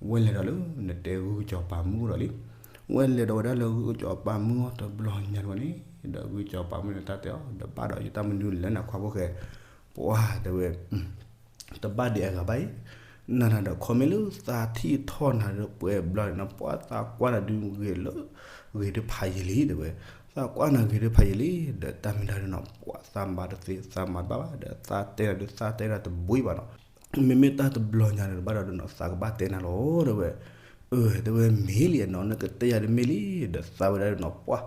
ဝဲလဲၤဒီးလၢနတဲဂုၢ်ကစီၤပၤမုၣ်ဒီးလံ ဝဲလဲၤဒီးဝဲဒၣ်လၢဂုၢ်ကစီၤပၤမုၣ်အီၤတဘျီညါန့ၣ်ဝဲန့ၣ် ဒီးဂုၢ်ကစီၤပၤမုၣ်န့ၣ်တၢ်တဲအီၤ ဒီးဘၣ်ဒီးယတၢ်မနုၤလဲၣ်နၤခွါဖိၣ်ဃဲ ပှၤတဲဝဲ တဘၣ်ဒံးအဂၤဘၣ်အံၤ နၤနၤဒီး ခီမ့ၢ်လၢသးထံၣ်ထီၣ်နၤဒီးပှဲၤဘျီန့ၣ်နီၤ ပှၤသးကွၢ်နၤဒုးဂ့ၤလၢ ဂ့ၤဒုးဖးယံာ်လံတဲဝဲ သးကွၢ်နၤဂ့ၤဒုးဖးယံာ်လံ ဒီးတၢ်မ့ၢ်တၢ်ဒုးနီၤ ပှၤသးမၤတသ့ သးမၤတဘၣ်ဘၣ် ဒီးသးတဲနၤဒုးသးတဲနၤတဘှံးဘၣ်နီၤ မ့မ့ၢ်တၢ်တဘျီညါန့ၣ် တဘၣ်ဒီးဒုးနီၤ သးကဘၣ်တဲနၤလီၤတဲဝဲ ပ အၢ တဲဝဲမ့ၢ်လံနီၤ, နကတဲယၤတမ့ၢ်လံ, ဒီးသးဝဲဒၣ်နီၤ ပှၢ်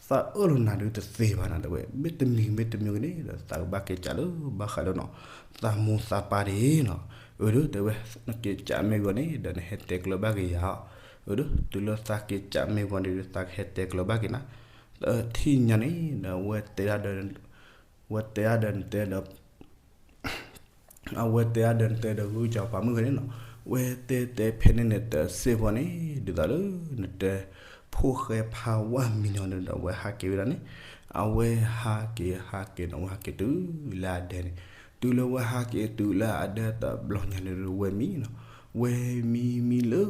သးအၢၣ်လီၤနၤဒုးတသ့ဘၣ်နီၤ, တဲဝဲ မ့ၢ်တမံၤမ့ၢ်တမံၤဂ့ၤန့ၣ် ဒီးသးကဘၣ်က့ၤကးလၢဘၣ်ဃးလၢနီၤ သးမိၢ်သးပၢ်ဒၣ်နီၤ. အၢ ဒီးတဲဝဲ နက့ၤကးမ့ၢ်ဂီၤန့ၣ် ဒီးနဟဲတဲကျၢၤဘၣ်က့ၤယၤအီၤ. အၢ ဒီးတုၤလၢသးက့ၤကးမ့ၢ်ဂီၤန့ၣ်ဒီး သးကဟဲတဲကျၢၤဘၣ်က့ၤနၤ. ဒီးထံၣ်ညါန့ၣ် ဒီးဝဲတဲဒၣ်ဒီး ဝဲတဲဒၣ်ဒီးနတဲဒီး အဝဲတဲဒၣ်ဒီးနတဲဒီးဂုၢ်ကၠီၤပၤမုၣ်ဂ့ၤန့ၣ်နီၤ, ဝဲတဲတဲဖဲန့ၣ်န့ၣ်တစ့ၢ်ကီးန့ၣ် ဒ်သိးလၢနတဲ ဖိၣ်ဃဲဖးဝါမံၤနီၤဒီး အဝဲဟးက့ၤဝဲဒၣ်န့ၣ်, အဝဲဟးက့ၤဟးက့ၤဒီး အဝဲဟးက့ၤတုၤလၢအဒဲန့ၣ်, တုၤလၢဝဲဟးက့ၤတုၤလၢအဒဲတဘျီညါန့ၣ်ဒီး ဝဲမံနီၤ, ဝဲမံမံလၢ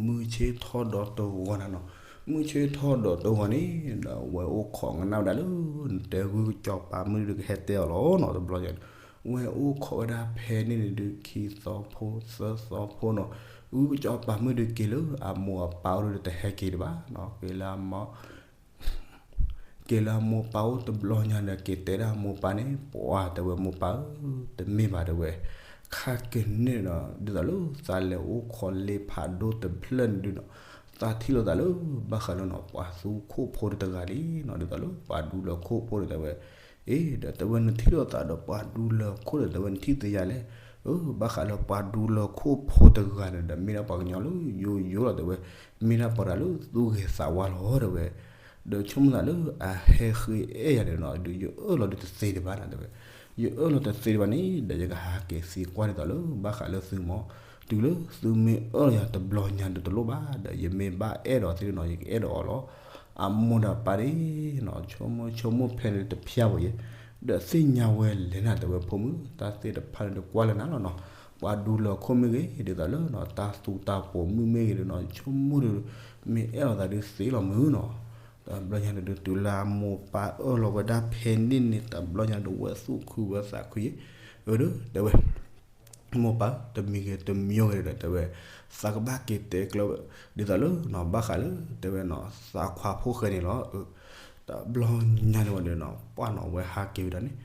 မုၢ်ဆ့ၣ်ထီၣ်ဒီးတဂီၤနၤနီၤ, မုၢ်ဆ့ၣ်ထီၣ်ဒီးတဂီၤန့ၣ် ဒီးဝဲအိၣ်ခိးကနၣ်ဝဲဒၣ်လၢ နတဲဂုၢ်ကၠီၤပၤမုၣ်ဒုးကဟဲတဲအီၤလီၤနီၤ တဘျီညါန့ၣ် ဝဲအိၣ်ခိးဝဲဒၣ်ဖဲန့ၣ်န့ၣ်ဒုး ခံသီဖိသၢသီဖိနီၤ, ဂုၢ်ကၠီၤပၤမုၣ်ဒုးက့ၤလၢအမိၢ်အပၢ်အိၣ်ဒီးတဟဲက့ၤဒံးဘၣ်နီၤ, က့ၤလၢအမိၢ် က့ၤလၢအမိၢ်ပၢ်အိၣ်တဘျီညါဒီး က့ၤတဲဒၣ်အမိၢ်ပၢ်န့ၣ် ပှၢ်တဲဝဲမိၢ်ပၢ်ဧၢ, တမ့ၢ်ဘၣ်တဲဝဲ, ခါကန့ၣ်ဒီး ဒ်သိးလၢသးလဲၤအိၣ်ခိးလ့ဖးဒိၣ်တဖျၢၣ်န့ၣ်ဒုးနီၤ, သးထံၣ်လိာ်သးလၢဘၣ်ဃးလၢနီၤ ပှၤသူခိၣ်ဖိတဂၤလံနီၤ, ဒ်သိးလၢပှၤဒူလၢခိၣ်ဖိဒီးတဲဝဲ အ့ ဒီးတဲဝဲနထံၣ်လိာ်သးဒီးပှၤဒူလၢခိၣ်ဒီး တဲဝဲနထံၣ်သ့ယၤလဲၣ်, အၢ ဘၣ်ဃးလၢပှၤဒူလၢခိၣ်ဖိတဂၤန့ၣ်ဒီး မ့ၢ်ဒၣ်ပှၤကညီလၢယိယိလီၤတဲဝဲ, မ့ၢ်ဒၣ်ပှၤတဂၤလၢသူၣ်ဂ့ၤသးဝါလီၤတဲဝဲ, ဒီးဆိကမိၣ်သးလၢအဟဲဃ့အဲၣ်ယၤန့ၣ်နီၤ ဒီးယအၢၣ်လီၤဒုးတသ့ဒံးဘၣ်နီၤတဲဝဲ, ယအၢၣ်လီၤတသ့ဒံးဘၣ်န့ၣ် ဒီးယကဟးက့ၤသံကွၢ်ဒ်သိးလၢ ဘၣ်ဃးလၢသုမီၤ, တုၤလၢသုမ့ၢ်အၢၣ်လီၤယၤတဘျီညါဒီးတလိၣ်ဘၣ် ဒီးယမ့ၢ်ဘၣ်အဲၣ်ဒိးသ့နီၤ ယကအဲၣ်ဒိးအီၤလီၤ, အမိၢ်ဒီးပၢ်ဒၣ်နီၤ ဆိကမိၣ်ဆိကမိၣ်ဖဲန့ၣ်တဖျါဘၣ်ယဲ, ဒီးသ့ၣ်ညါဝဲလဲၣ်နၤတဲဝဲဖိမုၣ် တၢ်သ့ၣ်တဖၣ်န့ၣ်ဒီးကွၢ်လၢနၤလီၤနီၤ, ပှၤဒူလၢခိၣ်မ့ၢ်ဂ့ၤ ဒ်သိးလၢနီၤ တၢ်သူတၢ်ပိာ်မုၣ်မ့ၢ်ဂ့ၤဒီးနီၤ ဆိကမိၣ်ဒီး မ့ၢ်အဲၣ်လီၤသးဒုးသ့လီၤမုၢ်နီၤ, တဘျီညါန့ၣ်ဒုး တုၤလၢအမိၢ်ပၢ်အၢၣ်လီၤဝဲဒၣ်ဖဲန့ၣ်န့ၣ် တဘျီညါဒီးဝဲသူၣ်ခုဝဲသးခုယဲ, အၢဒီးတဲဝဲ မိၢ်ပၢ် တမံၤဂ့ၤတမံၤဂ့ၤဒီးတဲဝဲ, သးကဘၣ်က့ၤတဲကျၢၤ ဒ်သိးလၢနီၤ ဘၣ်ဃးလၢ တဲဝဲနီၤ သးခွါဖိၣ်ဃဲန့ၣ်လီၤ, တဘျီညါန့ၣ်ဝဲဒီးနီၤ ပှၢ်နီၤ အဝဲဟးက့ၤဝဲဒၣ်န့ၣ်,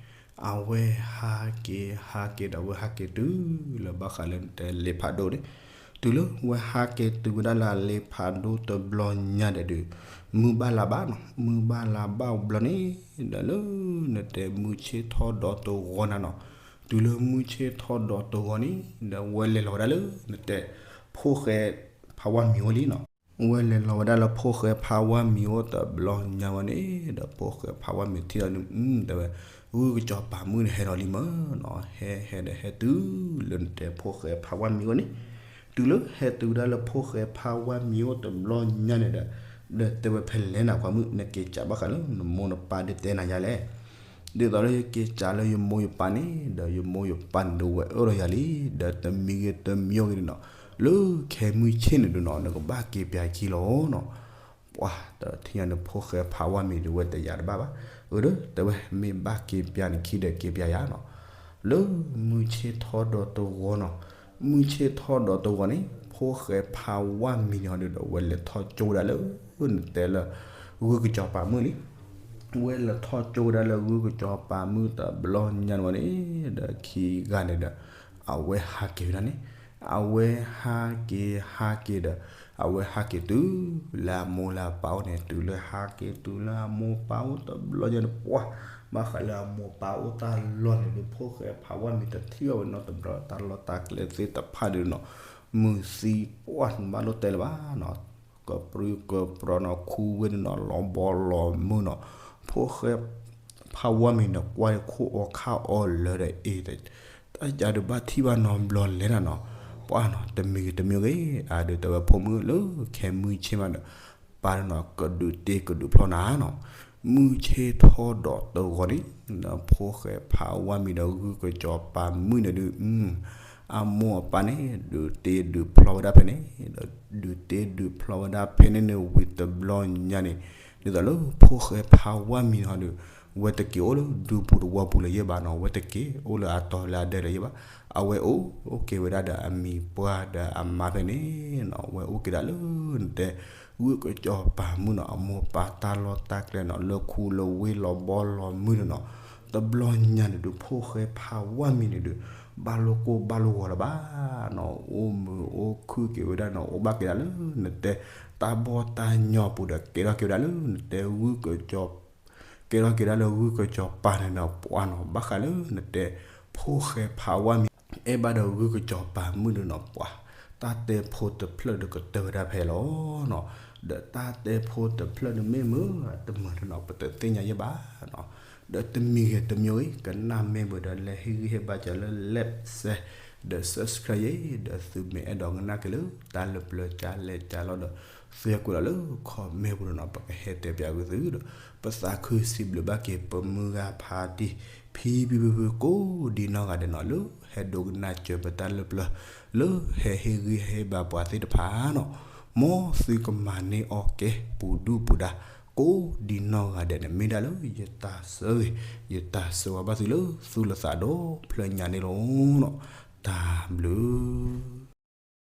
အဝဲဟးက့ၤဟးက့ၤဒီး အဝဲဟးက့ၤတုၤလၢဘၣ်ဃးလၢတဲလ့ဖးဒိၣ်န့ၣ်, တုၤလၢဝဲဟးက့ၤတုၤဝဲဒၣ်လၢအလ့ဖးဒိၣ်တဘျီညါဒီးဒုး မုၢ်ဘၣ်လါဘၣ်နီၤ, မုၢ်ဘၣ်လါဘၣ်ဘျီန့ၣ် ဒီးလၢနတဲမုၢ်ဆ့ၣ်ထီၣ်ဒီးတဂီၤနၤနီၤ, တုၤလၢမုၢ်ဆ့ၣ်ထီၣ်ဒီးတဂီၤန့ၣ် ဒီးဝဲလဲၤလီၤဝဲဒၣ်လၢ နတဲ ဖိၣ်ဃဲဖးဝါမံၤအိၣ်လံနီၤ, ဝဲလဲၤလီၤဝဲဒၣ်လၢဖိၣ်ဃဲဖးဝါမံၤအိၣ်တဘျီညါဝဲန့ၣ် ဒီးဖိၣ်ဃဲဖးဝါမံၤထံၣ်လီၤန့ၣ် တဲဝဲ ဂုၢ်ကစီၤပၤမုၣ်န့ၣ်ဟဲလီၤလံမၢ်နီၤ, ဟဲဟဲဒီးဟဲတုၤလၢနတဲဖိၣ်ဃဲဖးဝါမံၤအိၣ်န့ၣ်, တုၤလၢဟဲတုၤဝဲဒၣ်လၢဖိၣ်ဃဲဖးဝါမံၤအိၣ်တဘျီညါန့ၣ်ဒီး ဒီးတဲဝဲဖဲလဲၣ်နၤ ခွါမုၣ် နက့ၤကးဘၣ်ဃးလၢနမိၢ်နပၢ်ဒုးတဲနၤယၤလဲၣ်, ဒ်သိးလၢယက့ၤကးလၢယမိၢ်ယပၢ်န့ၣ် ဒီးယမိၢ်ယပၢ်န့ၣ်ဒီးဝဲအၢၣ်လီၤယၤလံ, ဒီးတမံၤဂ့ၤတမံၤဂ့ၤန့ၣ်နီၤ လၢခဲမုၢ်ဆ့ၣ်န့ၣ်ဒုးနီၤ နကဘၣ်က့ၤပၠးခံလီၤနီၤ, ပှၢ်တထံၣ်ညါန့ၣ် ဖိၣ်ဃဲဖးဝါမံၤဒီး ဝဲတယၤတဘၣ်ဘၣ်, အၢဒီးတဲဝဲ မ့ၢ်ဘၣ်က့ၤပၠးန့ၣ်ခံဒီးက့ၤပၠးယၤနီၤ, လၢမုၢ်ဆ့ၣ်ထီၣ်ဒီးတဂီၤနီၤ, မုၢ်ဆ့ၣ်ထီၣ်ဒီးတဂီၤန့ၣ် ဖိၣ်ဃဲဖးဝါမံၤန့ၣ်ဟီဒီး ဝဲလဲၤထီၣ်ကၠိဝဲဒၣ်လၢ နတဲလၢ ဂုၢ်ကစီၤပၤမုၣ်လံ, ဝဲလဲၤထီၣ်ကၠိဝဲဒၣ်လၢဂုၢ်ကစီၤပၤမုၣ်တဘျီညါန့ၣ်ဝဲန့ၣ် ဒီးခံဂၤန့ၣ်ဒီး အဝဲဟးက့ၤဝဲဒၣ်န့ၣ်, အဝဲဟးက့ၤဟးက့ၤဒီး အဝဲဟးက့ၤတုၤလၢအမိၢ်လၢအပၢ်အိၣ်န့ၣ်, တုၤလၢဟးက့ၤတုၤလၢအမိၢ်ပၢ်အိၣ်တဘျီညါန့ၣ် ပှၢ် ဘၣ်ဃးလၢအမိၢ်ပၢ်အိၣ်တၢ်လီၢ်န့ၣ်ဒီး ဖိၣ်ဃဲဖးဝါမံၤတထံၣ်အီၤဝဲနီတဘျီ တၢ်လီၢ်တၢ်ကျဲသ့ၣ်တဖၣ်ဒီးနီၤ, မုာ်သံပှၢ်နဘၣ်လိၣ်တဲလၢၤဘၣ်နီၤ, ကပြုၢ်ကပြီၤနီၤ ခူဝ့ၢ်န့ၣ်နီၤ လီၤဘီလီၤမုၢ်နီၤ, ဖိၣ်ဃဲဖးဝါမံၤန့ၣ် ကွၢ်လၢခိၣ်အီခါအီလၢာ်ဒီးအ့ၣ် တၢ်ကဒီးဘၣ်ထံၣ်ဘၣ်နီတဘျီလဲၣ်နၤနီၤ, ပှၢ်နီၤ တမံၤဂ့ၤတမံၤဂ့ၤ အဒုးတဲဝဲဖိမုၣ်လၢခဲမုၢ်ဆ့ၣ်မးဒီး ပၢ်နီၤ ကဒုးတ့ကဒုးဖျီနၤနီၤ, မုၢ်ဆ့ၣ်ထီၣ်ဒီးတဂီၤန့ၣ် ဒီးဖိၣ်ဃဲဖးဝါမံၤဒီးဂုၢ်ကစီၤပၤမုၣ်န့ၣ်ဒုး အမိၢ်အပၢ်န့ၣ် ဒုးတ့ဒုးဖျီဝဲဒၣ်ဖဲန့ၣ် ဒီးဒုးတ့ဒုးဖျီဝဲဒၣ်ဖဲန့ၣ်န့ၣ်ဝံၤတဘျီညါန့ၣ် ဒ်သိးလၢဖိၣ်ဃဲဖးဝါမံၤဟီဒီး ဝဲတက့ၤအိၣ်လၢဒူပူၤတဝီပူၤလၢၤယဲၢ်ဘၣ်နီၤ, ဝဲတက့ၤအိၣ်လၢအတီၤလၢအဒဲလၢၤယဲၢ်ဘၣ်, အဝဲအိၣ်က့ၤဝဲဒၣ်ဒီးအမံၤပှၢ်ဒီးအမါဖဲန့ၣ်နီၤ, ဝဲအိၣ်က့ၤဒၣ်လၢနတဲ ဂုၢ်ကစီၤပၤမုၣ်နီၤ အမိၢ်ပၢ်တၢ်လီၢ်တၢ်ကျဲနီၤ လၢခူလၢဝ့ၢ်လီၤဘီလီၤမုၢ်န့ၣ်နီၤ, တဘျီညါန့ၣ်ဒုး ဖိၣ်ဃဲဖးဝါမံၤန့ၣ်ဒုး ဘၣ်လိာ်ကိၢ်ဘၣ်လိာ်ဂီၤလၢၤဘၣ်နီၤ, အိၣ်မုာ်အိၣ်ခုၣ်က့ၤဝဲဒၣ်နီၤ, အိၣ်ဘၣ်က့ၤဒၣ်လၢနတဲ တၢ်ဘီၣ်တၢ်ညီပူၤဒီး ကဲထီၣ်က့ၤဝဲဒၣ်လၢနတဲဂုၢ်က ကဲထီၣ်က့ၤဒၣ်လၢဂုၢ်ကစီၤပၤန့ၣ်နီၤ ပှၤနီၤ, ဘၣ်ဃးလၢနတဲ ဖိၣ်ဃဲဖးဝါမံၤ အဲၣ်ဘၣ်ဒီးဂုၢ်ကစီၤပၤမုၣ်ဒီးနီၤ ပှၤ တၢ်တဲဖိတဖျၢၣ်ဒီးကတၢၢ်ဝဲဒၣ်ဖဲလီၤနီၤ, ဒီးတၢ်တဲဖိတဖျၢၣ်ဒီးမ့ၢ်မုာ်တမုာ်ဒီးနီၤ ပတသ့ၣ်ညါယဲၢ်ဘၣ်နီၤ, ဒီးတမံၤဂ့ၤတမံၤဂ့ၤ ကနၣ်မ့ၢ်မုာ်ဒီးလဲၤဟ့ၣ်ဂံၢ်ဟ့ၣ်ဘါစၢၤလၢ like share ဒီး subscribe ယဲၢ်, ဒီးသုမ့ၢ်အဲၣ်ဒိးကနၣ်က့ၤလၢတၢ်လၢပျၢၤကလဲၤကလဲၤလီၤဒီး သုကွဲးလီၤလၢ comment ပူၤဒီးနီၤ ပကဟဲတဲပၠးဂုာ်သုဒီး ပသးခုစံးဘျုးဘၣ်က့ၤ ပမုၢ်ဂၤဖါတံၢ် ဖံဖံဖုဖုကိးဒံနီၢ်ဂၤဒဲးနီၤ လၢဟဲဒိကနၣ်စၢၤပတၢ်လၢပျၢၤ လၢဟဲဟ့ၣ်ဂံၢ်ဟ့ၣ်ဘါပှၤသ့ၣ်တဖၣ်နီၤ, မ်သုကမၤန့ၢ်အီၣ်ကဲပူၤဒူၣ်ပူၤဒါ ကိးဒံနီၢ်ဂၤဒဲးန့ၣ် မ့ၢ်ဒၣ်လၢယတၢ်ဆိၣ်ဂ့ၤ ယတၢ်ဆိၣ်ဂ့ၤဘၣ်သုလၢသူၣ်လၢသးဒီဖျၢၣ်ညါန့ၣ်လီၤနီၤ, တၢ်ဘျုး